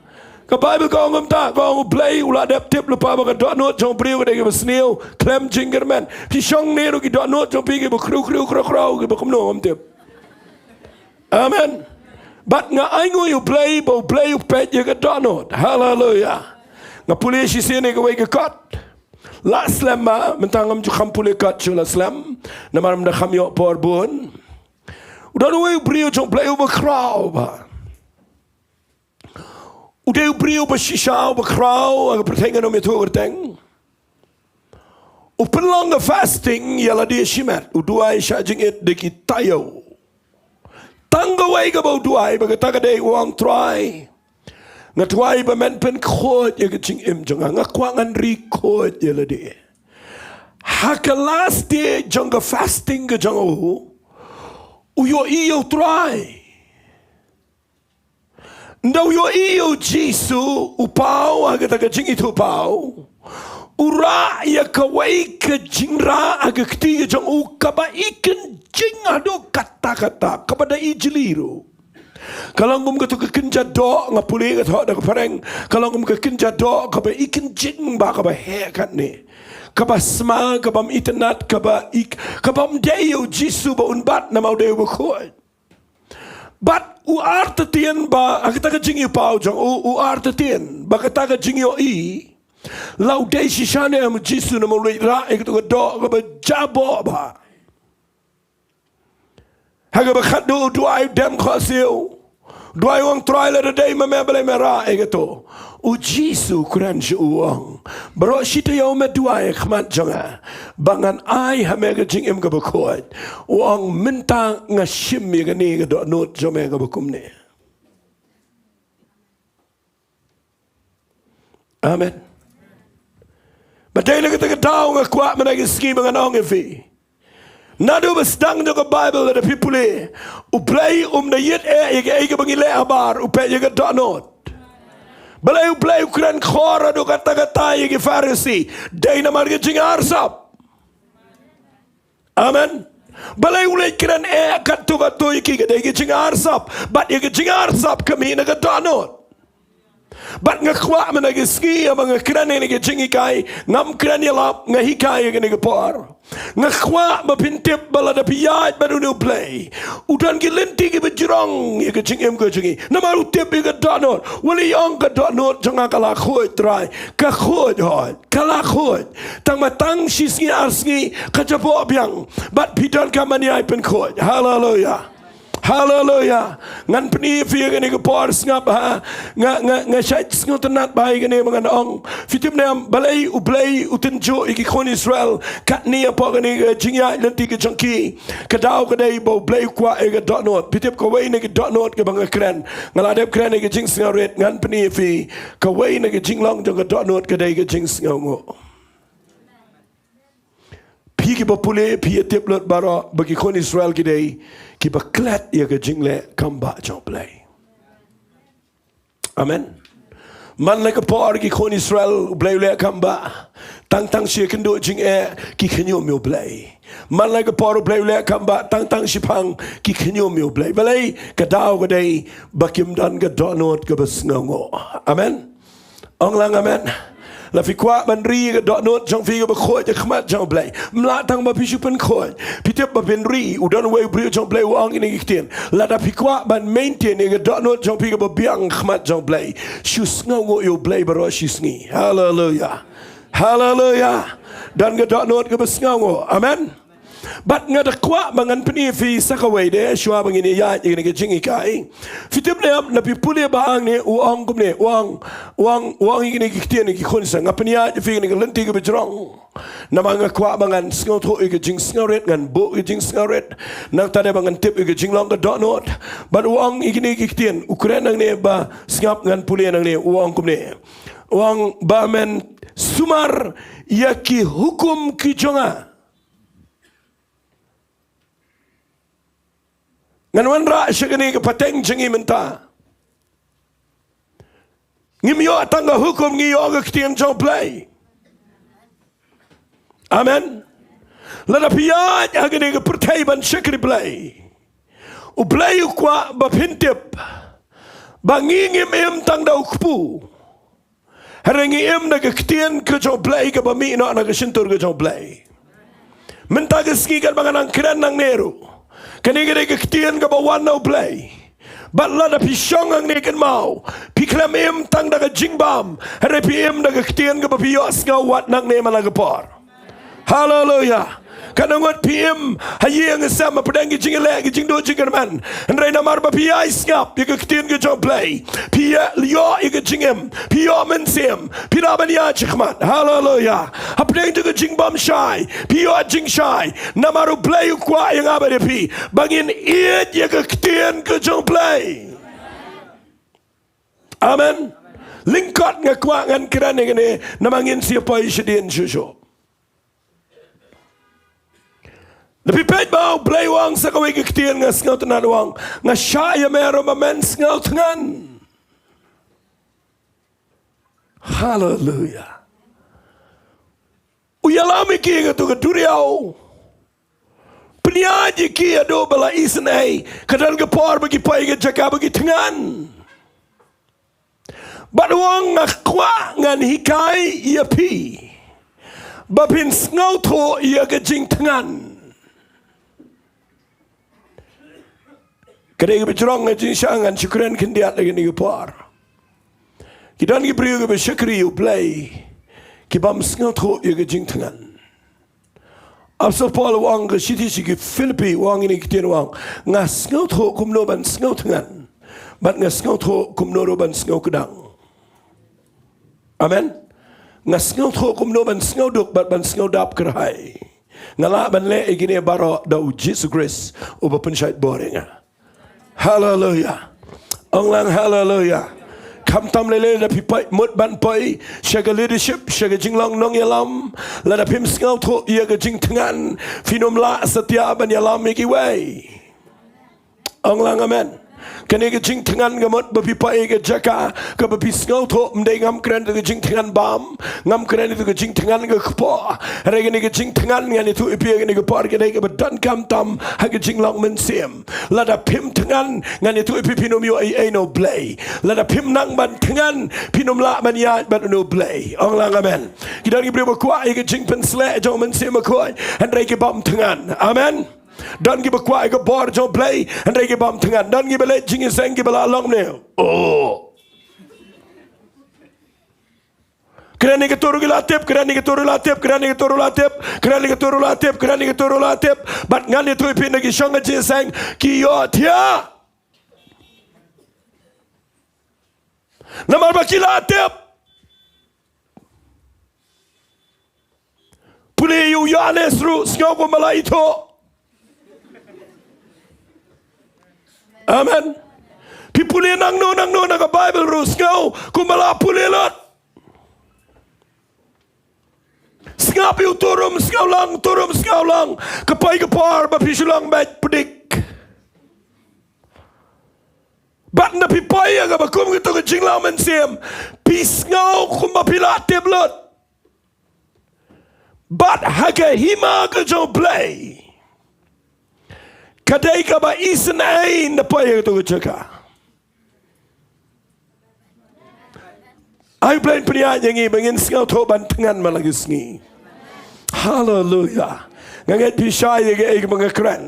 Ka Baibl ka ong kumta, ka ong U Blei u la dep tip lypa ba ka dohnud jong u briew ka dei kaba sniew khlem jingkyrmen. Phi shong ne ruh ki dohnud jong phi kiba khriw khriw khraw khraw kiba kumno ngam tip. Amen. Bad nga ainguh ïa U Blei ba U Blei u peit ïa ka dohnud. Haleluya. Nga pule shisien ïa kawei ka kot. La slem ma, mynta ngam ju kham pule kot shuh, la slem. Namar ym da kham ïoh por bun. U don uwei u briew jong U Blei uba khraw bha. U dei u briew ba shisha uba khraw ha ka pyrthei, ngan ym ïathuh kyrteng. U pynlong ka fasting ïa lade shimet, u duwai shah jingit da ki taïew. Tang kawei kaba u duwai, ba kata ka dei, u ong, Trai, nga duwai ba men pynkhuid ïa ka jingim jong nga, nga kwah ngan ri khuid ïa lade. Ha ka last day jong ka fasting ka jong u, u ïohi ïa u Trai. Ynda u ïohi ïa u Jisu, u paw ha kata ka jingithuhpaw, u rah ïa kawei ka jingrah ha ka kti ka jong u kaba i kynjing haduh katta katta, kaba da i jli ruh. Ka long kum kato ka kynja doh, nga pule ka thoh da ka phareng, ka long kum ka kynja doh kaba i kynjing bha, kaba heh katne, kaba sma, kaba ym itynnad, kaba i, kaba ym dei ïa u Jisu ba un bat namar u dei u bakhuid. Bad u artatien ba ha kata ka jingïohi paw jong u, u artatien ba kata ka jingïohi La u dei shisha ne em u Jisu, namar u leit rah ïa kato ka doh kaba jaboh bha. Ha kaba khatduh u duwai, u dem khohsiew. U duwai u ong, Trai, lada dei ma me, balei me rah ïa kato? U Jisu u kren sha u, u ong, baroh shi taïew me duwai ha khmat jong nga ba ngan ai ha me ka jingim kaba khuid. U ong, mynta nga shim ïa kane ka dohnud jong me kaba kumne. Amen. Bad dei na kata ka daw nga kwah mynta ka sngi ba ngan ong ïa phi, naduh ba sdang jong ka Baibl lada phi pule, U Blei um da ïeit eh ïa kaei kaba ngi leh habar, u peit ïa ka dohnud. Balei U Blei u kren khor haduh katta katta ïa ki Pharisi? Dei namar ka jingarsap. Amen. Balei u leit kren eh katto katto ïa ki? Ka dei ka jingarsap. Bad ïa ka jingarsap ka mih na ka dohnud. Bad nga kwah mynta ka sngi, haba nga kren ïa kane ka jinghikai, ngam kren ïalap, nga hikai ïa kane ka por. Nga kwah ba phin tip ba lada phi ïaid bad une U Blei, u don ki lynti kiba jrong ïa ka jingim ka jong ngi. Namar u tip ïa ka dohnud. U leh, ong, ka dohnud jong nga ka la khuid, Trai. Ka khuid hooid. Ka la khuid. Tang ma tang shi sngi ar sngi ka jaboh biang. Bad phi donkam ban ïai pynkhuid. Haleluya. Haleluya. Ngan pyni ïa phi ïa kane ka por, sngap ha. Nga, nga, nga shait sngewtynnat bha ïa kane ba ngan ong. Phi tip ne em balei U Blei u tynjuh ïa ki khun Israel katne hapoh kane ka jingïaid lynti ka jong ki? Ka daw ka dei ba U Blei u kwah ïa ka dohnud. Phi tip kawei na ki dohnud kaba nga kren, nga la dep kren ïa ka jingsngewrit, ngan pyni ïa phi. Kawei na ka jinglong jong ka dohnud ka dei ka jingsngewnguh. Phi kiba pule, phi ïa tip lut baroh ba ki khun Israel ki dei kiba klet ïa ka jingleh kam bah jong U Blei. Amen. Man la ka por ki khun Israel U Blei u leh kam bah, tang tang shi kynduh jingeh ki khñium ïa U Blei. Man la ka por U Blei u leh kam bah, tang tang shiphang ki khñium ïa U Blei. Balei? Ka daw ka dei ba kim don ka dohnud kaba sngewnguh. Amen. Ong lang amen. La phi kwah ban ri ïa ka dohnud jong phi kaba khuid ha khmat jong U Blei, ym lah tang ba phi shu pynkhuid. Phi tip ba phin ri, u don uwei u briew jong U Blei u ong kine ki ktien, lada phi kwah ban maintain ïa ka dohnud jong phi kaba biang ha khmat jong U Blei, shu sngewnguh ïa U Blei baroh shi sngi. Haleluya. Haleluya. Don ka dohnud kaba sngewnguh. Amen. Bad nga da kwah ba ngan pyni ïa phi sa kawei de shuwa ba ngin ïaid ïa kane ka jinghikai. Phi tip ne em, lada phi pule ba hangne u ong kumne, u ong, u ong, u ong ïa kine ki ktien ïa ki khun Israel. Nga pynïaid ïa phi kane ka lynti kaba jrong. Namar nga kwah ba ngan sngewthuh ïa ka jingsngewrit, ngan buh ïa ka jingsngewrit. Nangta de ba ngan tip ïa ka jinglong ka dohnud. Bad u ong ïa kine ki ktien, u kren nangne, ba sngap, ngan pule nangne, u ong kumne. U ong ba men sumar ïa ki hukum ki jong nga. Ngan wanrah sha kane ka pateng jong ngi mynta. Ngim ïoh tang ka hukum, ngi ïoh ka ktien jong U Blei. Amen. Lada phi ïaid ha kane ka pyrthei ban shakri Blei, U Blei u kwah ba phin tip ba ngi ngim im tang da u kpu. Hynrei ngi im da ka ktien ka jong U Blei kaba mih noh na ka shyntur ka jong U Blei. Mynta ka sngi katba nga nang kren nangne ruh, kane ka dei ka ktien kaba wan na U Blei. Bad lada phi shong hangne kynmaw, phi khlem im tang da ka jingbam, hynrei phi im da ka ktien kaba phi ïohsngew wat nangne man la ka por. Haleluya. Katno ngut phi im ha ïing ha sem hapdeng ki jingïaleh, ki jingduh jingkyrmen, hynrei namar ba phi ïai sngap ïa ka ktien ka jong U Blei, phi ïoh ïa ka jingim, phi ïoh mynsiem, phi lah ban ïaid shakhmat. Haleluya. Hapdeng jong ka jingbymshai phi ïoh jingshai. Namar U Blei u kwah ïa nga bad ïa phi ba ngin ïeit ïa ka ktien ka jong U Blei. Amen. Lyngkot nga kwah ngan kren ïa kane namar ngin sa poi shadien shuh shuh. Lada phi peit ba U Blei u ong sa kawei ka ktien, nga sngewtynnat, u ong, nga shah ïa me ruh ba men sngewthngan. Haleluya. U ïalam ïa ki ha kato ka duriaw. Pynïaid ïa ki haduh ba la isynei, ka don ka por ba ki poi ha ka jaka ba ki thngan. Bad u ong, nga kwah ngan hikai ïa phi ba phin sngewthuh ïa ka jingthngan. Ka dei kaba jrong ka jingshah, ngan shu kren khyndiat ïa kane ka por. Ki don ki briew kiba shakri ïa U Blei, bym sngewthuh ïa ka jingthngan. Apostol Paul u ong ha ka shithi sha ki Philippi, u ong ïa kine ki ktien, u ong, nga sngewthuh kumno ban sngewthngan, bad nga sngewthuh kumno ruh ban sngewkdang. Amen. Nga sngewthuh kumno ban sngewduk bad ban sngewdap kyrhai. Nga lah ban leh ïa kine baroh da U Jisu Khrist uba pynshait bor ïa nga. Haleluya. Ong lang haleluya. Khamtam lei lei lada phi poi, mut ban poi sha ka leadership, sha ka jinglong nongïalam, lada phim sngewthuh ïa ka jingthngan, phin ym lah satia ban ïalam ïa kiwei. Ong lang amen. Kane ka jingthngan ka mut ba phi poi ha ka jaka kaba phi sngewthuh, ym dei, ngam kren ïa ka jingthngan bam, ngam kren ïa ka jingthngan ka kpoh. Hynrei kane ka jingthngan, ngan ïathuh ïa phi ha kane ka por, ka dei kaba donkam tam ha ka jinglong mynsiem. Lada phim thngan, ngan ïathuh ïa phi, phin ym ïoh ei ei na U Blei. Lada phim nang ban thngan, phin ym lah ban ïaid bad U Blei. Ong lang amen. Ki don ki briew ba kwah ïa ka jingpynsleh jong u Mynsiem Bakhuid, hynrei ki bym thngan. Amen. Don kiba kwah ïa ka bor jong U Blei, hynrei ki bym thngan. Don kiba leit jingïaseng kiba la long ne. Oh. Kren ïa kato ruh ki la tip, kren ïa kato ruh la tip, kren ïa kato ruh la tip, kren ïa kato ruh la tip, kren ïa kato ruh la tip. Bad ngan ïathuh ïa phi, na ki shong ka jingïaseng ki ïohthiah. Namar ba ki la tip. Pule ïa u Ïoannis ruh, sngew kumba la ithuh. Amen. Phi pule nangno nangno na ka Baibl ruh, sngew kumba la pule lut. Sngap ïa u turum sngewlang, turum sngewlang. Ka poi ka por ba phi shu long beit pdik. Bad na phi poi ïa kaba kum kato ka jinglong mynsiem, phi sngew kumba phi la tip lut. Bad ha ka hima ka jong U Blei, ka dei kaba isynei na poi ïa kato ka jaka. Ai U Blei un pynïaid ïa ngi ba ngin sngewthuh ban thngan man la ka sngi. Haleluya. Nga ngeit phi shai ïa kaei kaba nga kren.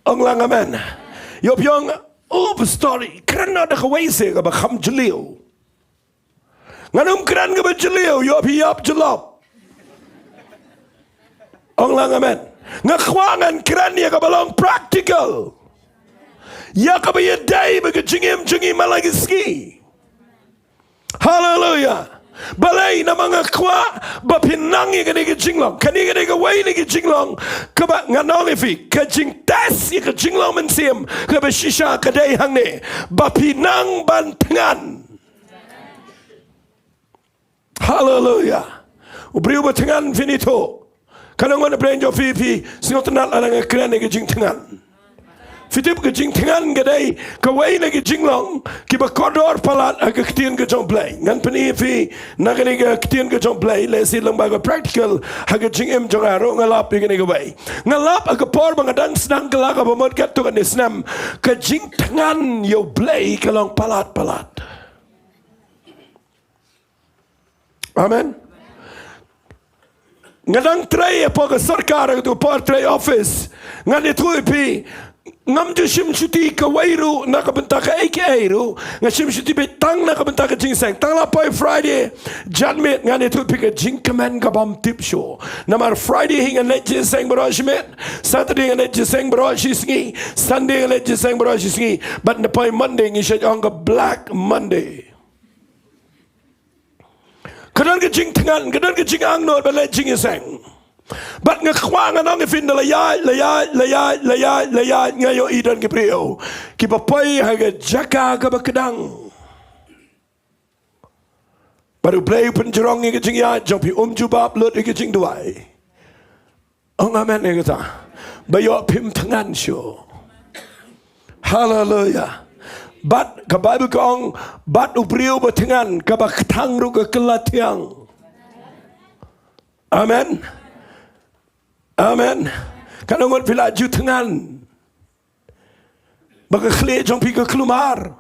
Ong lang amen. Ïoh phi ong, oh, pastor, kren noh da kawei se kaba kham jylliew. Ngan ym kren kaba jylliew, ïoh phi ïap jyllop. Ong lang amen. Nga kwah ngan kren ïa kaba long practical, ïa kaba ïadei bad ka jingim jong ngi man la ka sngi. Haleluya. Balei? Namar nga kwah ba phin nang ïa kane ka jinglong. Kane ka dei kawei na ki jinglong kaba ngan ong ïa phi, ka jingtest ïa ka jinglong mynsiem kaba shisha ka dei hangne, ba phin nang ban thngan. Haleluya. U briew ba thngan, phin ithuh. Katno ngut na pdeng jong phi phi sngewtynnad lada nga kren ïa ka jingthngan? Phi tip ka jingthngan ka dei kawei na ki jinglong kiba kordor palat ha ka ktien ka jong U Blei. Ngan pyni ïa phi na kane ka ktien ka jong U Blei, lehse lyngba ka practical ha ka jingim jong nga ruh nga lap ïa kane kawei. Nga lap ha ka por ba nga dang sdang kylla kaba mut katto katne snem, ka jingthngan ïa U Blei ka long palat palat. Amen. Nga dang trei hapoh ka sorkar, ha kato ka por trei office. Ngan ïathuh ïa phi, ngam ju shim shuti kawei ruh na ka bynta kaei kaei ruh. Nga shim shuti beit tang na ka bynta ka jingïaseng. Tang la poi Friday janmiet, ngan ïathuh ïa phi, ka jingkmen ka bym tip shuh. Namar Friday hi ngan leit jingïaseng baroh shi miet, Saturday ngan leit jingïaseng baroh shi sngi, Sunday ngan leit jingïaseng baroh shi sngi. Bad na poi Monday ngi shait ong ka Black Monday. Ka don ka jingthngan, ka don ka jingangnud ban leit jingïaseng. Bad nga kwah ngan ong ïa phi, ynda la ïaid, la ïaid, la ïaid, la ïaid, la ïaid, nga ïohi don ki briew kiba poi ha ka jaka kaba kdang. Bad U Blei u pynjrong ïa ka jingïaid jong phi, um jubab lut ïa ka jingduwai. Ong amen ïa kata. Ba ïoh phim thngan shuh. Haleluya. Bad ka Baibl ka ong, bad u briew ba thngan, kaba kthang ruh ka kylla thiang. Amen. Amen. Katno ngut phi la ju thngan ba ka khlieh jong phi ka kulmar?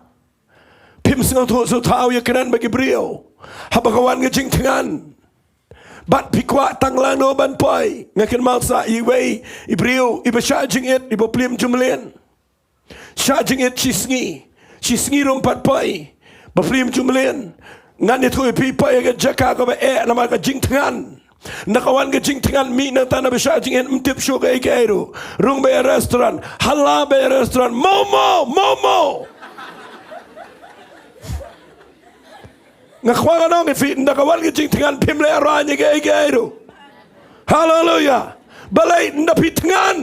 Phim sngewthuh sngewthaw ïakren bad ki briew haba ka wan ka jingthngan. Bad phi kwah tang lano ban poi. Nga kynmaw sa iwei i briew iba shah jingit, iba plie jumlien. Shah jingit shi sngi, shi sngi ruh ym pat poi. Ba plie jumlien. Ngan ïathuh ïa phi, poi ïa ka jaka kaba eh namar ka jingthngan. Nda ka wan ka jingthngan, mih nangta na ba shah jingin, ym tip shuh kaei kaei ruh. Rung beit ha restaurant, ha la beit ha restaurant, momo, momo. Nga kwah ngan ong ïa phi, nda ka wan ka jingthngan phim leh raiñ ïa kaei kaei ruh. Haleluia. Balei? Nda phi thngan.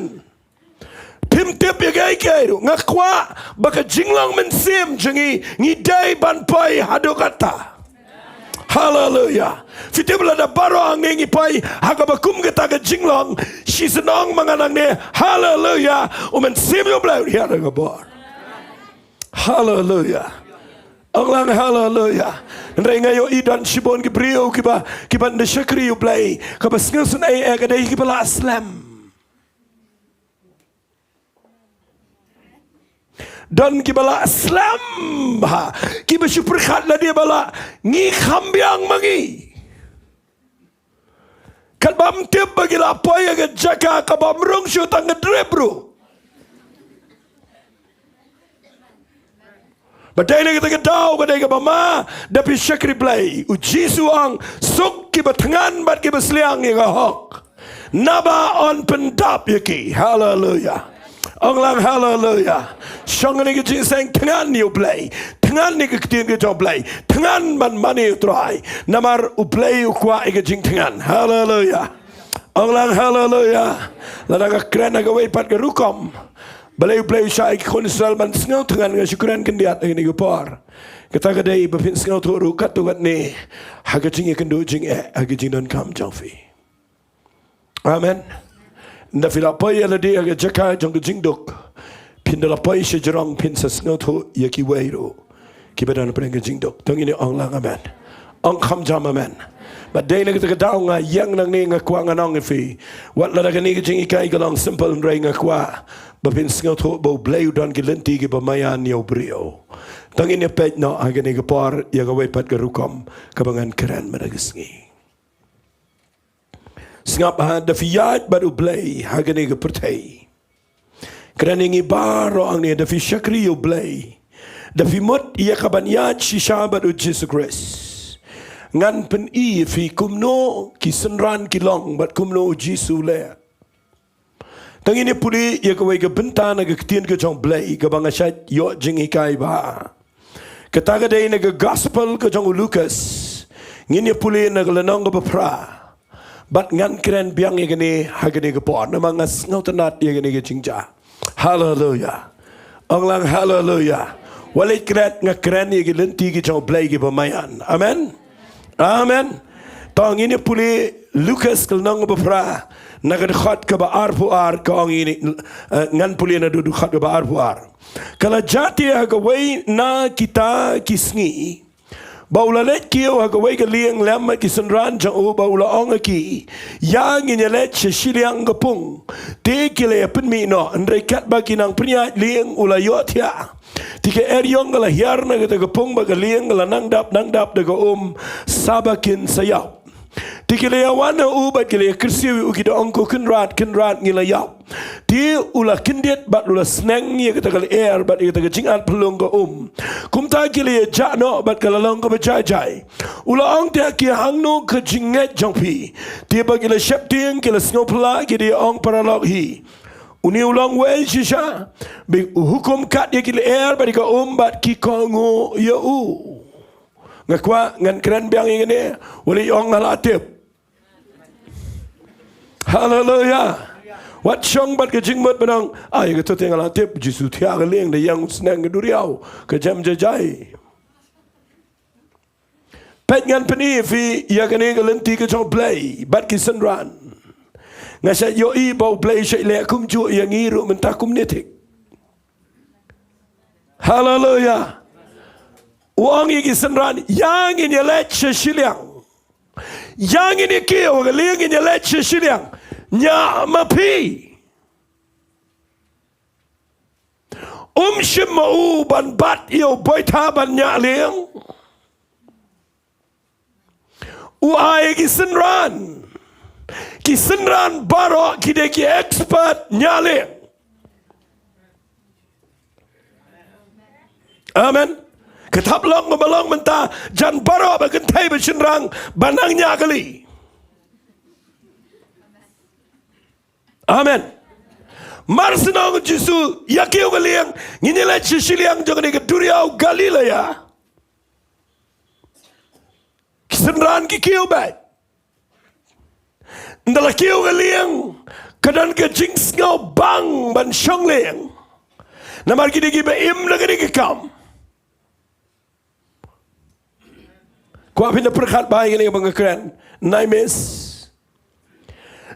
Phim tip ïa kaei kaei ruh. Nga kwah ba ka jinglong mynsiem jong ngi, ngi dei ban poi haduh katta. Haleluia. Phi tip, lada baroh hangne ngi poi ha kaba kum kata ka jinglong, shisien ong ma nga nangne, haleluia, u Mynsiem U Blei un hiar ïa ka bor. Haleluia. Ong lang haleluia. Hynrei nga ïohi don shibun ki briew kiba, kiba ym da shakri U Blei, kaba sngewsynei eh ka dei kiba la slem. Don kiba la slem, ha, kiba shu pyrkhat lade ba la, ngi kham biang ma ngi. Katba ym tip ba ki la poi ïa ka jaka kaba ym rung shuh tang ka drip ruh. Ba dei na kata ka daw ka dei kaba ma, da phi shakri Blei. U Jisu ong, suk kiba thngan bad kiba sliang ïa ka hok, naba yn pyndap ïa ki. Haleluia. Ong lang haleluia. Shong ïa ka jingseng, thngan ïa U Blei. Thngan ïa ka ktien ka jong U Blei. Thngan ban mane ïa U Trai. Namar U Blei u kwah ïa ka jingthngan. Haleluia. Ong lang haleluia. Lada nga kren ha kawei pat ka rukom, balei U Blei u shah ïa ki khun Israel ban sngew thngan? Nga shu kren khyndiat ha kane ka por. Kata ka dei ba phin sngewthuh ruh katto katne ha ka jingïakynduh jingeh, ha ka jingdonkam jong phi. Amen. Nda phi la poi ïa lade ha ka jaka jong ka jingduk, phin da la poi sha jrong, phin sa sngewthuh ïa kiwei ruh kiba don pdeng ka jingduk. To ngin ong lang amen. Ong kham jam amen. Bad dei na kata ka daw nga ïeng nangne, nga kwah ngan ong ïa phi, wat lada kane ka jinghikai ka long simple, hynrei nga kwah ba phin sngewthuh ba U Blei u don ki lynti kiba maïan ïa u briew. To ngin ïa peit noh ha kane ka por ïa kawei pat ka rukom kaba ngan kren mynta ka sngi. Sngap ha, da phi ïaid bad U Blei ha kane ka pyrthei. Kren ïa ngi baroh hangne, da phi shakri ïa U Blei, da phi mut ïa ka ban ïaid shisha bad U Jisu Khrist, ngan pyni ïa phi kumno ki synran ki long bad kumno U Jisu u leh. To ngin ïa pule ïa kawei ka bynta na ka ktien ka jong U Blei kaba nga shait ïoh jinghikai bha. Kata ka dei na ka gospel ka jong u Lukas. Ngin ïa pule na ka lynnong kaba phra. Bad ngan kren biang ïa kane ha kane ka por, namar nga sngewtynnat ïa kane ka jingjia. Haleluia. Ong lang haleluia. Wat leit klet, nga kren ïa ki lynti ki jong U Blei kiba maïan. Amen. Amen. To ngin ïa pule Lukas ka lynnong kaba phra, na ka dkhot kaba arphew ar, ka ong ïa kine, eh, ngan pule naduh dkhot kaba arphew ar. Ka la jia te ha kawei na kita ki sngi, ba u la leit kiew ha kawei ka lieng lem bad ki synran jong u, bad u la ong ha ki, ïa ngin ïa leit sha shiliang ka pung. Te ki la ïa pynmih noh, hynrei katba ki nang pynïaid lieng u la ïohthiah. Te ka eriong ka la hiar na kata ka pung bad ka lieng ka la nang dap nang dap da ka um, sa ba kin sa ïap. Te ki la ïa wan ha u bad ki la ïa kyrsiew ïa u, ki da ong, ko Kynrad, Kynrad, ngi la ïap. Te u la kyndit bad u la sneng ïa kata ka lyer bad ïa kata ka jingat phyllung ka um. Kumta ki la ïa jah noh bad ka la long kaba jai jai. U la ong te ha ki, hangno ka jingngeit jong phi? Te ba ki la sheptieng ki la sngewphylla, ki da ïa ong paralok hi, une u long uwei shisha ba u hukum kat ïa ki lyer bad ïa ka um bad ki kohnguh ïa u. Nga kwah ngan kren biang ïa kane, wat leit ong nga la tip. Haleluia. Wat shong bad ka jingmut ba nang, ai, kato te nga la tip, Jisu thiah ka lieng da ïeng u sneng ka duriaw, ka jem jai jai. Peit, ngan pyni ïa phi ïa kane ka lynti ka jong U Blei bad ki synran. Nga shait ïohi ba U Blei u shait leh kumjuh ïa ngi ruh mynta kumne thik. Haleluia. U ong ïa ki synran, ïa ngin ïa leit sha shiliang. Ïa ngin ïa kiew ha ka lieng, ngin ïa leit sha shiliang. Ñiah ma phi. Um shim ma u ban bat ïa u boitha ban ñiah lieng. U ai ki synran. Ki synran baroh ki dei ki expert ñiah lieng. Amen. Ka thap long kaba long mynta, jan baroh ba kynthei ba shynrang, ba nang ñiah kali. Amen. Mar shen ong u Jisu, ïa kiew ka lieng, ngin ïa leit sha shiliang jong kane ka duriaw Galilea. Ki synran ki kiew beit. Ynda la kiew ka lieng, ka don ka jingsngewbang ban shong lieng. Namar ki dei kiba im na kane ka kam. Kwah phin da pyrkhat bha ïa kane kaba nga kren. Nai miss.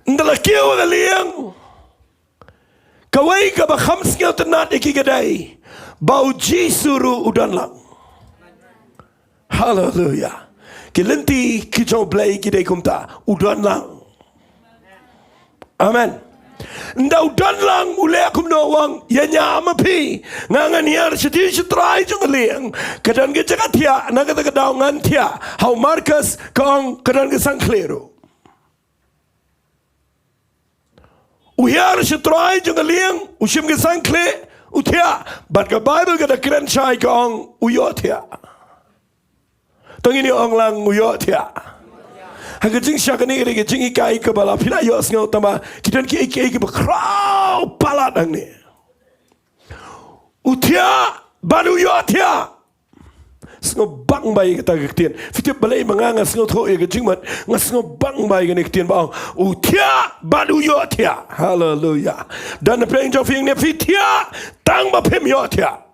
Ynda la kiew ka lieng, kawei kaba kham sngewtynnat ïa ki ka dei ba u Jisu ruh u don lang. Haleluia. Ki lynti ki jong U Blei ki dei kumta, u don lang. Amen. Ynda u don lang u leh kumno? U ong, ïa ñiah ma phi, nga ngan hiar shatei shatrai jong ka lieng. Ka don ka jaka thiah, na kata ka daw ngan thiah. Ha u Markos ka ong ka don ka sangkhlieh ruh. U hiar shatrai jong ka lieng, u shim ka sangkhlieh, u thiah. Bad ka Baibl ka da kren shai ka ong u ïohthiah. To ngin ïa ong lang u ïohthiah. Ha ka jingshakri kane, ka jinghikai kaba la phi la ïohsngew tang ba ki don kiei kiei kiba khraw palat hangne. U thiah bad u ïohthiah. Sngewbang bha ïa kata ka ktien. Phi tip balei ma nga nga sngewthuh ïa ka jingmut, nga sngewbang bha ïa kane ka ktien ba ong u thiah bad u ïohthiah. Haleluia. Don na pdeng jong phi hangne, phi thiah tang ba phim ïohthiah.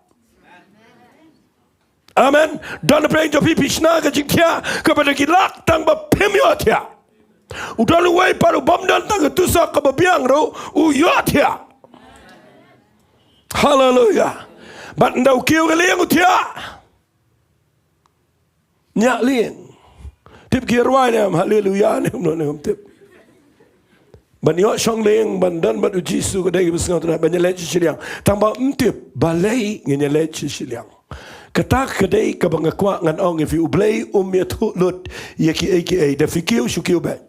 Amen. Don na pdeng jong phi, phi shna ka jingthiah kaba da ki lak tang ba phim ïohthiah. U don uwei pat u bym don tang ka tusok kaba biang ruh, u ïohthiah. Haleluia. Bad ynda u kiew ka lieng u thiah. Ñiah lieng. Tip ki rwai ne em, haleluia ne em, no ne em tip. Ban ïoh shong lieng, ban don bad u Jisu ka dei kaba sngewtynnat, ban ïa leit sha shiliang. Tang ba ym tip balei ngin ïa leit sha shiliang. Kata ka dei kaba nga kwah ngan ong ïa phi, U Blei um ïathuh lut ïa kiei kiei, da phi kiew shu kiew beit.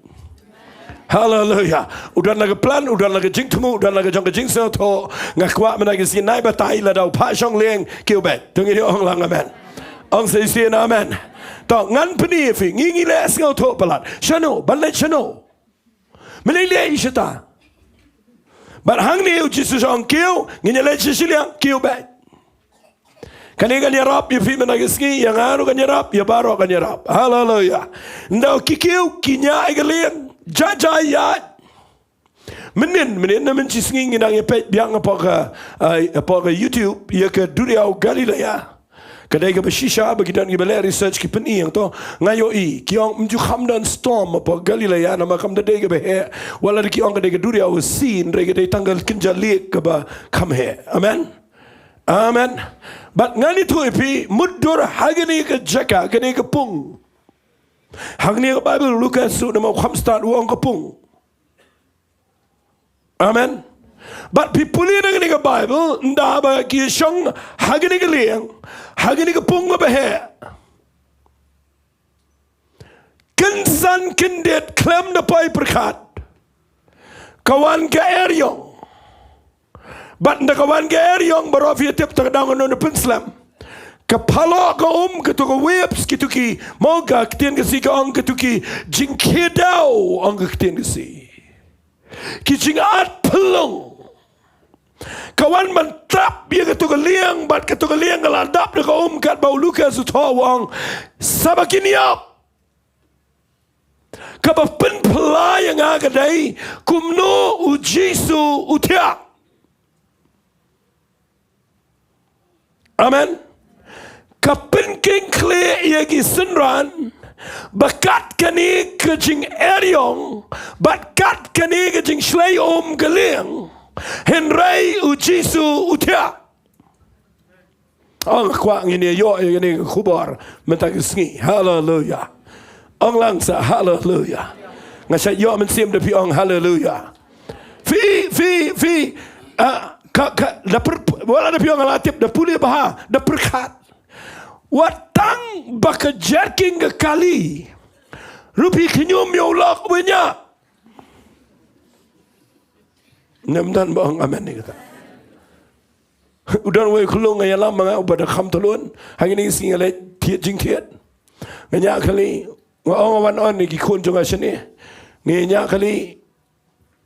Haleluia. U don la ka plan, u don la ka jingthmu, u don la ka jong ka jingsngewthuh. Nga kwah mynta ka sngi nai batai lada u phah shong lieng, kiew beit. To ngin ïa ong lang amen. Ong sa shisien amen. To ngan pyni ïa phi, ngi ngi leh sngewthuh palat. Shano, ban leit shano? Mynne leit shata. Bad hangne u Jisu u ong kiew, ngin ïa leit sha shiliang, kiew beit. Kane kan ïarap ïa phi mynta ka sngi, ïa nga ruh kan ïarap, ïa baroh kan ïarap. Haleluia. Ynda ki kiew ki ñiah ïa ka lieng, ja ja ïaid. Mynnin, mynnin na mynshisngi ngi dang ïa peit biang hapoh ka, ai, hapoh ka YouTube ïa ka duriaw Galilea. Ka dei kaba shisha ba ki don kiba leh research ki pyni ïa kato. Nga ïohi ki ong ym ju kham don storm hapoh Galilea namar kam da dei kaba heh. Wat la ki ong ka dei ka duriaw Sin, hynrei ka dei tang ka kynja liek kaba kham heh. Amen. Amen. Bad ngan ïathuh ïa phi, mutdur ha kane ka jaka, kane ka pung. Ha kane ka Baibl Lukas u, namar u kham stad u ong ka pung. Amen. Bad phi pule na kane ka Baibl, ynda ba ki shong ha kane ka lieng, ha kane ka pung kaba heh. Kynsan kyndit khlem da poi pyrkhat, ka wan ka eriong. Bad ynda ka wan ka eriong, baroh phi tip ta ka daw nga nang pynslem. Ka paloh ka um, kito ka waves, kito ki, mo, ka ktien Khasi ka ong kito ki jingkhie daw, ong ka ktien Khasi. Ki jingat pynlong. Ka wan ban trap ïa kato ka lieng, bad kato ka lieng ka la dap da ka um, katba u Lukas u thoh u ong, sa ba kin ïap. Kaba pynphylla ïa nga ka dei kumno u Jisu u thiah. Amen. Ka pynkheiñ khlieh ïa ki synran ba kat kane ka jingeriong bad kat kane ka jingshlei um ka lieng, hynrei u Jisu u thiah. Ong kwah ngin ïa ïoh ïa kane ka khubor mynta ka sngi. Haleluia. Ong lang sa haleluia. Nga sa ïoh mynsiem da phi ong haleluia. Phi, phi, phi, ah, ka, ka, da pur, wat la da phi ong la tip, da pule bha, da pyrkhat. Wat tang ba ka jerking ka kali ruh phi khñium ïa u lok u ñiah. Ngim don ba ong amen ïa kata. U don uwei u khyllung nga ïalam ma nga uba da kham tylun. Hangne sngi nga leit thied jingthied. Nga ñiah kali, nga ong nga wan on ïa ki khun jong nga shane. Nga ñiah kali,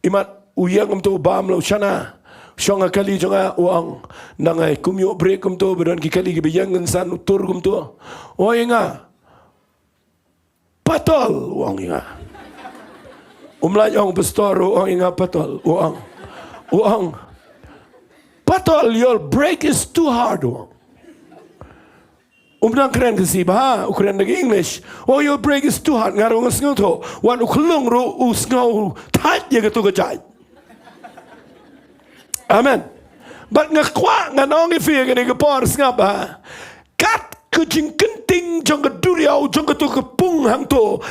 imat u ïeng kumto, bam la u shana. Shong ha kali jong nga, u ong, nang ai kum ïoh brek kumto, ba don ki kali kiba ïeng kynsan, u tur kumto. U ong ïa nga, "Patol," u ong ïa nga. Um lah ong pastor, u ong ïa nga patol, u ong. U ong, "Patol, your brake is too hard," u ong. Um nang kren Khasi bha, u kren da ka English. "Oh, your brake is too hard." Nga ruh nga sngewthuh. Wat u khyllung ruh u sngewthait ïa kato ka jait. Amen. Bad nga kwah ngan ong ïa phi ha kane ka por, sngap bha. Kat ka jingkynting jong ka duriaw jong kato ka pung hangto,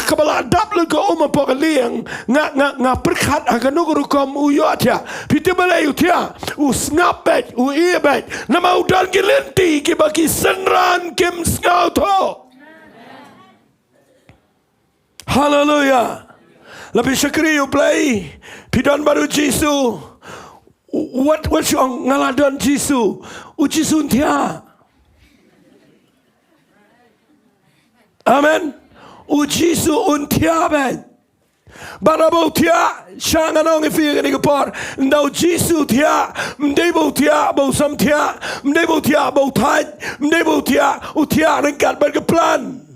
kaba la dap la ka um hapoh ka lieng, nga, nga, nga pyrkhat ha kano ka rukom u ïoh thiah. Phi tip balei u thiah? U sngap beit, u ïeh beit. Namar u don ki lynti kiba ki synran kim sngewthuh. Haleluya. La phi shakri U Blei, phi don bad U Jisu. Wat, wat shu ong nga la don Jisu. U Jisu un thiah. Amen. U Jisu un thiah beit. Bad haba u thiah, shah ngan ong ïa phi ha kane ka por, ynda U Jisu u thiah, ym dei ba u thiah ba u sam thiah, ym dei ba u thiah ba u thait, ym dei ba u thiah, u thiah ryngkat bad ka plan.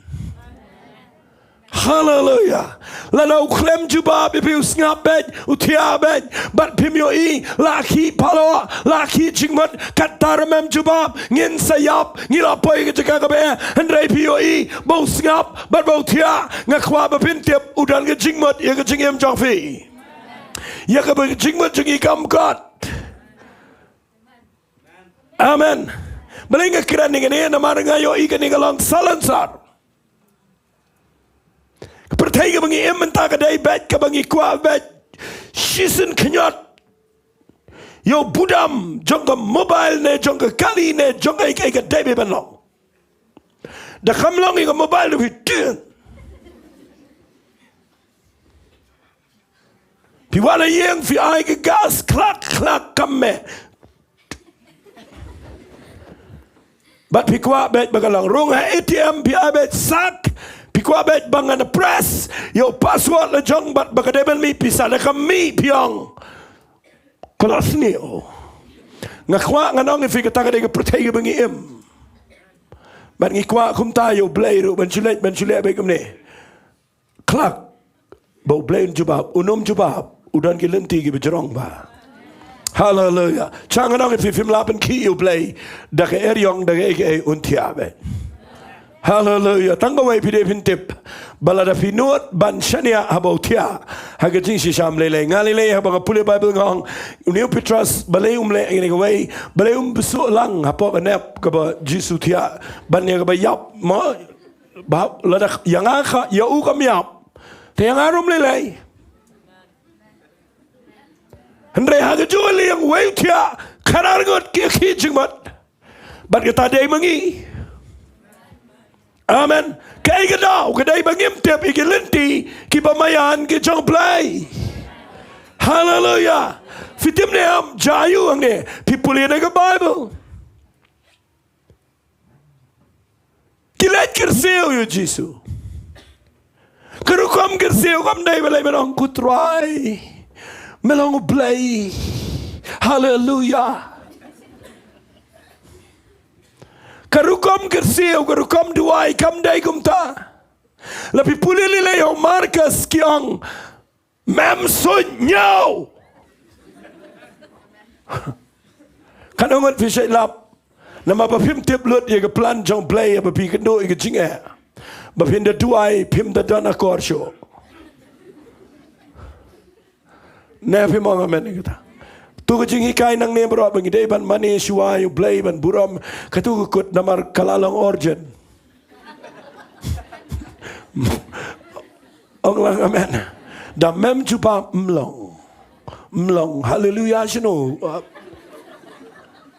Haleluya. Lada u khlem jubab ïa phi, u sngap beit, u thiah beit. Bad phim ïohi, la khih palo, la khih jingmut, katta ruh mem jubab, ngin sa ïap, ngi la poi ka jaka kaba eh, hynrei phi ïohi ba u sngap bad ba u thiah, nga kwah ba phin tip u don ka jingmut ïa ka jingim jong phi. Ïa kaba ka jingmut jong ngi kam kot. Amen. Balei nga kren ïa kane? Namar nga ïohi kane ka long salonsar. Ka pyrthei kaba ngi im mynta ka dei beit kaba ngi kwah beit shisien khynñiot ïa u budam jong ka mobile ne jong ka kali ne jong kaei kaei ka dei beit ban long. Da kham long ïa ka mobile da phi tieng. Phi wan ha ïing phi ai ka gas, khlak khlak kam meh. Bad phi kwah beit ba ka long rung ha A T M, phi ai beit sak, phi kwah beit ba ngan press ïa u password la jong bad ba ka dei ban mih pisa, da ka mih phi ong, ka la sniew. Nga kwah ngan ong ïa phi kata ka dei ka pyrthei kaba ngi im. Bad ngi kwah kumta ïa U Blei ruh ban shu leit, ban shu leh beit kumne. Khlak ba U Blei un jubab, un ym jubab, u don ki lynti kiba jrong bha. Haleluya. Shah ngan ong ïa phi, phim lah pynkhih ïa U Blei da ka eriong, da kaei kaei, un thiah beit. Haleluya. Tang kawei phi dei phin tip ba lada phi nud ban shaniah haba u thiah ha ka jingshisha, ym lei lei. Nga lei lei haba nga pule Baibl nga ong, une u Petros balei um leh ïa kane kawei, balei um bsuh lang hapoh ka nep kaba Jisu thiah ban ïa kaba ïap mo. Ba lada ïa nga ka, ïa u kam ïap, te ïa nga ruh ym lei lei. Hynrei ha kajuh ka liang wei u thiah, khadar ngut ki khih jingmut. Bad kata dei ma ngi. Amen. Kaei ka daw? Ka dei ba ngim tip ïa ki lynti kiba maïan ki jong U Blei. Haleluya. Phi tip ne em, jia ïa u hangne, phi pule na ka Baibl. Ki leit kyrsiew ïa U Jisu. Ka rukom kyrsiew kam dei ba lei ban ong, Ko Trai, me long U Blei. Haleluya. Ka rukom kyrsiew, ka rukom duwai kam dei kumta. La phi pule lei lei ha u Markos ki ong, mem suidñiew. Katno ngut phi shait lap? Namar ba phim tip lut ïa ka plan jong U Blei, ïa ba phi kynduh ïa ka jingeh, ba phin da duwai, phim da don akor shuh. Ne phim ong amen ïa kata? To ka jinghikai nangne baroh ba ngi dei ban mane shuwa ïa U Blei, ban burom, kato ka kut namar ka la long urgent. Ong lang amen. Da mem jubab, ym long. Ym long. Haleluya shano?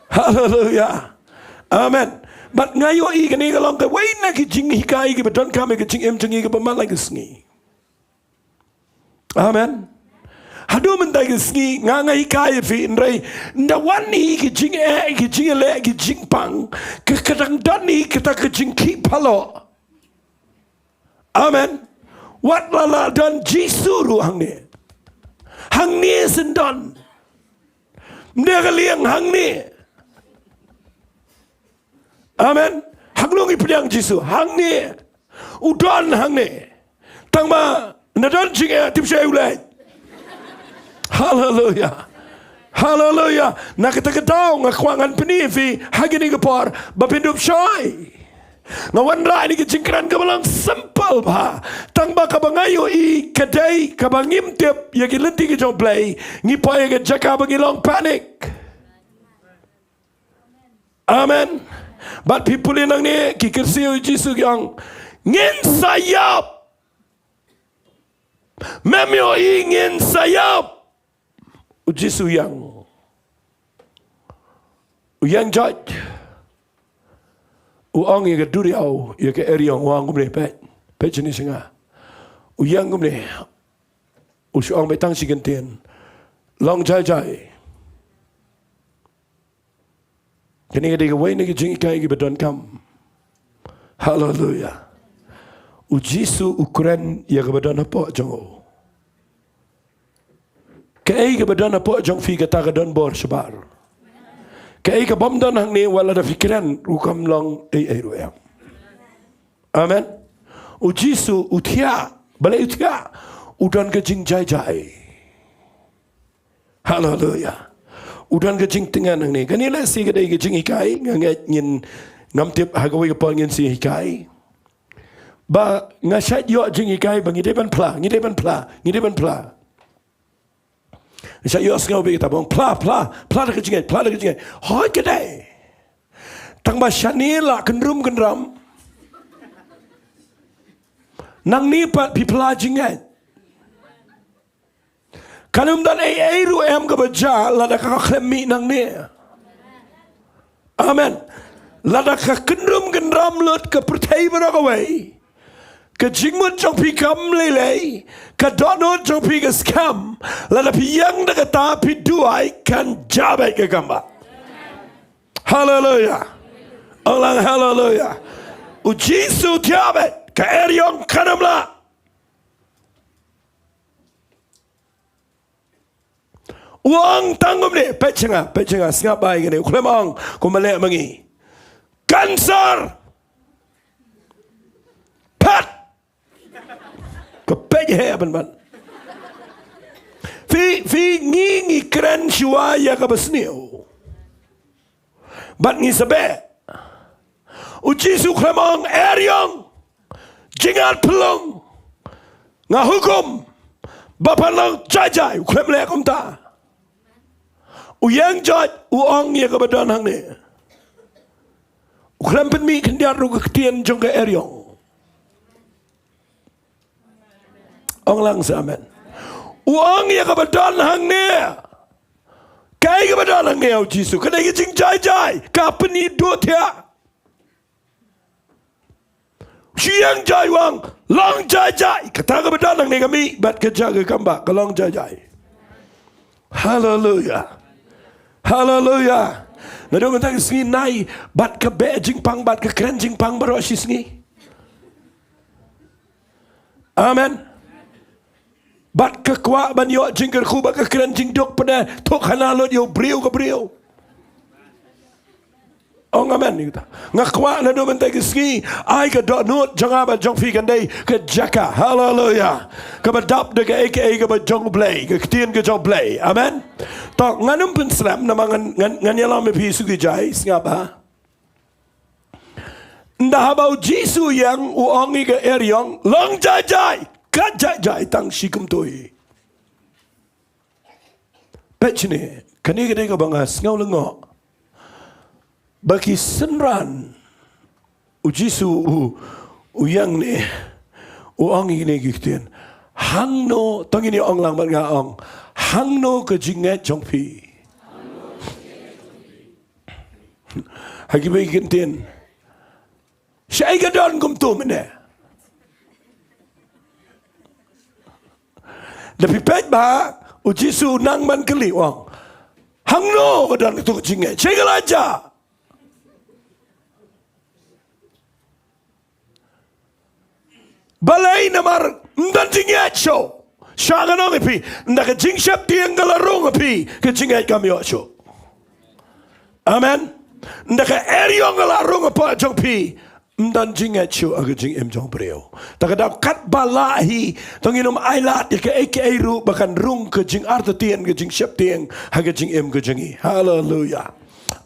Haleluya. Amen. Bad nga ïohi kane ka long kawei na ki jinghikai kiba donkam ïa ka jingim jong ngi kaba man la ka sngi. Amen. Haduh mynta ka sngi nga nga hikai ïa phi, hynrei nda wan hi ki jingeh, ki jingleh, ki jingpang, ka ka dang don hi kata ka jingkhih paloh. Amen. Wat la la don Jisu ruh hangne. Hangne shen don. Nda ka liang hangne. Amen. Hangne ngi pdiang Jisu, hangne. U don hangne. Tang ba na don jingeh, tip shaei u leit. Haleluya. Haleluya. Na kata ka daw nga kwah ngan pyni ïa phi ha kine ki por ba phin dup shai. Nga wanrah ïa kine ki jingkren kaba long simple bha. Tang ba kaba nga ïohi ka dei kaba ngim tip ïa ki lynti ki jong U Blei, ngi poi ïa ka jaka ba ngi long panic. Amen. Bad phi pule nangne, ki kyrsieh ïa U Jisu ki ong, ngin sa ïap. Mem ïohi, ngin sa ïap. U Jisu u ïeng. U ïeng jait. U ong ïa ka duriaw, ïa ka eriong, u ong kumne, peit. Peit shane sha nga. U ïeng kumne. U shu ong beit tang shi kyntien. Long jai jai. Kane ka dei kawei na ki jinghikai kiba donkam. Haleluya. U Jisu u kren ïa kaba don hapoh jong u. Kaei kaba don hapoh jong phi kata ka don bor shabar. Kaei kabym don hangne wat lada phi kren ruh kam long ei ei ruh em. Amen. U Jisu u thiah, balei u thiah? U don ka jingjai jai. Haleluya. U don ka jingtyngan hangne. Kane lehse ka dei ka jinghikai, nga ngeit ngin, ngam tip ha kawei ka por ngin sa hikai. Ba nga shait ïoh jinghikai ba ngi dei ban phla, ngi dei ban phla, ngi dei ban phla. Nga shait ïoh sngew beit kata ba ong phla, phla, phla da ka jingngeit, phla da ka jingngeit. Hooid ka dei. Tang ba shane la kynrum kynram. Nangne pat phi phla jingngeit. Kan ym don ei ei ruh em kaba jia lada ka khlem mih nangne. Amen. Lada ka kynrum kynram lut ka pyrthei baroh kawei, ka jingmut jong phi kam lei lei, ka dohnud jong phi ka skhem, lada phi ïeng da kata phi duwai kan jia beit ka kam ba. Haleluya. Ong lang haleluya. U Jisu u thiah beit, ka eriong kan ym lah. U ong tang kumne, peit sha nga, peit sha nga, sngap bha ïa kane, u khlem ong kumba leh ma ngi. Cancer! Pat! Ka peit heh ban ban. Phi, phi ngi ngi kren shuwa ïa kaba sniew. Bad ngi sa beh. U Jisu u khlem ong eriong, jynjar pynlong, nga hukum ba phan long jai jai, u khlem leh kumta. U ïeng jait, u ong ïa kaba don hangne. U khlem pynmih khyndiat ruh ka ktien jong ka eriong. Ong lang sa amen. U ong ïa kaba don hangne. Kaei kaba don hangne, ïa u Jisu? Ka dei ka jingjai jai, ka pynduh thiah. Shu ïeng jai u ong, long jai jai. Kata kaba don hangne ka mih bad ka jia ka kam ba ka long jai jai. Haleluya. Haleluya. Naduh mynta ka sngi nai bad ka beh jingpang bad ka kren jingpang baroh shi sngi. Amen. Bad ka kwah ban ïoh jingkyrkhu bad ka kren jingduk pyneh, thok khana lut ïa u briew ka briew. Ong amen ïa kata. Nga kwah naduh mynta ka sngi, ai ka dohnud jong nga bad jong phi kan dei ka jaka, haleluya, kaba dap da kaei kaei kaba jong U Blei, ka ktien ka jong U Blei. Amen. To ngan ym pynslem namar ngan, ngan, ngan ïalam ïa phi suki jai, sngap bha. Nda haba u Jisu u ïeng, u ong ïa ka eriong, long jai jai, kat jai jai tang shi kumto hi. Peit shane, kane ka dei kaba nga sngew lyngngoh. Ba ki synran, u Jisu u, u ïeng ne, u ong ïa kine ki ktien. Hangno, to ngin ïa ong lang bad nga ong, hangno ka jingngeit jong phi? Ha kiwei ki ktien. Shaei ka don kumto mynne? Da phi peit bha, U Jisu u nang ban kylli, u ong, hangno ka don kato ka jingngeit? Shaei ka la jia? Balei? Namar ym don jingngeit shuh. Sha ngan ong ïa phi, ynda ka jingsheptieng ka la rung ha phi, ka jingngeit kam ïoh shuh. Amen. Ynda ka eriong ka la rung hapoh jong phi, ym don jingngeit shuh ha ka jingim jong u briew. Te ka daw katba lah hi, to ngin ym ailad ïa kaei kaei ruh ba kan rung ka jingartatien, ka jingsheptieng ha ka jingim ka jong ngi. Haleluia.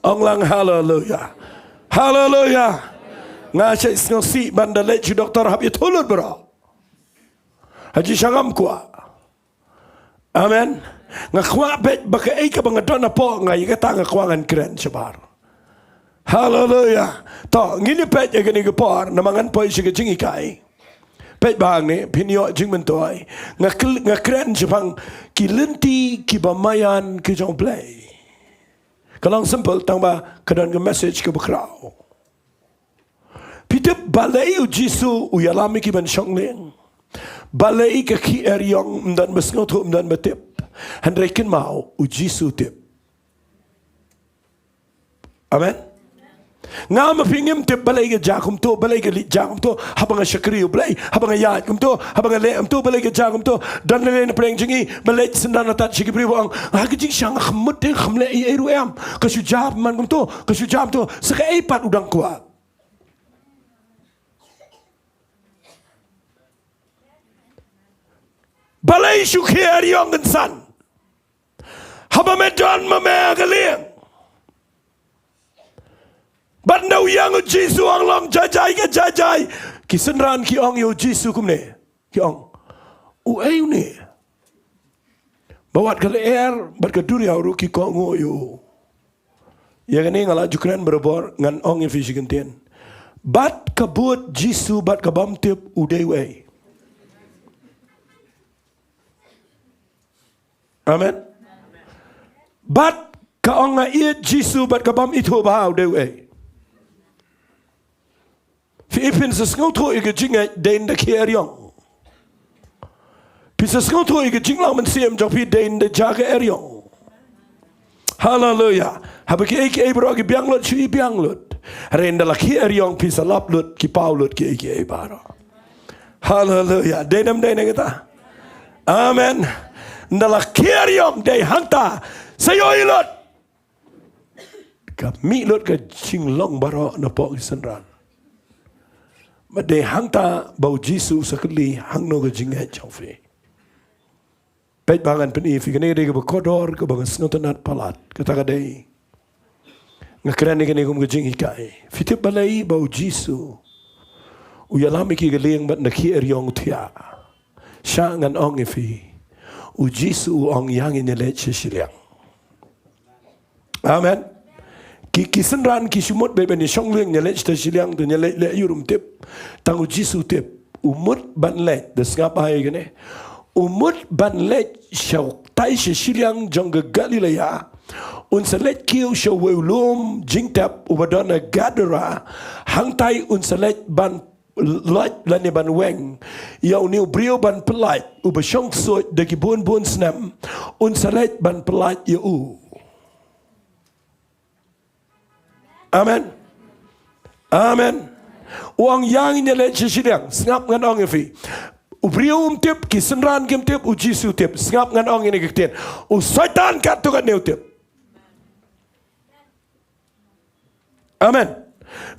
Ong lang haleluia. Haleluia. Nga shait sngewsih ban da leit sha u doktor hap ïathuh lut baroh. Haji sha ngam kwah. Amen. Nga kwah beit ba kaei kaba nga don hapoh nga, ïa kata nga kwah ngan kren shabar. Haleluia. To, ngin ïa peit ïa kane ka por, namar ngan poi sha ka jinghikai. Peit ba hangne, phin ïoh jingmyntoi. Nga kl-, nga kren shaphang ki lynti kiba maïan ki jong U Blei. Ka long simple, tang ba ka don ka message kaba khraw. Phi tip balei u Jisu u ïalam ïa ki ban shong lieng? Balei ka khie eriong? Ym don ba sngewthuh, ym don ba tip. Hynrei kynmaw, u Jisu u tip. Amen. Nga ma phi ngim tip balei ka jia kumto, balei ka leit jia kumto, haba nga shakri U Blei, haba nga ïaid kumto, haba nga leh kumto, balei ka jia kumto. Don lei lei na pdeng jong ngi ba leit syndon na tad sha ki briew ba ong, ha ka jingshisha nga kham mut de, kham leh ei ei ruh em. Ka shu jia man kumto, ka shu jia kumto. Sa kaei pat u dang kwah? Balei shu khie eriong kynsan? Haba me don ma me ha ka lieng. Bad ynda u ïeng u Jisu u ong long jai jai ka jai jai, ki synran ki ong ïa u Jisu kumne. Ki ong, uei une ba wat ka lyer bad ka duriaw ruh ki kohnguh ïa u? Ïa kane nga la ju kren barabor, ngan ong ïa phi shi kyntien. Bad ka bud Jisu bad ka bym tip u dei uei? Amen. Bad ka ong nga ïeit Jisu bad ka bym ithuh bha u dei uei? Phi, phin sa sngewthuh ïa ka jingngeit dei ynda khie eriong. Phi sa sngewthuh ïa ka jinglang mynsiem jong phi dei ynda jia ka eriong. Haleluia. Haba kiei kiei baroh ki biang lut, shu i biang lut. Hynrei ynda la khie eriong phi sa lap lut, ki paw lut kiei kiei baroh. Haleluia. Dei ne ym dei ne kata? Amen. Ynda la khie eriong dei hangta sa ïohi lut. Ka mih lut ka jinglong baroh na pok ki synran. Bad dei hangta ba u Jisu u sa kylli, hangno ka jingngeit jong phi? Peit ba ngan pyni ïa phi, kane ka dei kaba kordor kaba nga sngewtynnat palat. Kata ka dei, nga kren ïa kane kum ka jinghikai. Phi tip balei ba u Jisu u ïalam ïa ki ka lieng bad ynda khie eriong u thiah? Sha ngan ong ïa phi, u Jisu u ong, ïa ngin ïa leit sha shiliang. Amen. Ki, ki synran ki shu mut beit ban ïa shong lieng, ïa leit sha shiliang, te ïa leit leh aïu ruh ym tip. Tang u Jisu u tip. U mut ban leit, da sngap bha ïa kane. U mut ban leit shatai sha shiliang jong ka Galilea. Un sa leit kiew sha uwei u lum jingtep uba don ha Gadara. Hangtai un sa leit ban lait lane ban weng ïa une u briew ban pyllait, uba shong ksuid da ki bun bun snem, un sa leit ban pyllait ïa u. Amen. Amen. U ong ïa ngin ïa leit sha shiliang, sngap ngan ong ïa phi. U briew um tip, ki synran kim tip, u Jisu u tip. Sngap ngan ong ïa kane ka ktien. U Soitan katto katne u tip. Amen.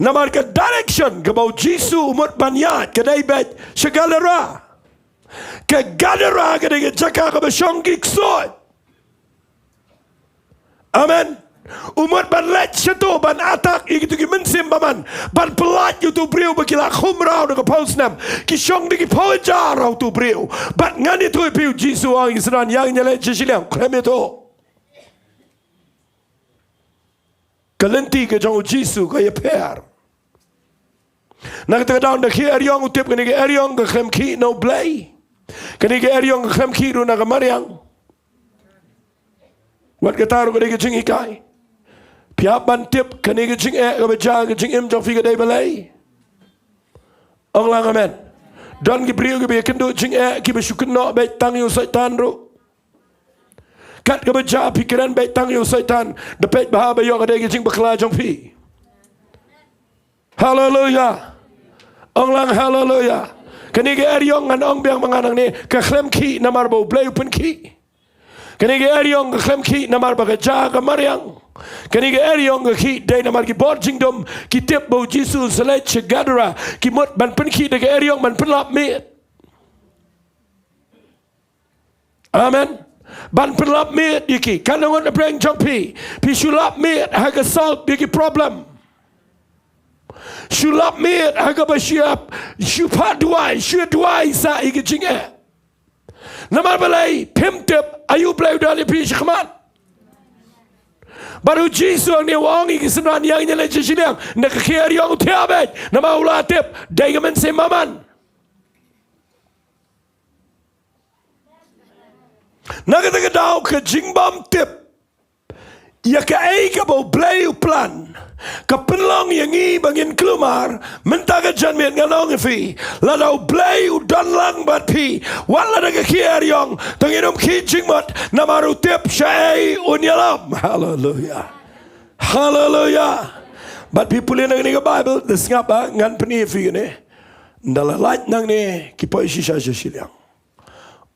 Namar ka direction kaba u Jisu u mut ban ïaid ka dei beit sha Gadara. Ka Gadara ka dei ka jaka kaba shong ki ksuid. Amen. U mut ban leit shato ban attack ïa kito ki mynsiem bymman, ban pyllait ïa uto u briew ba ki la khum raw da ka phew snem. Ki shong da ki phew hajar ha uto u briew. Bad ngan ïathuh ïa phi, u Jisu u ong ïa ki synran, ïa ngin ïa leit sha shiliang, khlem ïathuh. Ka lynti ka jong u Jisu ka ïapher. Na kata ka daw ynda khie eriong u tip kane ka eriong ka khlem khih na U Blei. Kane ka eriong ka khlem khih ruh na ka mariang. Wat kata ruh ka dei ka jinghikai. Phi hap ban tip kane ka jingeh kaba jia ha ka jingim jong phi ka dei balei. Ong lang amen. Don ki briew kiba ïakynduh jingeh kiba shu kynnoh beit tang ïa u Soitan ruh. Kat kaba jia phi kren beit tang ïa u Soitan, da peit bha ba ïoh ka dei ka jingbakla jong phi. Haleluya. Ong lang haleluya. Kane ka eriong ngan ong biang ma nga nangne, ka khlem khih namar ba U Blei u pynkhih. Kane ka eriong ka khlem khih namar ba ka ja ka mariang. Kane ka eriong ka khih dei namar ki bor jingdum ki tip ba U Jisu un sa leit sha Gadara, ki mut ban pynkhih da ka eriong ban pynlap miet. Amen. Ban pynlap miet ïa ki. Kan ngut na pdeng jong phi, phi shu lap miet ha ka solve ïa ki problem. Shu lap miet ha kaba shu ïa, shu phah duwai, shu duwai sa ïa ki jingeh. Namar balei? Phim tip aïu U Blei u don ïa phi shakhmat. Bad U Jisu hangne u ong ïa ki synran, ïa ngin leit sha shiliang. Na ka khie eriong u thiah beit namar u la tip dei ka mynsiem bymman. Na kata ka daw ka jingbymtip ïa kaei kaba U Blei u plan ka pynlong ïa ngi ba ngin kulmar. Mynta ka janmiet ngan ong ïa phi, lada U Blei u don lang bad phi, wat lada ka khie eriong, to ngin ym khih jingmut namar u tip shaei un ïalam. Haleluya. Haleluya. Bad phi pule na kane ka Baibl, da sngap ba ngan pyni ïa phi kane. Ynda la lait nangne ki poi shisha sha shiliang.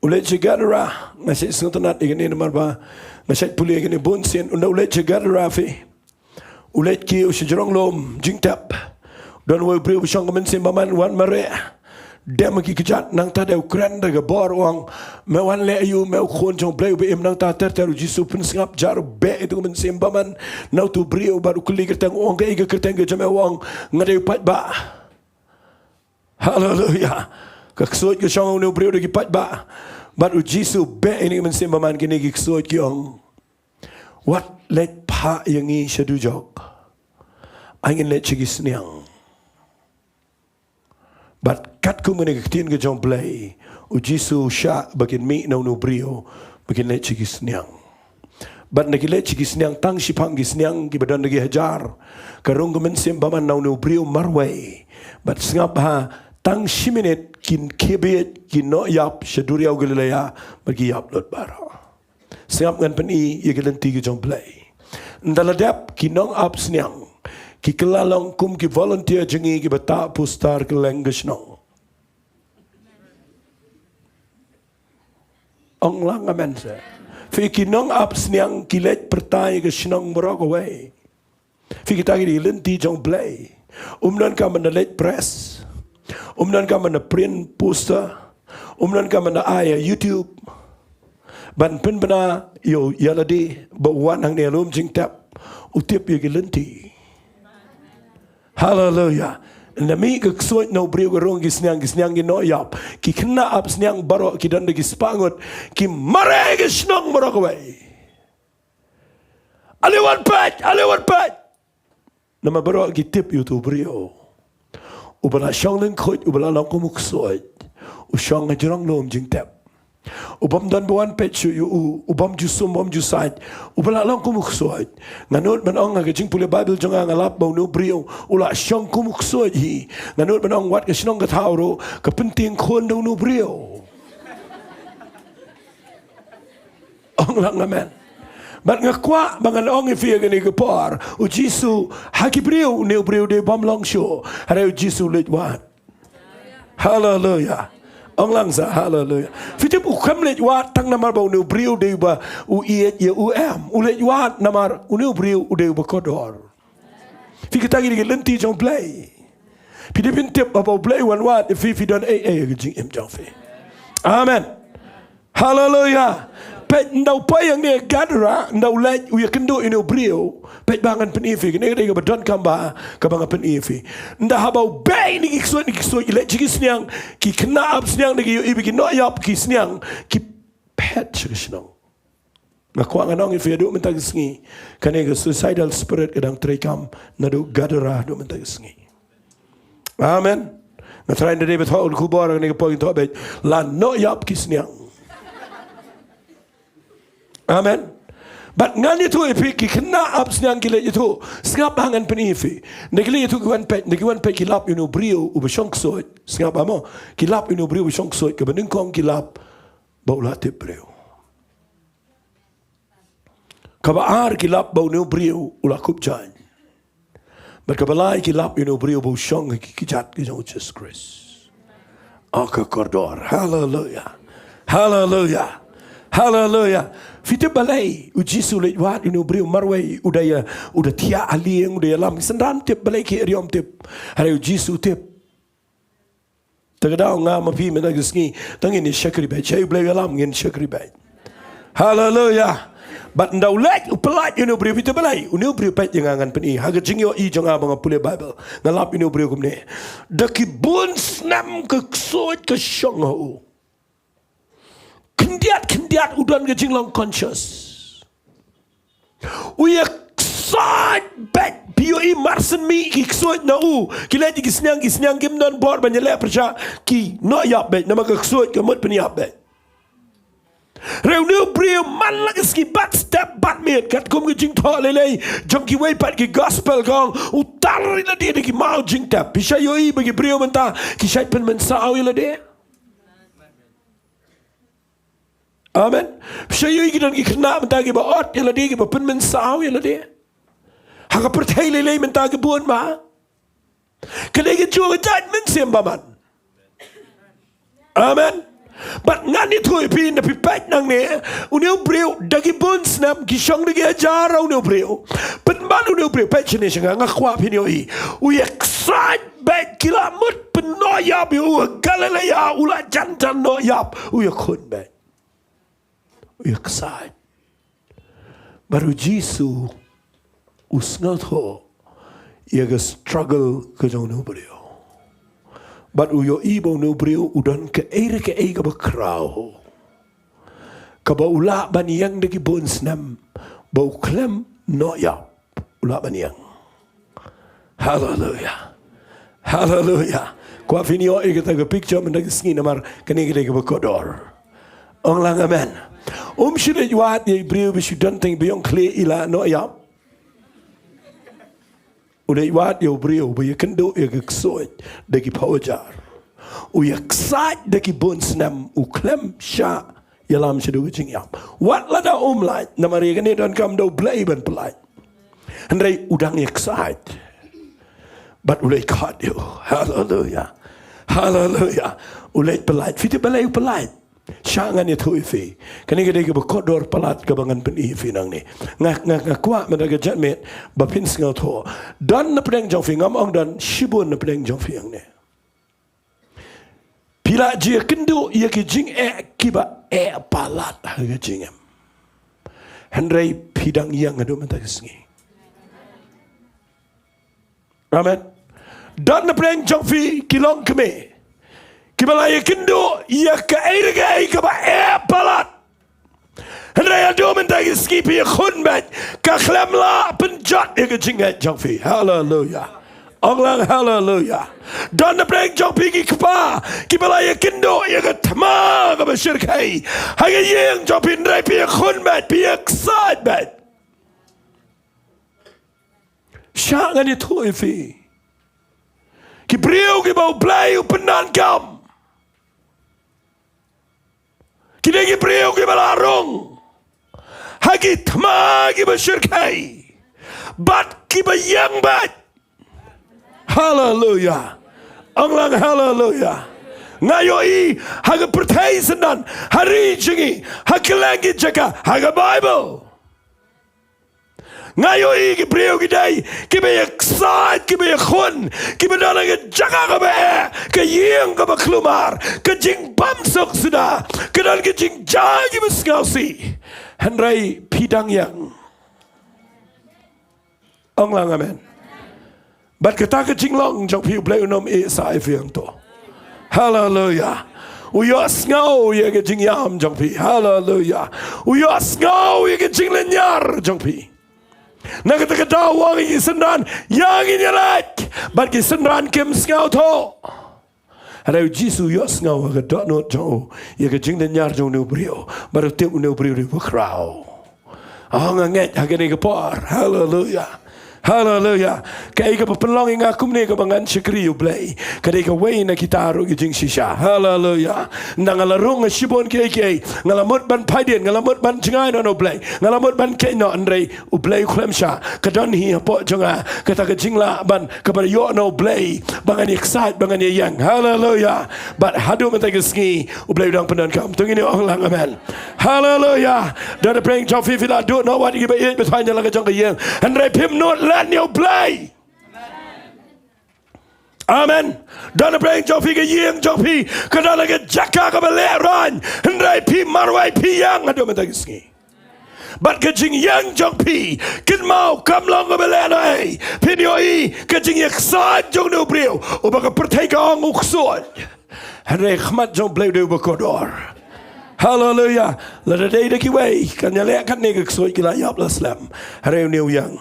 U leit sha Gadara, nga shait sngewtynnat ïa kane namar ba nga shait pule ïa kane bun sien. Ynda u leit sha Gadara phi, u leit ki u sha jrong lum jingtep. Don uwei u briew ba shong ka mynsiem bymman, wan mareh. Dem ha ki kjat, nangta dei u kren da ka bor u ong, me wan leh aïu, me u khun jong U Blei uba im? Nangta ter ter U Jisu u pynsngap, jar u beh ïa utu u mynsiem bymman na utu u briew bad u kylli kyrteng, u ong, kaei ka kyrteng ka jong me? U ong, nga dei u paidbah. Haleluya. Ka ksuid ka shong ha une u briew da ki paidbah. Bad U Jisu u beh ïa kine ki mynsiem bymman, kine ki ksuid ki ong, wat leit phah ïa ngi sha dujok. Ai ngin leit sha ki sniang. Bad katkum kane ka ktien ka jong U Blei, U Jisu u shah ba kin mih na une u briew ba kin leit sha ki sniang. Bad ynda ki leit sha ki sniang, tang shiphang ki sniang kiba don da ki hajar, ka rung ka mynsiem bymman na une u briew marwei. Bad sngap bha, tang shi minit kin khie bieit, kin noh ïap sha duriaw Galilea bad ki ïap lut baroh. Sngap, ngan pyni ïa ka lynti ka jong U Blei. Ynda la dep, ki nongap sniang ki kylla long kum ki volunteer jong ngi kiba tah poster kylleng ka shnong. Ong lang amen seh. Phi, ki nongap sniang ki leit pyrta ïa ka shnong baroh kawei. Phi, kita ki dei ki lynti jong U Blei. Um donkam ban da leit press. Um donkam ban da print poster. Um donkam ban da ai ha YouTube ban pynbna ïa u, ïa lade ba u wan hangne ha lum jingtep. U tip ïa ki lynti. Haleluya. Ynda mih ka ksuid na u briew, ka rung ki sniang, ki sniang ki noh ïap. Ki khynnah ap sniang baroh ki don da ki spah ngut, ki mareh ka shnong baroh kawei. Ale wan peit, ale wan peit. Namar baroh ki tip ïa utu u briew uba la shong lyngkhuid, uba la long kum u ksuid, u shong ha jrong lum jingtep. U bym don ba wan peit shuh ïa u, u bym ju sum, bym ju sait, uba la long kum u ksuid. Nga nud ban ong ha ka jingpule Baibl jong nga, nga lap ba une u briew u la shong kum u ksuid hi. Nga nud ban ong wat ka shnong ka thaw ruh ka pyntieng khun da une u briew. Ong lang amen. Bad nga kwah ba ngan ong ïa phi ha kane ka por, U Jisu ha ki briew, une u briew dei bym long shuh. Hynrei U Jisu u leit wad. Haleluya. Ong lang sa haleluya. Phi tip, u khlem leit wad tang namar ba une u briew dei uba u ïeit ïa u, em. U leit wad namar une u briew u dei uba kordor. Phi, kita ki dei ki lynti jong U Blei. Phi dei phin tip haba U Blei u wan wad ïa phi, phi don ei ei ha ka jingim jong phi. Amen. Haleluya. Peit, ynda u poi hangne ha Gadara, ynda u leit u ïakynduh ïa une u briew. Peit ba ngan pyni ïa phi, kane ka dei kaba donkam bha kaba nga pyni ïa phi. Ynda haba u beh ïa kine ki ksuid, kine ki ksuid ki leit sha ki sniang, ki khynnah ap sniang da ki ïohi ba ki noh ïap ki sniang, ki phet sha ka shnong. Nga kwah ngan ong ïa phi haduh mynta ka sngi, kane ka suicidal spirit ka dang treikam naduh Gadara haduh mynta ka sngi. Amen. Nga tharai ynda dei ba thoh ka khubor ha kane ka por, ngin thoh beit, la noh ïap ki sniang. Amen. Bad ngan ïathuh ïa phi, ki khynnah ap sniang ki leit ïathuh. Sngap ba ngan pyni ïa phi. Ynda ki leit ïathuh ki wan peit, ynda ki wan peit ki lap ïa une u briew uba shong ksuid. Sngap ba mo, ki lap ïa une u briew uba shong ksuid, kaba nyngkong ki lap ba u la tip briew. Kaba ar ki lap ba une u briew u la kup jaiñ. Bad kaba lai ki lap ïa une u briew ba u shong ha ki kjat ki jong u Jisu Khrist. O ka kordor. Haleluya. Haleluya. Haleluya. Phi tip balei u Jisu u leit wad ïa une u briew marwei, u da ïa, u da thiah ha lieng, u da ïalam. Ki synran tip balei, ki ïalam tip. Hynrei u Jisu u tip. Te ka daw nga ma phi mynta ka sngi, tang ngin ïa shakri beit. Sha U Blei u ïalam ngin shakri beit. Haleluya. Bad ynda u leit u pyllait ïa une u briew, phi tip balei? Une u briew, peit ïa nga, ngan pyni. Ha ka jingïohi jong nga ba nga pule Baibl, nga lap ïa une u briew kumne. Da ki bun snem ka ksuid ka shong ha u. Khyndiat khyndiat u don ka jinglong conscious. U ïaksaid beit, phi ïohi marsien mih ki ksuid na u. Ki leit ki sniang, ki sniang, kim don bor ban ïaleh pyrshah, ki noh ïap beit, namar ka ksuid ka mut pynïap beit. Hynrei une u briew man la ka sngi, bad step bad miet, katkum ka jingthoh lei lei jong kiwei pat ki gospel, ka ong u tar ïa lade da ki maw jingtep. Phi shait ïohi ba ki briew mynta ki shait pynmynsaw ïa lade? Amen. Phi shait ïohi ki don ki khynnah mynta kiba ot ïa lade, kiba pynmynsaw ïa lade? Ha ka pyrthei lei lei mynta ki bun bha. Ka dei ka juh ka jait mynsiem bymman. Amen. Bad ngan ïathuh ïa phi, ynda phi peit nangne, une u briew da ki bun snem, ki shong da ki hajar ha une u briew. Pynban une u briew, peit shane sha nga, nga kwah phin ïohi. U ïaksaid beit, ki la mut pynnoh ïap ïa u ha Galilea, u la jan jan noh ïap, u ïakhun beit. U ïaksaid. Bad u Jisu u sngewthuh ïa ka struggle ka jong une u briew. Bad u ïohi ba une u briew u don kaei re kaei kaba khraw, kaba u lah ban ïeng da ki bun snem, ba u khlem noh ïap, u lah ban ïeng. Haleluya. Haleluya. Kwah phin ïohi ïa kata ka picture mynta ka sngi, namar kane ka dei kaba kordor. Ong lang amen. Um shu leit wad ïa i briew ba shu don tang ba ïong khlieh i la noh ïap. U leit wad ïa u briew ba ïakynduh ïa ka ksuid da ki phew hajar. U ïaksaid da ki bun snem, u khlem shah ïalam shaduh ka jingïap. Wat lada um lait, namar ïa kane donkam da U Blei ban pyllait. Hynrei u dang ïaksaid. Bad u leit khot ïa u. Haleluya. Haleluya. U leit pyllait. Phi tip balei u pyllait? Shah ngan ïathuh ïa phi. Kane ka dei kaba kordor palat kaba ngan pyni ïa phi nangne. Nga, nga, nga kwah mynta ka janmiet ba phin sngewthuh. Don na pdeng jong phi, ngam ong don, shibun na pdeng jong phi hangne. Phi la ju ïakynduh ïa ki jingeh kiba eh palat ha ka jingim. Hynrei phi dang ïeng haduh mynta ka sngi. Amen. Don na pdeng jong phi ki longkmie kiba la ïakynduh ïa kaei re kaei kaba eh palat. Hynrei haduh mynta ka sngi phi ïakhun beit, ka khlem lah pynjot ïa ka jingngeit jong phi. Haleluya. Ong lang haleluya. Don na pdeng jong phi ki kpa kiba la ïakynduh ïa ka thma kaba shyrkhei ha ka ïing jong phi, hynrei phi ïakhun beit, phi ïaksaid beit. Shah ngan ïathuh ïa phi. Ki briew kiba U Blei u pyndonkam, ki dei ki briew kiba la rung ha ki thma kiba shyrkhei bad kiba ïeng beit. Haleluya. Ong lang haleluya. Nga ïohi ha ka pyrthei syndon, ha ri jong ngi, ha kylleng ki jaka, ha ka Baibl. Nga ïohi ki briew ki dei kiba ïaksaid, kiba ïakhun, kiba don ha ka jaka kaba eh, ka ïing kaba khlumar, ka jingbymsuk suda, ka don ka jingjia kiba sngewsih. Hynrei phi dang ïeng. Ong lang amen. Bad kata ka jinglong jong phi U Blei un ym ïehsah ïa phi hangto. Haleluya. U ïohsngew ïa ka jingïam jong phi. Haleluya. U ïohsngew ïa ka jinglynñiar jong phi. Na kata ka daw u ong ïa ki synran, ïa ngin ïaleit. Bad ki synran kim sngewthuh. Hynrei u Jisu u ïohsngew ha ka dohnud jong u ïa ka jinglynñiar jong une u briew. Bad u tip une u briew u dei uba khraw. Oh, nga ngeit ha kane ka por. Haleluya. Haleluya. Kaei kaba pynlong ïa nga kumne kaba ngan shakri ïa U Blei, ka dei kawei na kita ruh ki jingshisha. Haleluya. Nga la rung ha shibun kiei kiei, nga la mut ban phai dien, nga la mut ban jngai noh na U Blei, nga la mut ban kynnoh, hynrei U Blei u khlem shah. Ka don hi hapoh jong nga kata ka jinglah ban, kaba ïoh na U Blei, ba ngan ïa excite, ba ngan ïa ïeng. Haleluya. Bad haduh mynta ka sngi U Blei u dang pyndonkam. To ngin ong lang amen. Haleluya. Don na pdeng jong phi, phi la duh noh wat ïa kiba ïeit ba thaiñ na la ka jong ka ïing, hynrei phim nud len ïa U Blei. Amen. Don na pdeng jong phi, ka ïing jong phi ka don la ka jaka kaba lehraiñ, hynrei phi marwei, phi ïeng haduh mynta ka sngi. Bad ka jingïeng jong phi, kynmaw, kam long kaba lehnohei. Phin ïohi ka jingïaksaid jong une u briew uba ka pyrthei ka ong u ksuid, hynrei ha khmat jong U Blei u dei uba kordor. Haleluya. Lada dei da kiwei, kan ïaleh katne ka ksuid, ki la ïap la slem. Hynrei une u ïeng.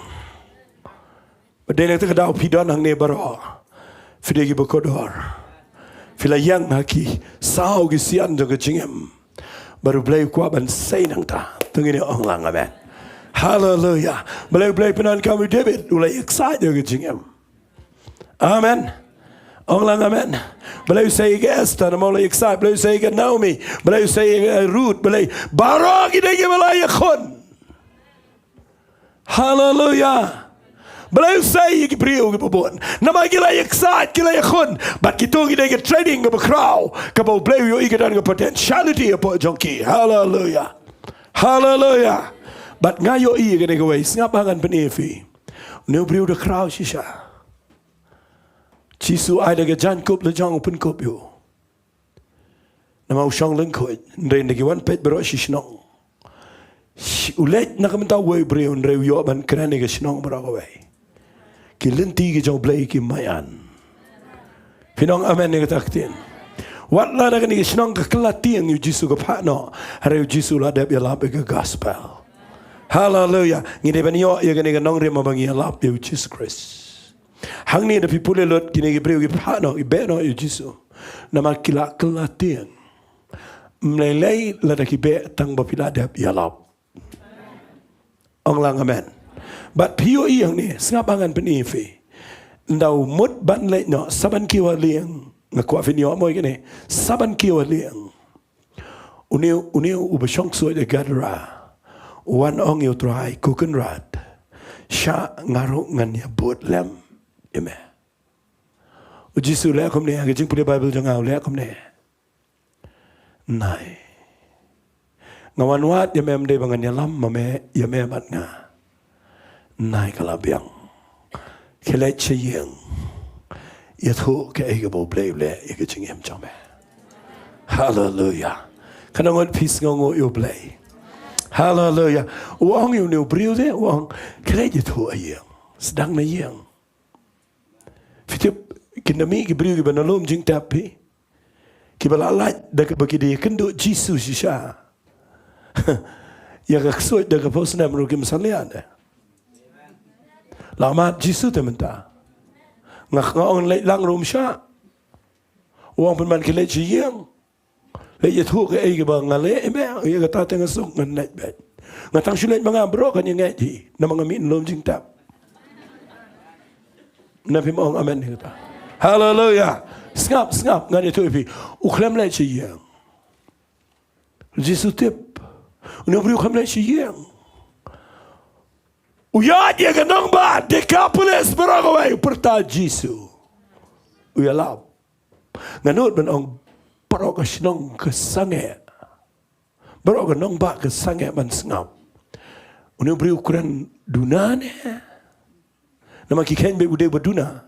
Bad dei na kata ka daw phi don hangne baroh, phi dei kiba kordor. Phi la ïeng ha ki saw ki sian jong ka jingim, bad U Blei u kwah ban sei nangta. To ngin ong lang amen. Haleluya. Balei U Blei u pyndonkam ïa u David, u la excite ïa ka jingim? Amen. Ong lang amen. Balei u sei ïa ka Esther, namar u la excite. Balei u sei ïa ka Naomi, balei u sei ïa ka Ruth, balei? Baroh ki dei kiba la ïakhun. Haleluya. Balei u sei ïa ki briew kiba bun? Namar ki la ïa excite, ki la ïakhun. Bad kito ki dei ka training kaba khraw, kaba U Blei u ïohi ka don ka potentiality hapoh jong ki. Haleluya. Haleluya. Bad nga ïohi ïa kane kawei, sngap ba ngan pyni ïa phi. Une u briew u da khraw shisha. Jisu ai da ka jaiñkup la jong u, pynkup ïa u. Namar u shong lyngkhuid, hynrei ynda ki wan peit baroh shi shnong, shi, u leit na ka bynta uwei u briew, hynrei u ïoh ban kren ïa ka shnong baroh kawei. Ki lynti ki jong U Blei ki maïan. Phin ong amen ïa kata ka ktien? Wat la da kane ka shnong ka kylla tieng ïa u Jisu, ka phah noh, hynrei u Jisu u la dep ïalap ïa ka gospel. Haleluya. Ngi dei ban ïoh ïa kane ka nongrim ba ngi ïalap ïa u Jisu Khrist. Hangne da phi pule lut, kine ki briew ki phah noh, ki beh noh ïa u Jisu. Namar ki la kylla tieng. Ym lei lei lada ki beh tang ba phi la dep ïalap. Ong lang amen. Bad phi ïohi hangne, sngap ba ngan pyni ïa phi. Ynda u mut ban leit noh, sa ban kiew ha lieng. Nga kwah phin ïoh mo ïa kane. Sa ban kiew ha lieng, une, une uba shong ksuid ha Gadara u wan ong ïa u Trai, Ko Kynrad, shah nga ruh ngan ïa bud lem ïa me. U Jisu u leh kumne, ha ka jingpule Baibl jong nga u leh kumne. Nai. Nga wan wad ïa me ym dei ba ngan ïalam ma me, ïa me bad nga. Nai, ka la biang. Khie leit sha ïing. Ïathuh kaei kaba U Blei u leh ïa ka jingim jong me. Haleluya. Katno ngut phi sngewnguh ïa U Blei? Haleluya. U ong ïa une u briew te, u ong, khie leit ïathuh ha ïing. Sdang na ïing. Phi tip, kin da mih ki briew kiba na lum jingtep phi, kiba la lait da kaba ki dei ïakynduh Jisu shisha. Ïa ka ksuid da ka phew snem ruh kim salia de. La mad Jisu te mynta. Nga, nga ong leit lang ruh ym shah. U ong pynban khie leit sha ïing. Leit ïathuh kaei kaba nga leh ïa me, ïa kata te nga suk ngan leit beit. Nga tang shu leit ma nga, baroh kan ïa ngeit hi, namar nga mih na lum jingtep. Na phim ong amen ïa kata? Haleluya. Sngap, sngap, ngan ïathuh ïa phi. U khlem leit sha ïing. Jisu tip. Une u briew u khlem leit sha ïing. U ïaid ïa ka nongbah Dekapolis baroh kawei, u pyrta Jisu. U ïalap. Nga nud ban ong, baroh ka shnong ka sangeh. Baroh ka nongbah ka sangeh ban sngap. Une u briew u kren duna ne? Namar ki kheiñ beit u dei ba duna.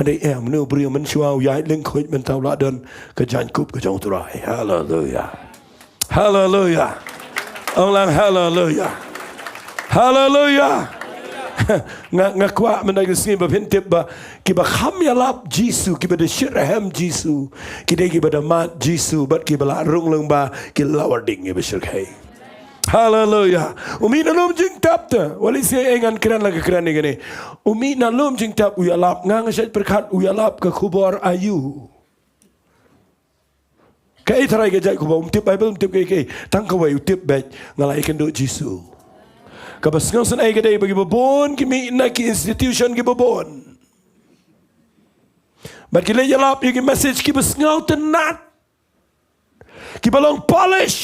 Hynrei em, une u briew mynshuwa u ïaid lyngkhuid mynta u la don ka jaiñkup ka jong U Trai. Haleluya. Haleluya. Ong lang haleluya. Haleluya. Nga, nga kwah mynta ka sngi ba phin tip ba kiba kham ïalap Jisu, kiba da shitrhem Jisu, ki dei kiba da mad Jisu, bad kiba la rung lyngba ki lawar ding kiba shyrkhei. Haleluya. U mih na lum jingtep te. Wat leit sngewthuh, ngan kren la ka kren ïa kane. U mih na lum jingtep, u ïalap, nga nga shait pyrkhat u ïalap ka khubor aïu. Kaei tharai ka jait khubor, um tip Baibl, um tip kaei kaei. Tang kawei u tip beit, nga la ïakynduh Jisu. Kaba sngewsynei ka dei ba kiba bun ki mih na ki institution kiba bun, bad ki leit ïalap ïa ki message kiba sngewtynnat, kiba long polish,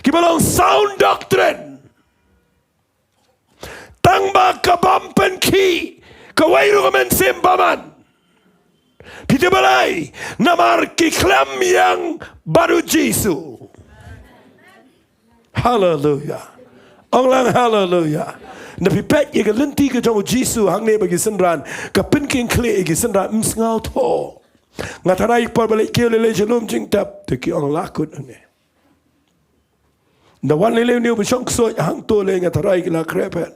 kiba long sound doctrine. Tang ba ka bym pynkhih kawei ruh ka mynsiem bymman. Phi tip balei? Namar ki khlem ïeng bad u Jisu. Haleluya. Ong lang haleluya. Lada phi peit ïa ka lynti ka jong u Jisu hangne bad ki synran, ka pynkhih khlieh ïa ki synran, ym sngewthuh. Nga tharai por ba leit kiew lei lei sha lum jingtep, te ki ong la kut hangne. Lada wan lei lei une uba shong ksuid hangto lei, nga tharai ki la khreh phet.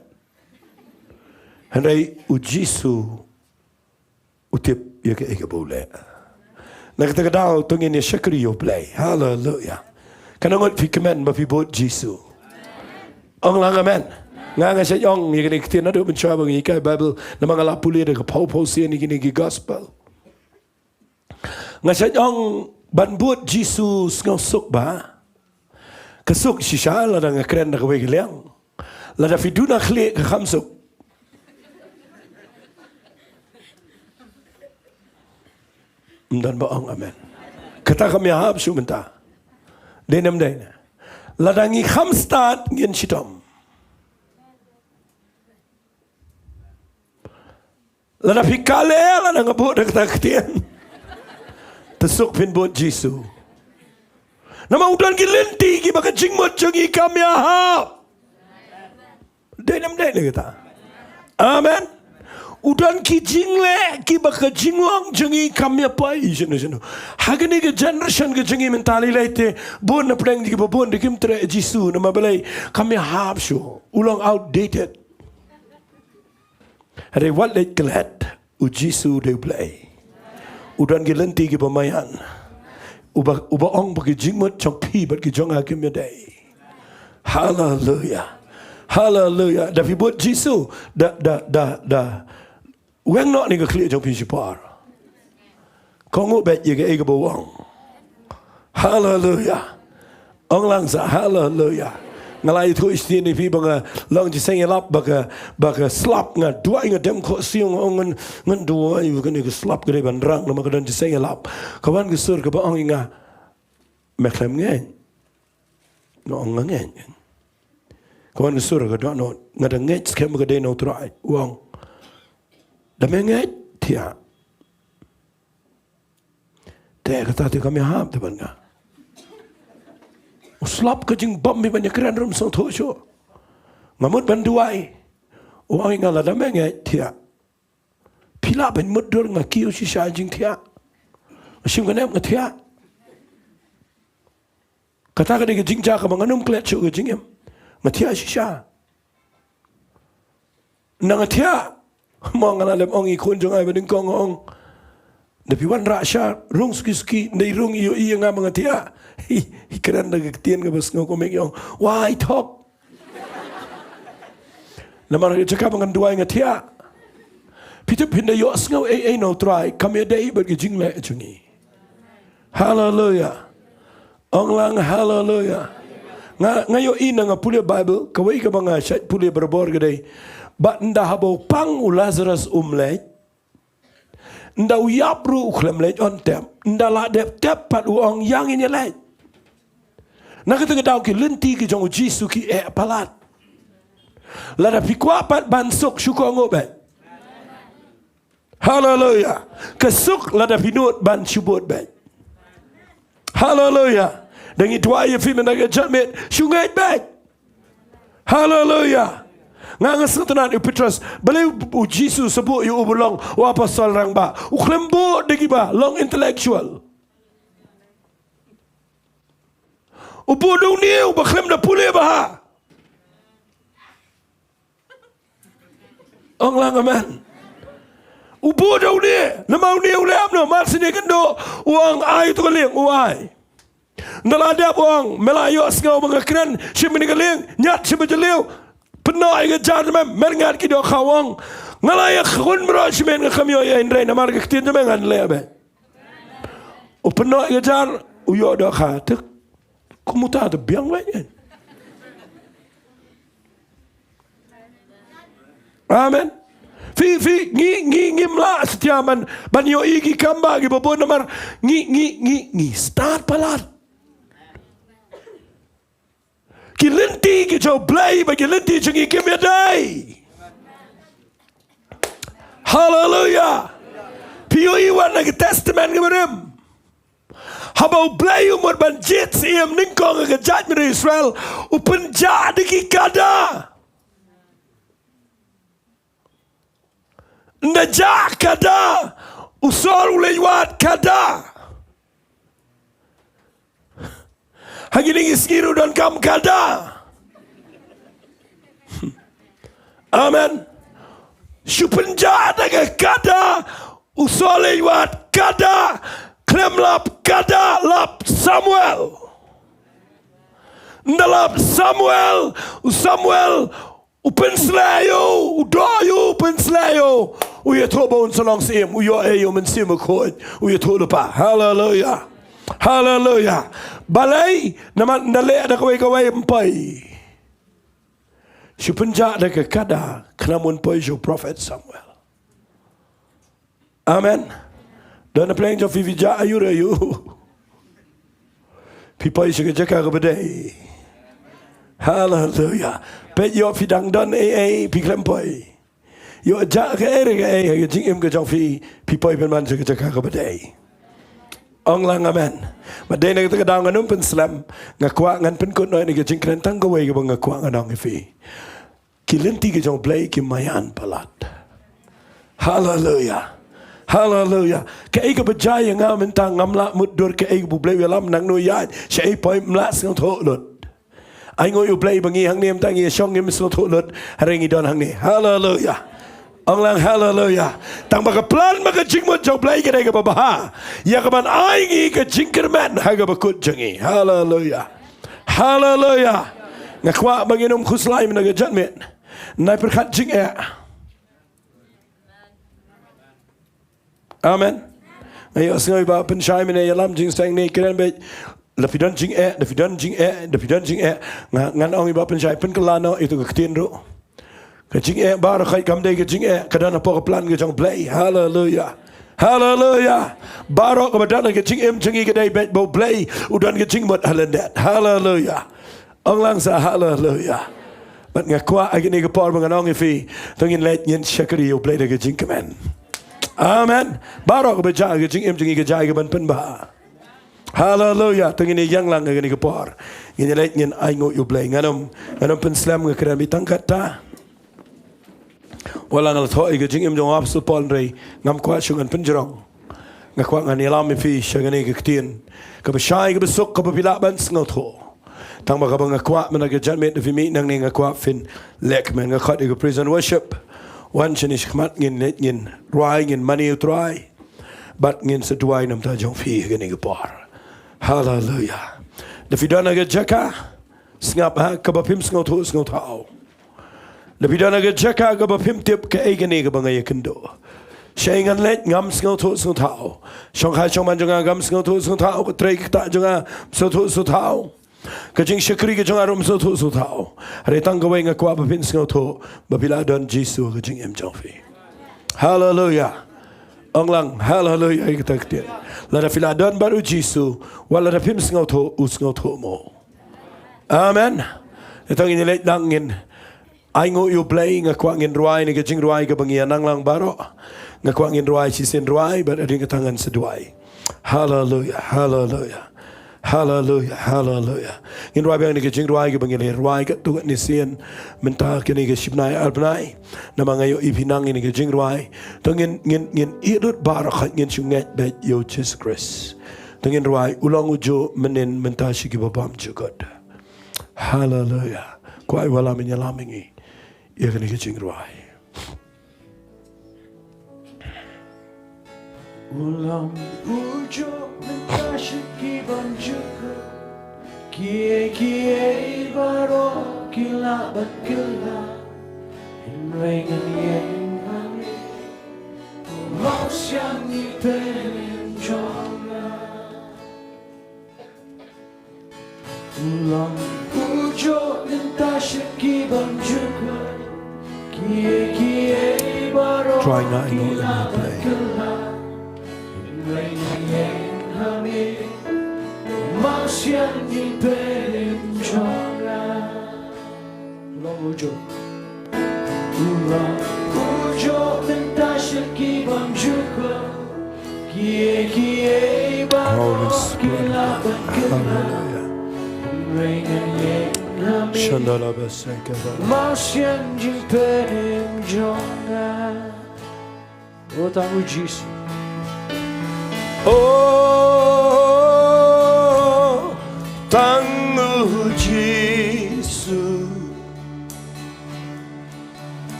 Hynrei u Jisu u tip ïa kaei kaba u leh. Na kata ka daw to ngin ïa shakri ïa u Blei. Haleluya. Katno ngut phi kmen ba phi bud Jisu? Ong lang amen. Nga, nga shait ong ïa kine ki ktien naduh mynshuwa ba ngi hikai Baibl, namar nga la pule da ka phew phew sien ïa kine ki gospel. Nga shait ong ban bud Jisu sngewsuk bha. Ka suk shisha lada nga kren da kawei ka liang. Lada phi duna khlieh ka kham suk. Ym don ba ong amen. Kata kam ïahap shuh mynta. Dei ne ym dei ne? Lada ngi kham stad ngin shitom. Lada phi kale, lada nga bud da kata ka ktien, te suk phin bud Jisu. Namar u don ki lynti kiba ka jingmut jong ngi kam ïahap. Dei ne ym dei ne kata? Amen. U don ki jingleh kiba ka jinglong jong ngi kam ïapoi shano shano. Ha kane ka generation ka jong ngi mynta lei lei te, bun na pdeng kiba bun de kim treh Jisu, namar balei? Kam ïahap shuh. U long outdated. Hynrei wat leit klet, u Jisu u dei u Blei. U don ki lynti kiba maïan. Uba, uba ong ba ki jingmut jong phi bad ki jong nga kim ïadei. Haleluya. Haleluya. Da phi bud Jisu, da, da, da, da weng noh ïa ka khlieh jong phi shipor. Ko nguh beit ïa kaei kaba u ong. Haleluya. Ong lang sa haleluya. Nga la ïathuh shisien ïa phi ba nga long jingïaseng ïalap ba ka, ba ka slap, nga duwai, nga dem khohsiew, nga ong ngan, ngan duwai ba kane ka slap ka dei ban rang namar ka don jingïaseng ïalap. Ka wan ka sur kaba ong ïa nga, me khlem ngeit? Nga ong nga ngeit. Ka wan ka sur ka dohnud, nga da ngeit skhem ba ka dei na u Trai. U ong, da me ngeit thiah. Te kata te kam ïahap te bad nga. U slap ka jingbam hi ban ïakren ruh ym sngewthuh shuh. Nga mut ban duwai. U ong ïa nga, lada me ngeit thiah. Phi lah ban mutdur, nga kiew shisha jingthiah. Nga shim ka nep nga thiah. Kata ka dei ka jingjia kaba ngan ym klet shuh ka jingim. Nga thiah shisha. Na nga thiah, mo nga la lem ong ïa i khun jong nga ba nyngkong, nga ong, da phi wanrah sha, rung suki suki, nda i rung i ïohi ïa nga ba nga thiah. Hi, hi kren da ka ktien kaba sngewkhmih, i ong, wah, i thok. Namar ka jaka ba ngan duwai nga thiah. Phi tip, phin da ïohsngew ei ei na u Trai, kam ïadei bad ka jingleh jong ngi. Haleluya. Ong lang haleluya. Nga, nga ïohi na nga pule Baibl, kawei kaba nga shait pule barabor ka dei ba ynda haba u pang u Lazarus um leit, ynda u ïap ruh u khlem leit on tep, ynda la dep tep pat u ong, ïa ngin ïa leit. Na kata ka daw ki lynti ki jong u Jisu ki eh palat. Lada phi kwah pat ban suk, shu kohnguh beit. Haleluya. Ka suk lada phi nud ban shu bud beit. Haleluya. Da ngi duwai ïa phi mynta ka janmiet, shu ngeit beit. Haleluya. Nga, nga sngewtynnat ïa u Petros, balei u, u Jisu sa buh ïa u ba long u apostol rangbah. U khlem buh da kiba long intellectual. U buh da une uba khlem da pule bha. Ong lang amen. U buh da une, namar une u leh kumno, mar sien kynduh, u ong ai to ka lieng, u ai. Ynda la dep u ong, me la ïohsngew ba nga kren, shim ïa ka lieng, ñiad shim ba jylliew, pynnoh ïa ka jar, me, me ngat ki dohkha, u ong, nga la ïakhun baroh shimet, nga khlem ïoh ei ei, hynrei namar ka ktien jong me ngan leh beit. U pynnoh ïa ka jar, u ïoh dohkha, te kumta te biang beit. Amen. Phi, phi, ngi, ngi, ngim lah satia ban, ban ïohi ki kam ba kiba bun namar ngi, ngi, ngi, ngi stad palat. Ki lynti ki jong U Blei bad ki lynti jong ngi kim ïadei. Haleluya. Phi ïohi wat na ka Testament kaba rim, haba U Blei u mut ban jied syiem nyngkong ha ka jaitbynriew Israel, u pynjah da ki kada. Ynda jah kada, u Saul u leit wad kada. Ha kine ki sngi ruh don kam kada. Amen. Shu pynjah da ka kada, u Saul u leit wad kada, khlem lap kada, lap Samuel. Ynda lap Samuel, u Samuel u pynsleh ïa u, u doh ïa u, u pynsleh ïa u, u ïathuh ba un sa long syiem, u ïoh ïa u Mynsiem Bakhuid, u ïathuh lypa. Haleluya. Haleluya. Balei? Namar ynda leh da kawei kawei ym poi. Shu pynjah da ka kada, khnang un poi sha u prophet Samuel. Amen. Don na pdeng jong phi, phi jah aiu re aiu, phi poi sha ka jaka kaba dei. Haleluya. Peit, ïoh phi dang don ei ei phi khlem poi. Ïoh jah kaei re kaei ha ka jingim ka jong phi, phi poi pynban sha ka jaka kaba dei. Ong lang amen. Bad dei na kata ka daw ngan ym pynslem, nga kwah ngan pynkut noh ïa ka jingkren tang kawei kaba nga kwah ngan ong ïa phi. Ki lynti ki jong U Blei kim ïaid palat. Haleluya. Haleluya. Kaei kaba jia ïa nga mynta ngam lah mutdur kaei kaba U Blei u ïalam, nangno ïaid, shaei poi, ym lah sngewthuh lut. Ainguh ïa U Blei ba ngi hangne mynta ngi ïashong ngim sngewthuh lut, hynrei ngi don hangne. Haleluya. Ong lang haleluya. Tang ba ka plan bad ka jingmut jong U Blei ka dei kaba bha, ïa kaban ai ngi ka jingkyrmen ha kaba kut jong ngi. Haleluya. Haleluya. Nga kwah ba ngin ym khuslai mynta ka janmiet. Nai pyrkhat jingeh. Amen. Nga ïohsngew i Bah Pynshai mynne ïalam jingstad ne kren beit, da phi don jingeh, da phi don jingeh, da phi don jingeh. Nga, ngan ong i Bah Pynshai pynkylla noh ïa tu ka ktien ruh. Ka jingeh baroh khoit kam dei ka jingeh, ka don hapoh ka plan ka jong U Blei. Haleluya. Haleluya. Baroh kaba don ha ka jingim jong ngi ka dei beit ba U Blei u don ka jingmut ha lyndet. Haleluya. Ong lang sa haleluya. Bad nga kwah ha kine ki por ba ngan ong ïa phi, to ngin leit ngin shakri ïa U Blei da ka jingkmen. Amen. Baroh kaba jia ha ka jingim jong ngi ka jia kaban pynbha. Haleluya. To ngin ïeng lang ha kine ki por. Ngin leit ngin ainguh ïa U Blei. Ngan ym, ngan ym pynslem, nga kren beit tang katta. Wat la nga la thoh ïa ka jingim jong u Apostol Paul hynrei ngam kwah shuh ngan pynjrong. Nga kwah ngan ïalam ïa phi sha kane ka ktien kaba shai kaba suk kaba phi lah ban sngewthuh. Tang ba kaba nga kwah mynta ka janmiet da phi mih nangne nga kwah phin leh kmen, nga khot ïa ka praise and worship. Wan shane shakhmat ngin leit ngin rwai, ngin mane ïa U Trai. Bad ngin sa duwai na ka bynta jong phi ha kane ka por. Haleluya. Da phi don ha ka jaka, sngap ha kaba phim sngewthuh sngewthaw. Da phi don ha ka jaka kaba phim tip kaei kane kaba nga ïakynduh. Shaei ngan leit ngam sngewthuh sngewthaw. Shongkha shongman jong nga ngam sngewthuh sngewthaw. Ka trei ka ktah jong nga ngam sngewthuh sngewthaw. Ka jingshakri ka jong nga ruh ngam sngewthuh sngewthaw. Hynrei tang kawei nga kwah ba phin sngewthuh ba phi la don Jisu ha ka jingim jong phi. Haleluya. Ong lang haleluya ïa kata ka ktien. Lada phi la don bad u Jisu, wat lada phim sngewthuh, u sngewthuh mo. Amen. Nangta ngin leit lang ngin ainguh ïa U Blei, nga kwah ngin rwai na ka jingrwai kaba ngi ïa nang lang baroh. Nga kwah ngin rwai shisien rwai bad hadien kata ngan sa duwai. Haleluya, haleluya. Haleluya, haleluya. Ngin rwai biang na ka jingrwai kaba ngi la rwai katto katne sien mynta kane ka shi bnai ar bnai. Namar nga ïohi phi nang ïa ka jingrwai. To ngin, ngin, ngin ïeit lut baroh khoit ngin shu ngeit beit ïa u Jisu Khrist. To ngin rwai, u long ujuh mynnin mynta sha kiba bymjukut. Haleluya. Kwah ïa u wallam un ïalam ïa ngi ïa kane ka jingrwai. U long ujuh mynta sha ki bymjukut. Kiei kiei baroh ki lah ban kylla. Hynrei ngan ïeng hangne. U long sien i tyrhim jong nga. U long ujuh mynta sha ki bymjukut. Kiei kiei Trai nga ino ino play. Holy Spirit. Hallelujah. Shandala Baseka. O tang u Jisu. O tang u Jisu.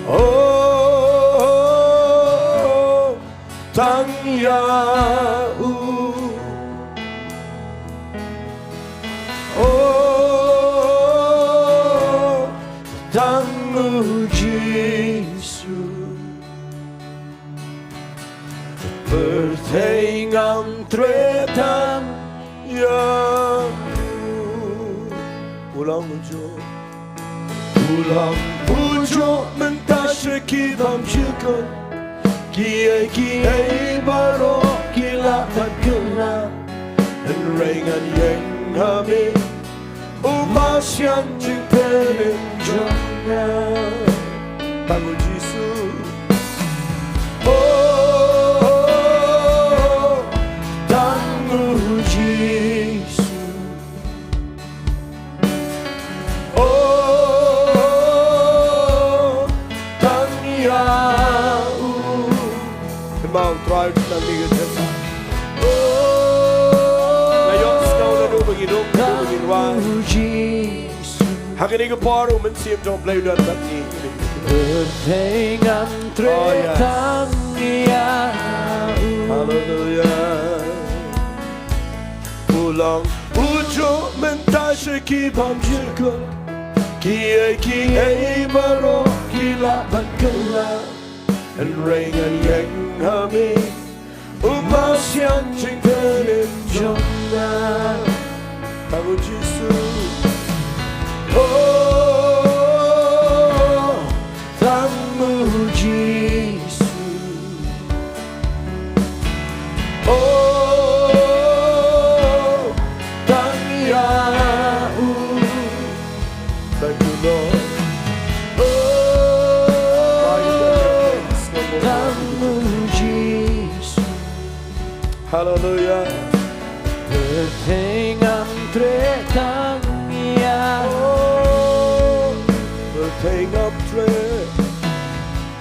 O tang ïa u. O tang u Jisu. Pyrthei ngam treh tang ïa u. U long ujuh. U long ujuh mynta sha ki bymjukut. Kiei kiei baroh ki lah ban kylla. Hynrei ngan ïeng ha me. U Masiah jingpynim jong nga. Tang u Jisu. O tang u Jisu. O tang ïa u. Kynmaw Trai, tang ïa u. Nga ïohsngew naduh ba ngi duk, naduh ba ngi rwai. Ha kane ka por U Mynsiem jong U Blei u don bad ngi. Pyrthei ngam treh tang ïa u. Hallelujah. U long ujuh mynta sha ki bymjukut. Kiei kiei baroh ki lah ban kylla. Hynrei ngan ïeng ha me. U Masiah jingpynim jong nga. Tang u Jisu. O tang u Jisu. O tang ïa u. Thank you, Lord. O tang u Jisu. Hallelujah. Pyrthei ngam treh tang ïa u. Pyrthei ngam treh.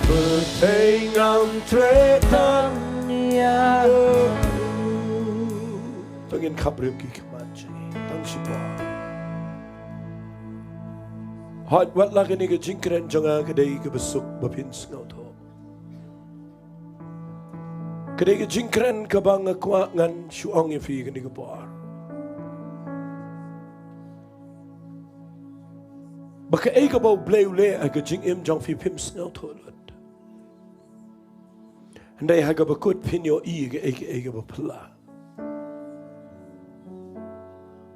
Pyrthei ngam treh tang ïa u. To ngin khapbriew ki khmat jong ngi tang shipor. Hooid, wat la kane ka jingkren jong nga ka dei kaba suk ba phin sngewthuh. Ka dei ka jingkren kaba nga kwah ngan shu ong ïa phi kane ka por. Ba kaei kaba U Blei u leh ha ka jingim jong phi phim sngewthuh lut. Hynrei ha kaba kut phin ïohi kaei kaei kaba phylla.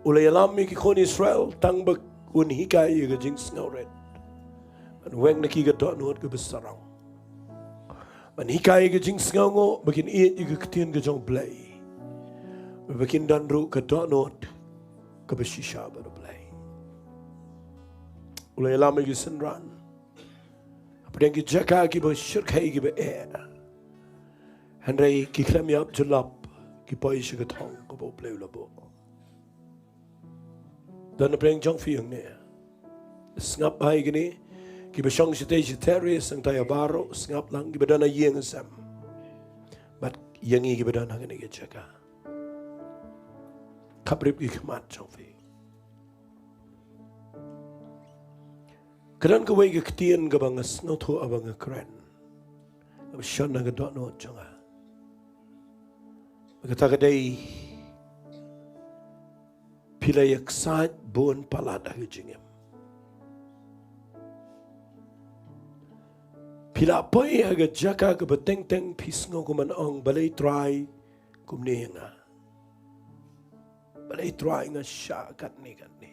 U la ïalam ïa ki khun Israel tang ba un hikai ïa ka jingsngewrit. Ban weng na ki ka dohnud kaba sarong. Ban hikai ïa ka jingsngewnguh ba kin ïeit ïa ka ktien ka jong U Blei. Ba kin don ruh ka dohnud kaba shisha bad U Blei. U la ïalam ïa ki synran. Hapdeng ki jaka kiba shyrkhei kiba eh. Hynrei ki khlem ïap jyllop ki poi sha ka thong kaba U Blei u la buh. Don hapdeng jong phi hangne. Sngap bha ïa kine kiba shong shatei shatei re sngewthuh ïa baroh sngap lang kiba don ha ïing ha sem. Bad ïa ngi kiba don hangne ki jaka. Khapbriew ki khmat jong phi. Ka don kawei ka ktien kaba nga sngewthuh haba nga kren. Kaba shon na ka dohnud jong nga. Kata ka dei phi la ïaksaid bun palat ha ka jingim. Phi la poi ha ka jaka kaba teng teng phi sngew kumno ong balei Trai kumne ïa nga. Balei Trai nga shah katne katne.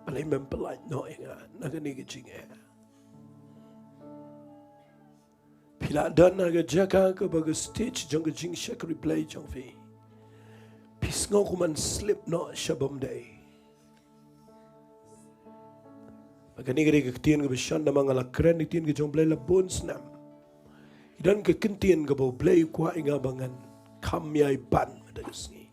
Balei mem pyllait noh ïa nga na kane ka jingeh. Phi la don ha ka jaka kaba ka stage jong ka jingshakri Blei jong phi. Phi sngew kum ban slip noh sha bymdei. Ba kane ka dei ka ktien kaba shon namar nga la kren ktien ka jong Blei la bun snem. Ki don ka ktien kaba U Blei u kwah ïa nga ba ngan kham ïai ban mynta ka sngi.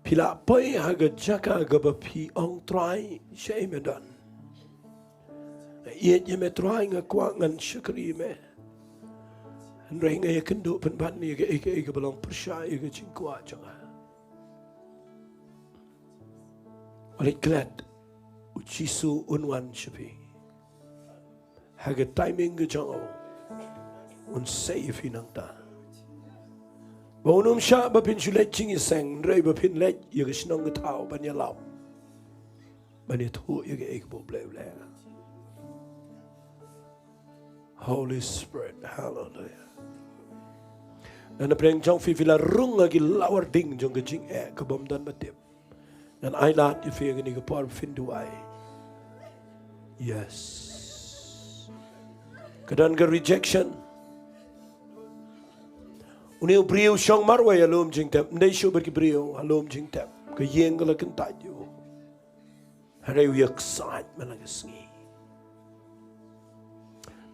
Phi la poi ha ka jaka kaba phi ong Trai, shaei me don? Nga ïeit ïa me Trai, nga kwah ngan shakri ïa me. Hynrei nga ïakynduh pynban ïa kaei kaei kaba long pyrshah ïa ka jingkwah jong nga. Wat leit klet, U Jisu un wan sha phi. Ha ka timing ka jong u, un sei ïa phi nangta. Ba un ym shah ba phin shu leit jingïaseng, hynrei ba phin leit ïa ka shnong ka thaw ban ïalap, ban ïathuh ïa kaei kaba U Blei u leh. Holy Spirit, hallelujah. Na pdeng jong phi, phi la rung ha ki lawar ding jong ka jingeh kabym don ba tip. Ngan ailad ïa phi ha kane ka por, phin duwai. Yes. Ka don ka rejection. Une u briew u shong marwei ha lum jingtep, ym dei shuh bad ki briew ha lum jingtep. Ka ïing ka la kyntait ïa u. Hynrei u ïaksaid man la ka sngi.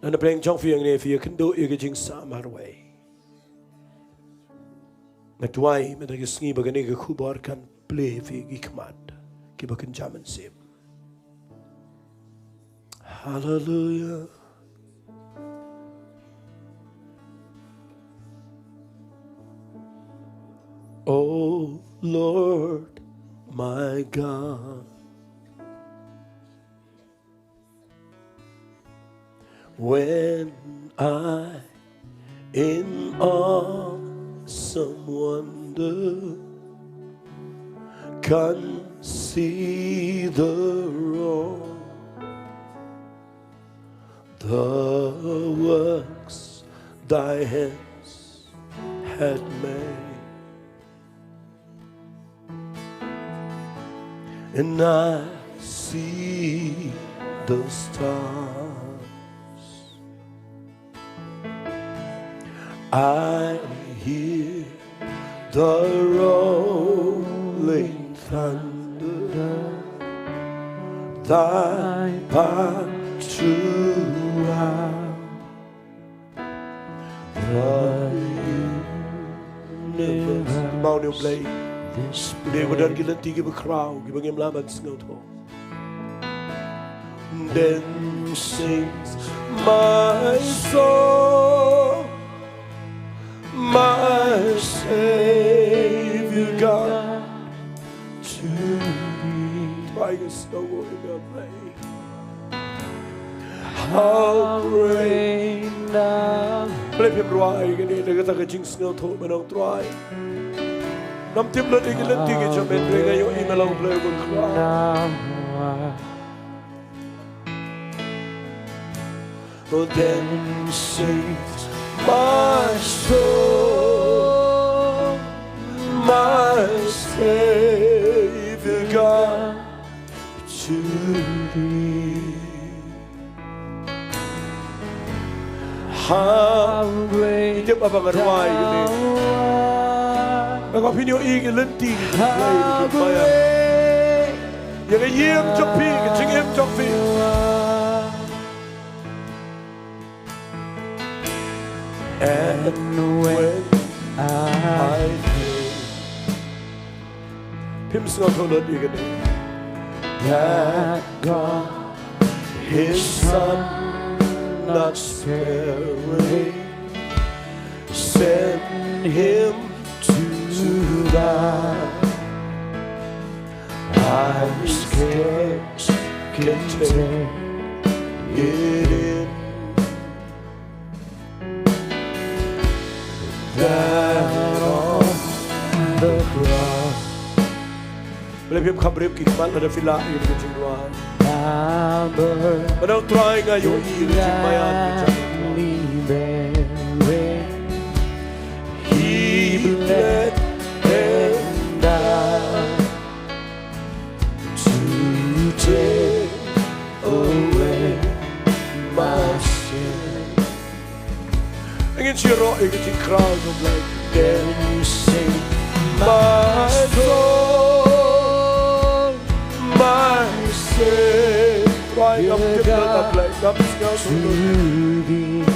Na pdeng jong phi hangne, phi ïakynduh ïa ka jingsah marwei. Nga duwai mynta ka sngi ba kane ka khubor kan plie phi ki khmat kiba kynja mynsiem. Hallelujah. Oh Lord, my God, when I in awesome wonder can see the wrong, the works thy hands had made. And I see the stars. I hear the rolling thunder. Thy path throughout the universe. Ki maw ne U Blei. Ki dei ba don ki lynti kiba khraw kiba ngim lah ban sngewthuh. Then sings my soul, my Savior God, to thee. Trai ka sngewthuh ïa ka Blei. How great thou. Blei, phim rwai kane na kata ka jingsngewthuh, me nong Trai. Ngam tip lut ïa ki lynti ki jong me, hynrei nga ïohi me long Blei uba khraw. Oh, then sings my soul, my Savior God, to thee. How great. Tip ba nga rwai kane. Ba nga pynïoh ïa ki lynti ki jong U Blei, ki jong U Blei. Ïa ka ïing jong phi, ka jingim jong phi. And when I think. Phim sngewthuh lut ïa kane. That God, his Son, not sparing, sent him to die. I scarce can take it in. That on the cross. Balei phim kham rip ki khmat lada phi lah ïa ka jingduwai. Ba nong Trai nga ïohi ïa ka jingmaïan ka jong me. He bled and died to take away Chiero ïa ka jingkhraw jong U Blei. Then sing, my soul, my Savior. Trai, ngam tip lut, U Blei, ngam sngew lut.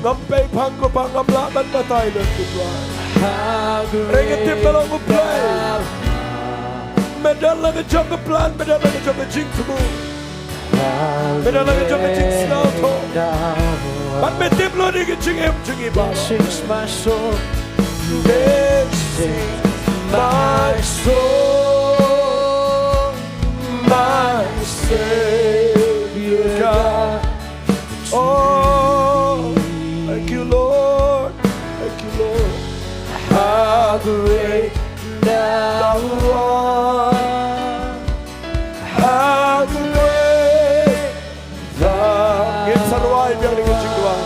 Ngam pei phang, ko Pa, ngam lah ban batai lut, ko Trai. Hynrei nga tip ba long U Blei. Me don la ka jong ka plan, me don la ka jong ka jingthmu. Me don la ka jong ka jingsngewthuh. Bad me tip lut ïa ka jingim jong ngi baroh. This is my soul. This is my soul, my Savior God. Oh, thank you, Lord. Thank you, Lord. How great thou art. How great thou art. Ngin sa rwai biang ïa ka jingduwai.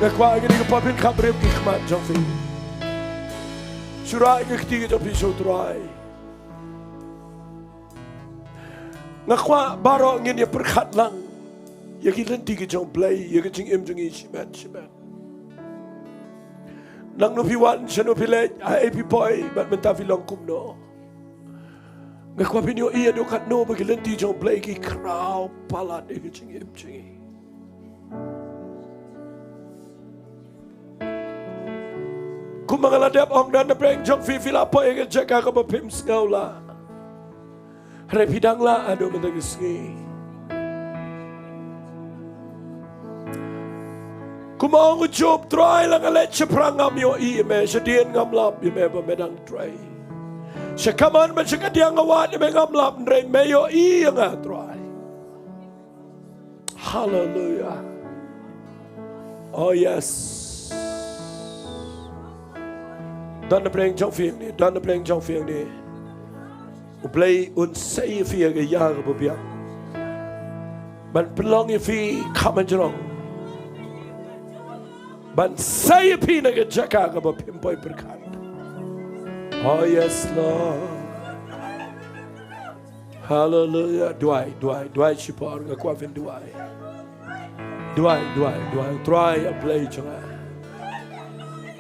Nga kwah ïa kane ka por phin khapbriew ki khmat jong phi. Shu rah ïa ka kti ka jong phi sha U Trai. Nga kwah baroh ngin ïa pyrkhat lang ïa ki lynti ki jong U Blei ïa ka jingim jong ngi shimet shimet. Naei phi wan, shano phi leit, haei phi poi, bad mynta phi long kumno. Nga kwah phin ïohi haduh katno ba ki lynti jong U Blei ki khraw palat ïa ka jingim jong ngi. Kumba nga la dep ong, don napdeng jong phi, phi la poi ha ka jaka kaba phim sngew lah. Hynrei phi dang lah haduh mynta ka sngi. Kumba ong u Job, Trai, la nga leit shaphrang ngam ïohi ïa me, shadien ngam lap ïa me ba me dang trei. Sha kamon bad sha kadiang nga wad ïa me ngam lap, hynrei me ïohi ïa nga, Trai. Hallelujah. Oh yes. Don napdeng jong phi hangne, don napdeng jong phi hangne. U Blei un sei ïa phi ha ka ïa kaba biang. Ban pynlong ïa phi kham hajrong. Ban sei ïa phi na ka jaka kaba phim poi pyrkhat. Oh yes, Lord. Hallelujah. Duwai, duwai, duwai shipor, nga kwah phin duwai. Duwai, duwai, duwai. Trai, A Blei jong nga.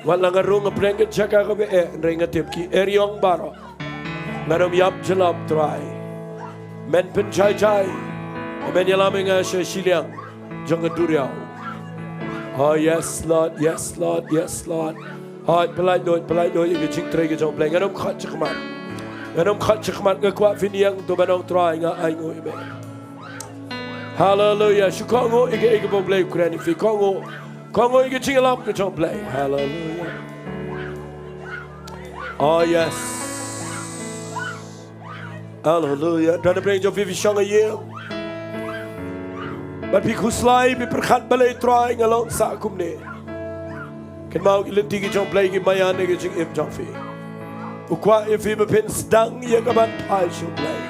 Wat la nga rung hapdeng ka jaka kaba eh, hynrei nga tip ki eriong baroh. Ngan ym ïap jyllop, Trai. Men pynjai jai. Men ïalam ïa nga sha shiliang jong ka duriaw. Oh yes, Lord, yes, Lord, yes, Lord. Hooid, pyllait lut, pyllait lut ïa ka jingtrei ka jong U Blei. Ngan ym khot shakhmat. Ngan ym khot shakhmat, nga kwah phin ïeng, to ban ong, Trai, nga ainguh ïa me. Hallelujah. Shu kohnguh ïa kaei kaba U Blei u kren ïa phi. Kohnguh. Kohnguh ïa ka jingïalam ka jong U Blei. Hallelujah. Oh yes. Hallelujah. Don napdeng jong phi, phi shong ha ïing. Bad phi khuslai, phi pyrkhat, balei Trai nga long sah kumne. Kynmaw, ki lynti ki jong U Blei ki maïan ïa ka jingim jong phi. U kwah ïa phi ba phin sdang ïa ka ban phai sha U Blei.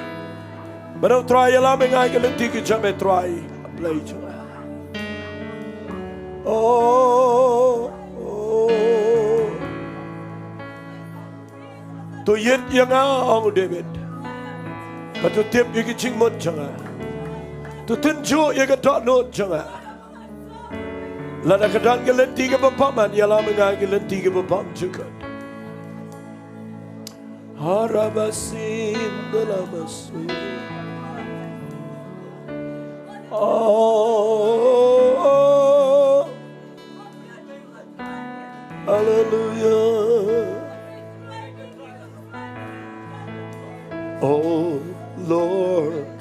Ban ong, Trai, ïalam ïa nga ha ki lynti ki jong me, Trai. A Blei jong nga. Oh, oh. To ïit ïa nga, ong u David. Bad to tip ïa ki jingmut jong nga. To tynjuh ïa ka dohnud jong nga. Lada ka don ka lynti kaba bymman, ïalam ïa nga ha ka lynti kaba bymjukut. Harabasin dalamasi. Oh, oh, oh. Hallelujah. Oh Lord,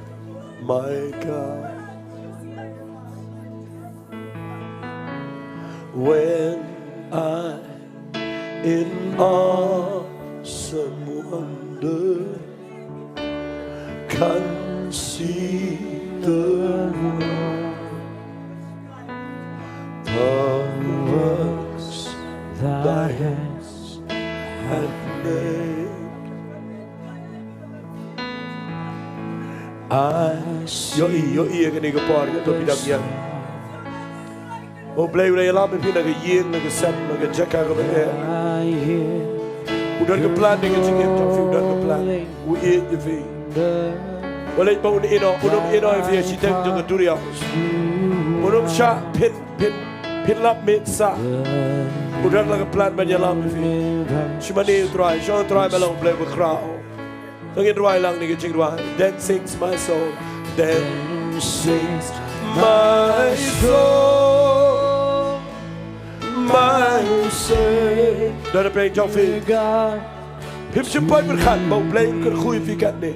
my God, when I in awesome wonder consider the works thy hands have made. I ïohi, ïohi ïa kane ka por, ïa to phi dang ïeng. U Blei u la ïalam ïa phi na ka ïing, na ka sem, na ka jaka kaba eh. U don ka plan ïa ka jingim jong phi, u don ka plan. U ïeit ïa phi. Wat leit ba un ïehnoh, un ym ïehnoh ïa phi ha shiteng jong ka duriaw. Un ym shah phin, phin Phin lap mih sah. U don la ka plan ban ïalam ïa phi. Shimane U Trai, shong U Trai, me long U Blei bakhraw. To ngin rwai lang ïa ka jingrwai. Then sings my soul. Then sings my soul, my Savior. Don na pdeng jong phi. Phim shym poi pyrkhat ba U Blei un kyrkhu ïa phi katne.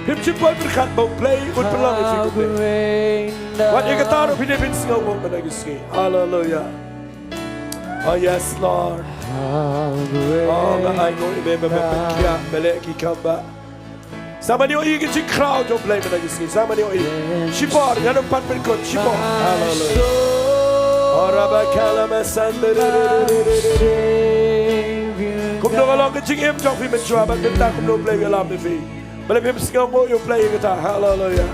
Phim shym poi pyrkhat ba U Blei un pynlong ïa phi kumne. Wat ïa kata ruh phi dei ban sngewnguh mynta ka sngi. Hallelujah. Oh yes, Lord. Oh, nga ainguh ïa me ba me pynkhiah, me leh ki kam ba. Sa mane ïohi ïa ka jingkhraw jong U Blei mynta ka sngi. Sa mane ïohi. Shipor, ngan ym pat pynkut, shipor. Hallelujah. Oh, rabakala masandere. Kumno ka long ka jingim jong phi mynshuwa, bad mynta kumno U Blei u ïalam ïa phi. Balei phim sngewnguh ïa U Blei ïa kata. Hallelujah.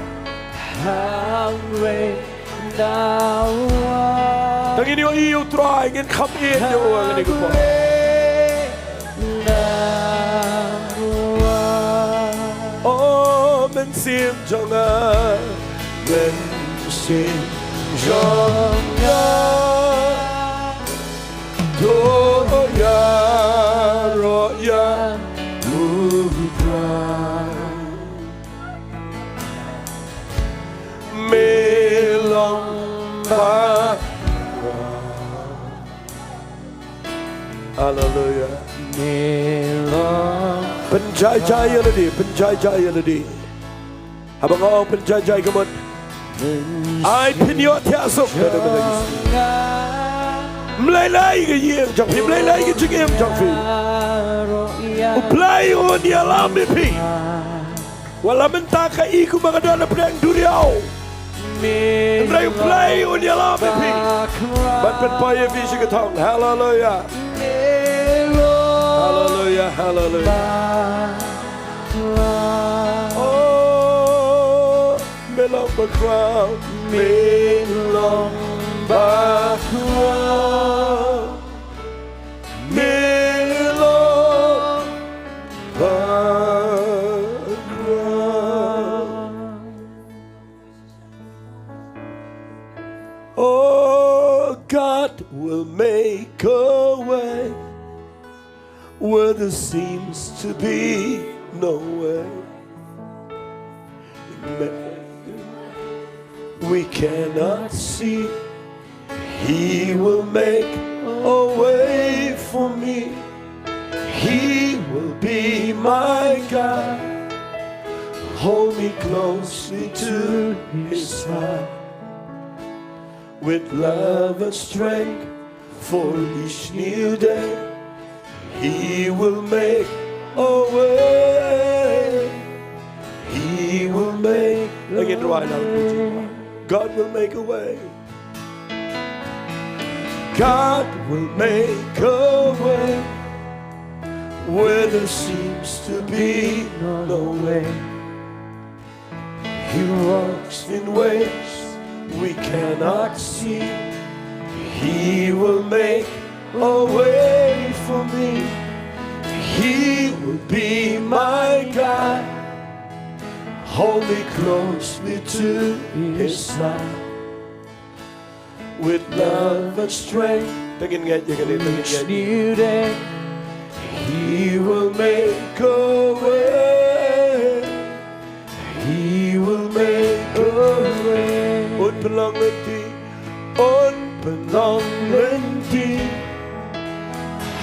Tang ngin ïohi ïa U Trai, ngin kham ïeit ïa u ha kane ka por. O Mynsiem jong nga, Mynsiem jong nga. To ïaroh ïa U Trai. Me long ba. Hallelujah. Me long. Pynjai jai ïa lade, pynjai jai ïa lade. Haba nga ong pynjai jai ka mut, ai phin ïoh thiah suk. Ym lei lei ka ïing jong phi, ym lei lei ka jingim jong phi. U Blei un ïalam ïa phi. Wat la mynta ka i kumba ka don na pdeng duriaw. Hynrei U Blei un ïalam ïa phi. Ban pynpoi ïa phi sha ka thong. Hallelujah. Hallelujah, hallelujah. Oh, me long bakhraw, me long bakhraw, me long bakhraw. Oh, God will make a way where there seems to be no way. We cannot see. He will make a way for me. He will be my God. Hold me closely to his side. With love and strength for each new day. He will make a way. He will make a way. God will make a way. God will make a way where there seems to be no way. He works in ways we cannot see. He will make a way for me. He will be my God. Hold me closely to his side. With love and strength. Tang ngin ngeit ïa kane, tang ngin ngeit. Each new day, he will make a way. He will make a way. Un pynlong lynti, un pynlong lynti.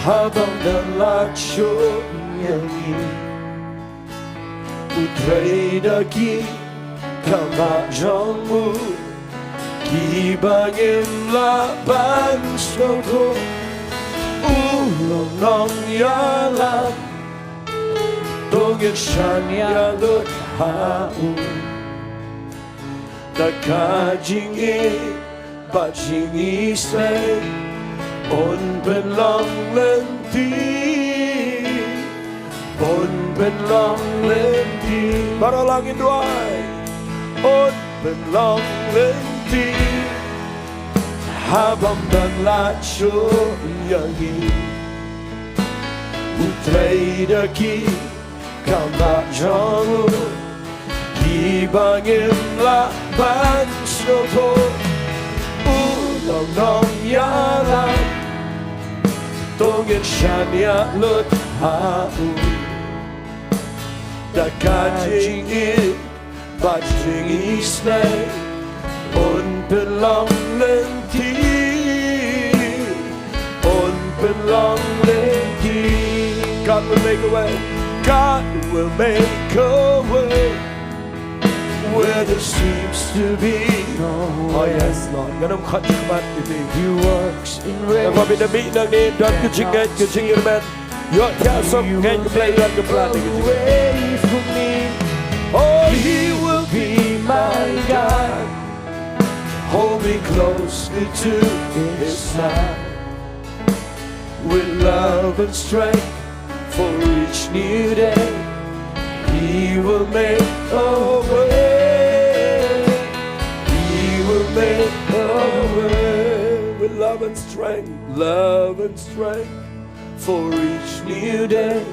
Haba ym don lad shuh ïa ngi. U trei da ki kambah jong u, kiba ngim lah ban sngewthuh. U long nongïalam, to ngin shaniah lut ha u. Da ka jingïeit bad jingisynei, un pynlong lynti, un pynlong lynti. Baroh lang ngin duwai. Un pynlong lynti, haba ym don lad shuh ïa ngi. U trei da ki kambah jong u, kiba ngim lah ban sngewthuh. U Nongïalam, to ngin shaniah lut ha u. Da ka jingïeit bad jingisynei, un pynlong lynti, un pynlong lynti. God will make a way. God will make a way where there seems to be no way. Oh yes, Lord. Ngan ym khot shakhmat ïa phi. He works in ways. Ngan ym khot ïa phi na mihnong ne don ka jingngeit, ka jingkyrmen. Ïoh thiah suk, ngeit U Blei don ka plan ïa ka jingim. Way for me. Oh, he will be my God. Hold me closely to his side. With love and strength for each new day, he will make a way. He will make a way. With love and strength, love and strength for each new day.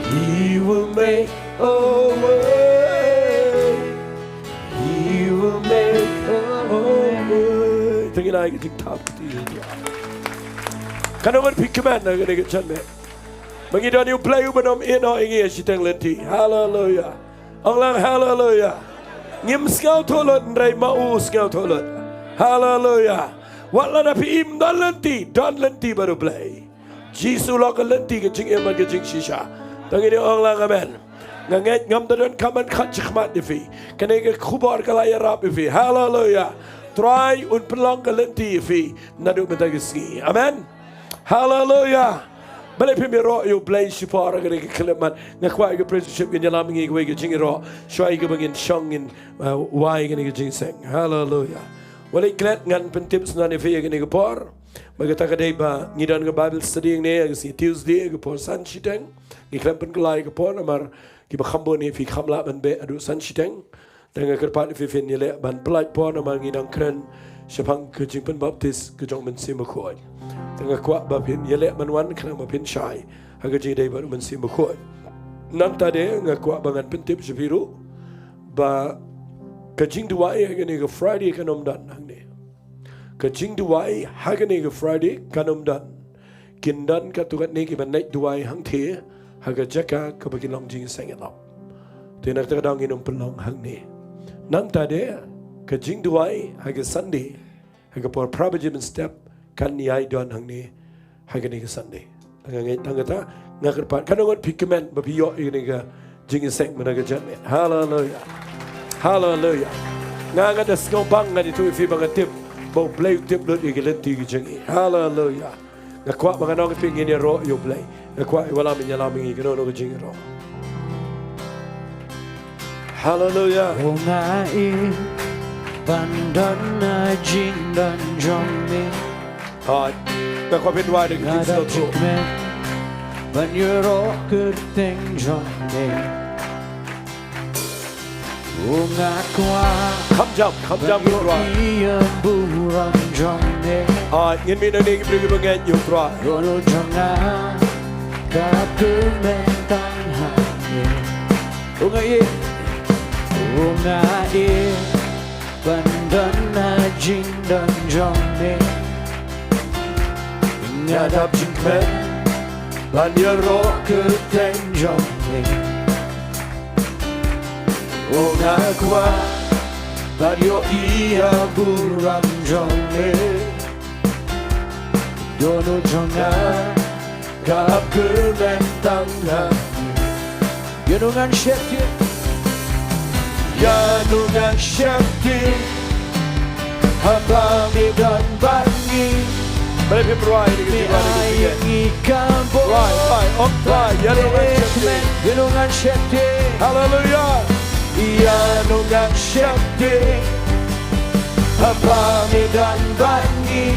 He will make a way. He will make a way. Tang ïa ngi ki jingthap ti. Katno ngut phi kmen ha kane ka janmiet? Ba ngi don ïa U Blei uba ym ïehnoh ïa ngi ha shiteng lynti. Haleluia. Ong lang haleluia. Ngim sngewthuh lut hynrei ma u sngewthuh lut. Haleluia. Wat lada phi im don lynti, don lynti bad U Blei. Jisu long ka lynti, ka jingim bad ka jingshisha. To ngin ong lang amen. Nga ngeit ngam da don kam ban khot shakhmat ïa phi. Kane ka khubor ka la ïarap ïa phi. Haleluia. Trai un pynlong ka lynti ïa phi naduh mynta ka sngi. Amen. Haleluia. Balei phim ïaroh ïa U Blei shipor ha kane ka khyllipmat? Nga kwah ïa ka priesthood ngin ïalam ïa ngi kawei ka jingïaroh shuwa ïa kaba ngin shong ngin, uh, wai kane ka jingïaseng. Haleluia. Wat leit klet, ngan pyntip sngewbha ïa phi ïa kane ka por. Ba kata ka dei ba ngi don ka Bible study hangne ha ka sngi Tuesday ha ka por san shiteng. Ngi khlem pynkylla ïa ka por namar kiba kham bun ïa phi kham lah ban beh haduh san shiteng. Te nga kyrpad ïa phi phin ïaleh ban pyllait por namar ngi dang kren shaphang ka jingpynbaptis ka jong U Mynsiem Bakhuid. Te nga kwah ba phin ïaleh ban wan khnang ba phin shai ha ka jingïadei bad U Mynsiem Bakhuid. Nangta de nga kwah ba ngan pyntip sha phi ruh ba ka jingduwai ha kane ka Friday kan ym don hangne. Ka jingduwai ha kane ka Friday kan ym don. Kin don katto katne kiba leit duwai hangthie ha ka jaka kaba ki long jingïaseng ïalap. Te na kata ka daw ngin ym pynlong hangne. Nangta de ka jingduwai ha ka Sunday ha ka por phra baje mynstep kan ïai don hangne ha kane ka Sunday. Te nga ngeit tang kata, nga kyrpad katno ngut phi kmen ba phi ïoh ïa kane ka jingïaseng mynta ka janmiet. Haleluia. Haleluia. Nga, nga da sngewbang, nga da ïathuh ïa phi ba nga tip ba U Blei u tip lut ïa ka lynti ka jong ngi. Haleluia. Nga kwah ba ngan ong ïa phi ngin ïaroh ïa U Blei. Nga kwah ïa u Blei un ïalam ïa ngi kano kano ka jingïaroh. Haleluia. O nga i ban don ha jingdon jong me. Hooid. Nga kwah phin wai da ka jingsngewthuh. Ban ïaroh kyrteng jong me. O nga kwah. Kham jam, kham jam, ban ïohi ïa burom jong me. Hooid, ngin mih nangne ki briew kiba ngeit ïa U Trai. Dohnud jong nga ka kmen tang ha me. O nga i, o nga i ban don ha jingdon jong me. Nga dap jingkmen ban ïaroh kyrteng jong me. O nga kwah ban ïohi ïa burom jong me. Dohnud jong nga ka ap kyrmen tang ha me. Ïa u ngan sheptieng. Ïa u ngan sheptieng. Haba me don bad ngi. Balei phim rwai ïa kane ka jingduwai? Me ai ïa ngi ka bor. Rwai, rwai, ong rwai. Ïa u ngan sheptieng. Ïa u ngan sheptieng. Haleluia. Ïa u ngan sheptieng. Haba me don bad ngi.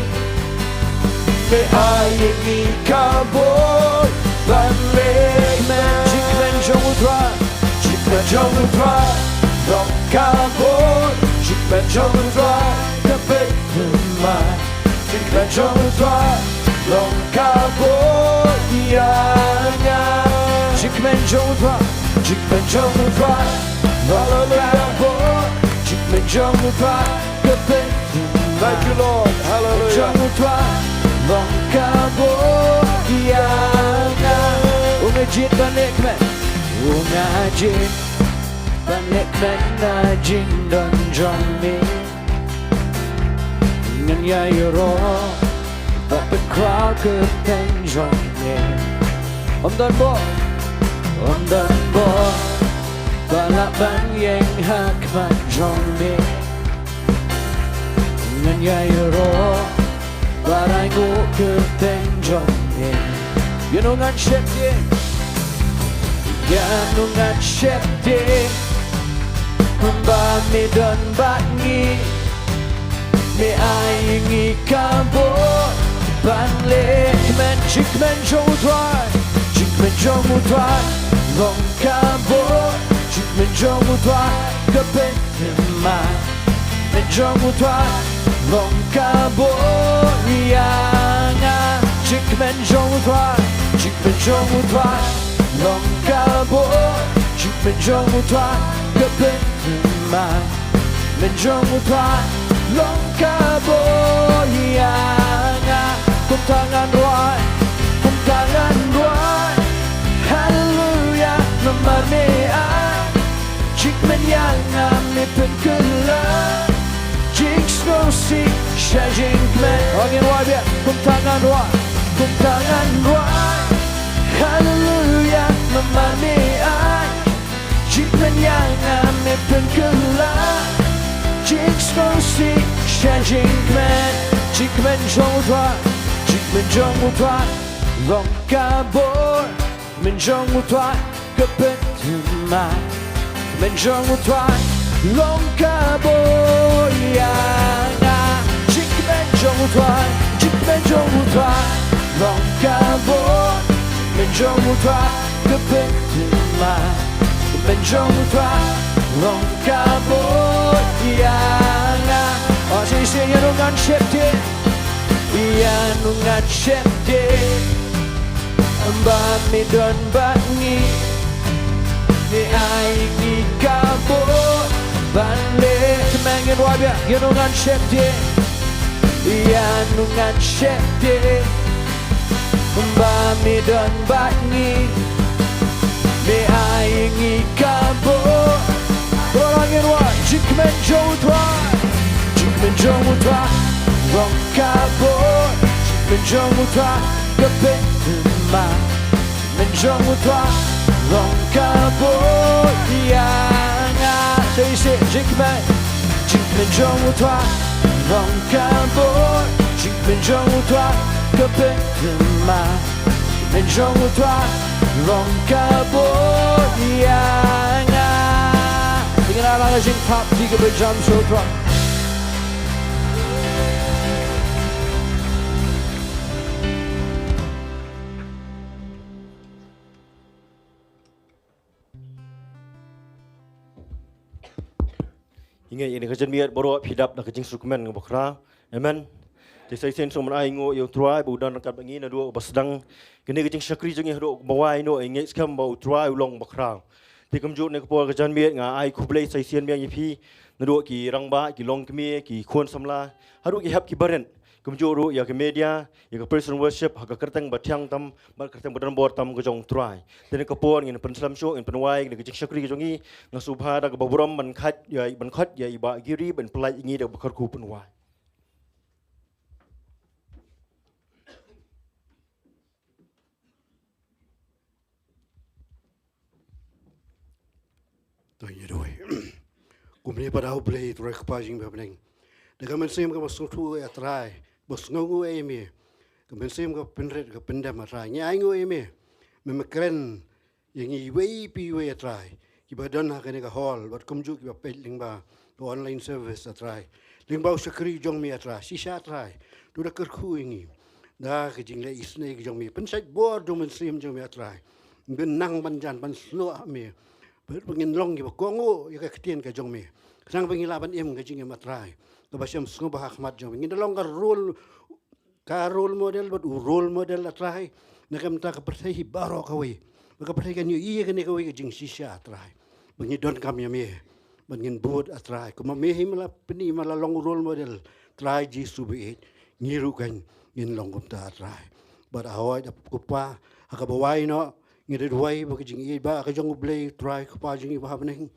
Me ai ïa ngi ka bor ban leh kmen. Jingkmen jong U Trai. Jingkmen jong U Trai long ka bor. Jingkmen jong U Trai ka peit thymmai. Jingkmen jong U Trai long ka bor ïa nga. Jingkmen jong U Trai. Jingkmen jong U Trai long ka bor. Jingkmen jong U Trai ka peit thymmai. Thank you, Lord. Hallelujah. Jong u Trai long ka bor ïa nga. U nga jied ban leh kmen. U nga jied ban leh kmen na jingdon jong me. Ngan ïa ïaroh bad pynkhraw kyrteng jong me. Ym don bor, ym don bor ba lah ban ïeng ha khmat jong me. Ngan ïa ïaroh bad ainguh kyrteng jong me. Ïa u ngan sheptieng, ïa u ngan sheptieng ba me don bad ngi. Me ai ïa ngi ka bor ban leh kmen. Jingkmen jong u Trai, jingkmen jong u Trai long ka bor. Jingkmen jong u Trai ka pynthame. Kmen jong u Trai long ka bor ïa nga. Jingkmen jong u Trai, jingkmen jong u Trai long ka bor. Jingkmen jong u Trai ka pynthame. Kmen jong u Trai long ka bor ïa nga. Kumta ngan rwai, kumta ngan rwai. Haleluia, namar me ai jingkmen ïa nga, me pynkylla jingsngewsih sha jingkmen. Ngin rwai biang. Kumta ngan rwai, kumta ngan rwai. Haleluia, namar me ai jingkmen ïa nga, me pynkylla jingsngewsih sha jingkmen. Jingkmen jong u Trai, jingkmen jong u Trai long ka bor. Kmen jong u Trai ka pynthame. Kmen jong u Trai long ka bor ïa nga. Jingkmen jong u Trai, jingkmen jong u Trai long ka bor. Kmen jong u Trai ka pynthame. Kmen jong u Trai long ka bor ïa nga. Ïa u ngan sheptieng, ïa u ngan sheptieng ba me don bad ngi. Me ai ngi ka bor ban leh kmen. Ngin rwai biang. Ïa u ngan sheptieng, ïa u ngan sheptieng ba me don bad ngi. Me ai ngi ka bor. Bor ngin rwai. Jingkmen jong u Trai, jingkmen jong u Trai long ka bor. Jingkmen jong u Trai ka pynthame. Kmen jong u Trai long ka bor ïa nga. Sa shisien. Jingkmen, jingkmen jong u Trai long ka bor. Jingkmen jong u Trai ka pynthame. Kmen jong u Trai long ka bor ïa nga. Ngin ïa la ka jingthap, ki kaba jam sha u Trai. Ïa kane ka janmiet baroh phi dap da ka jingsngewkmen kaba khraw. Amen. Te sa shisien sngewbha ban ainguh ïa u Trai ba u don ryngkat bad ngi naduh ba sdang kane ka jingshakri jong ngi haduh ba wai noh, ngi ngeit skhem ba u Trai u long ba khraw. Te kumjuh kane ka por ka janmiet nga ai khublei sa shisien biang ïa phi naduh ki rangbah, ki longkmie, ki khun samla, haduh ki hep ki barit. Kumjuh ruh ïa ka media, ïa ka praise and worship, ha ka kyrteng ba thiang tam bad ka kyrteng ba donbor tam ka jong u Trai. Te kane ka por ngin pynslem shuh, ngin pynwai ïa ka jingshakri ka jong ngi. Nga sngewbha da kaba burom ban khot ïa, ban khot ïa i Bah Giri ban pynlait ïa ngi da kaba kyrkhu pynwai. To ngin ïa duwai. Kumne pat, A Blei Trai Kpa jong ngi ba ha bneng, da ka mynsiem kaba sngewthuh ïa Trai, ba sngewnguh ïa me, ka mynsiem kaba pynrit, kaba pyndem, A Trai, ngi ainguh ïa me. Me, me kren ïa ngi iwei pa iwei, A Trai, kiba don ha kane ka hall bad kumjuh kiba peit lyngba ka online service, A Trai, lyngba u shakri jong me, A Trai. Shisha, A Trai, to da kyrkhu ïa ngi da ka jingleh isynei ka jong me, pynshait bor jong u Mynsiem jong me, A Trai, ngin nang ban jan ban sngewthuh ïa me, ba ngin long kiba kohnguh ïa ka ktien ka jong me, khnang ba ngin lah ban im ka jingim, A Trai, kaba shem sngewbha ha khmat jong me. Ngin da long ka role, ka role model bad u role model, A Trai, na ka bynta ka pyrthei baroh kawei. Ba ka pyrthei kan ïohi ïa kane kawei ka jingshisha, A Trai, ba ngi donkam ïa me. Bad ngin bud, ah Trai, kumba me hi me la pyni, me la long role model, Trai Jisu ba ïeit, ngi ruh kan ngin long kumta, ah Trai. Bad hooid, ah Kpa, ha kaba wai noh, ngi da duwai ba ka jingïeit ba ka jong U Blei Trai Kpa jong ngi ba ha bneng,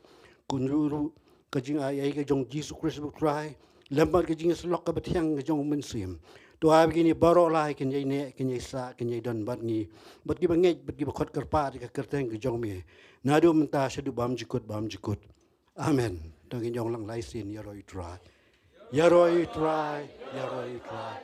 kumjuh ruh ka jingai ei ka jong Jisu Khrist ba Trai, lem bad ka jingïasyllok kaba thiang ka jong U Mynsiem. To ai ba kine baroh lai kin ïai neh, kin ïai sah, kin ïai don bad ngi, bad kiba ngeit, bad kiba khot kyrpad ïa ka kyrteng ka jong me, naduh mynta shaduh bymjukut bymjukut. Amen. To ngin ïong lang lai sien: Ïaroh ïa U Trai, ïaroh ïa U Trai, ïaroh ïa U Trai.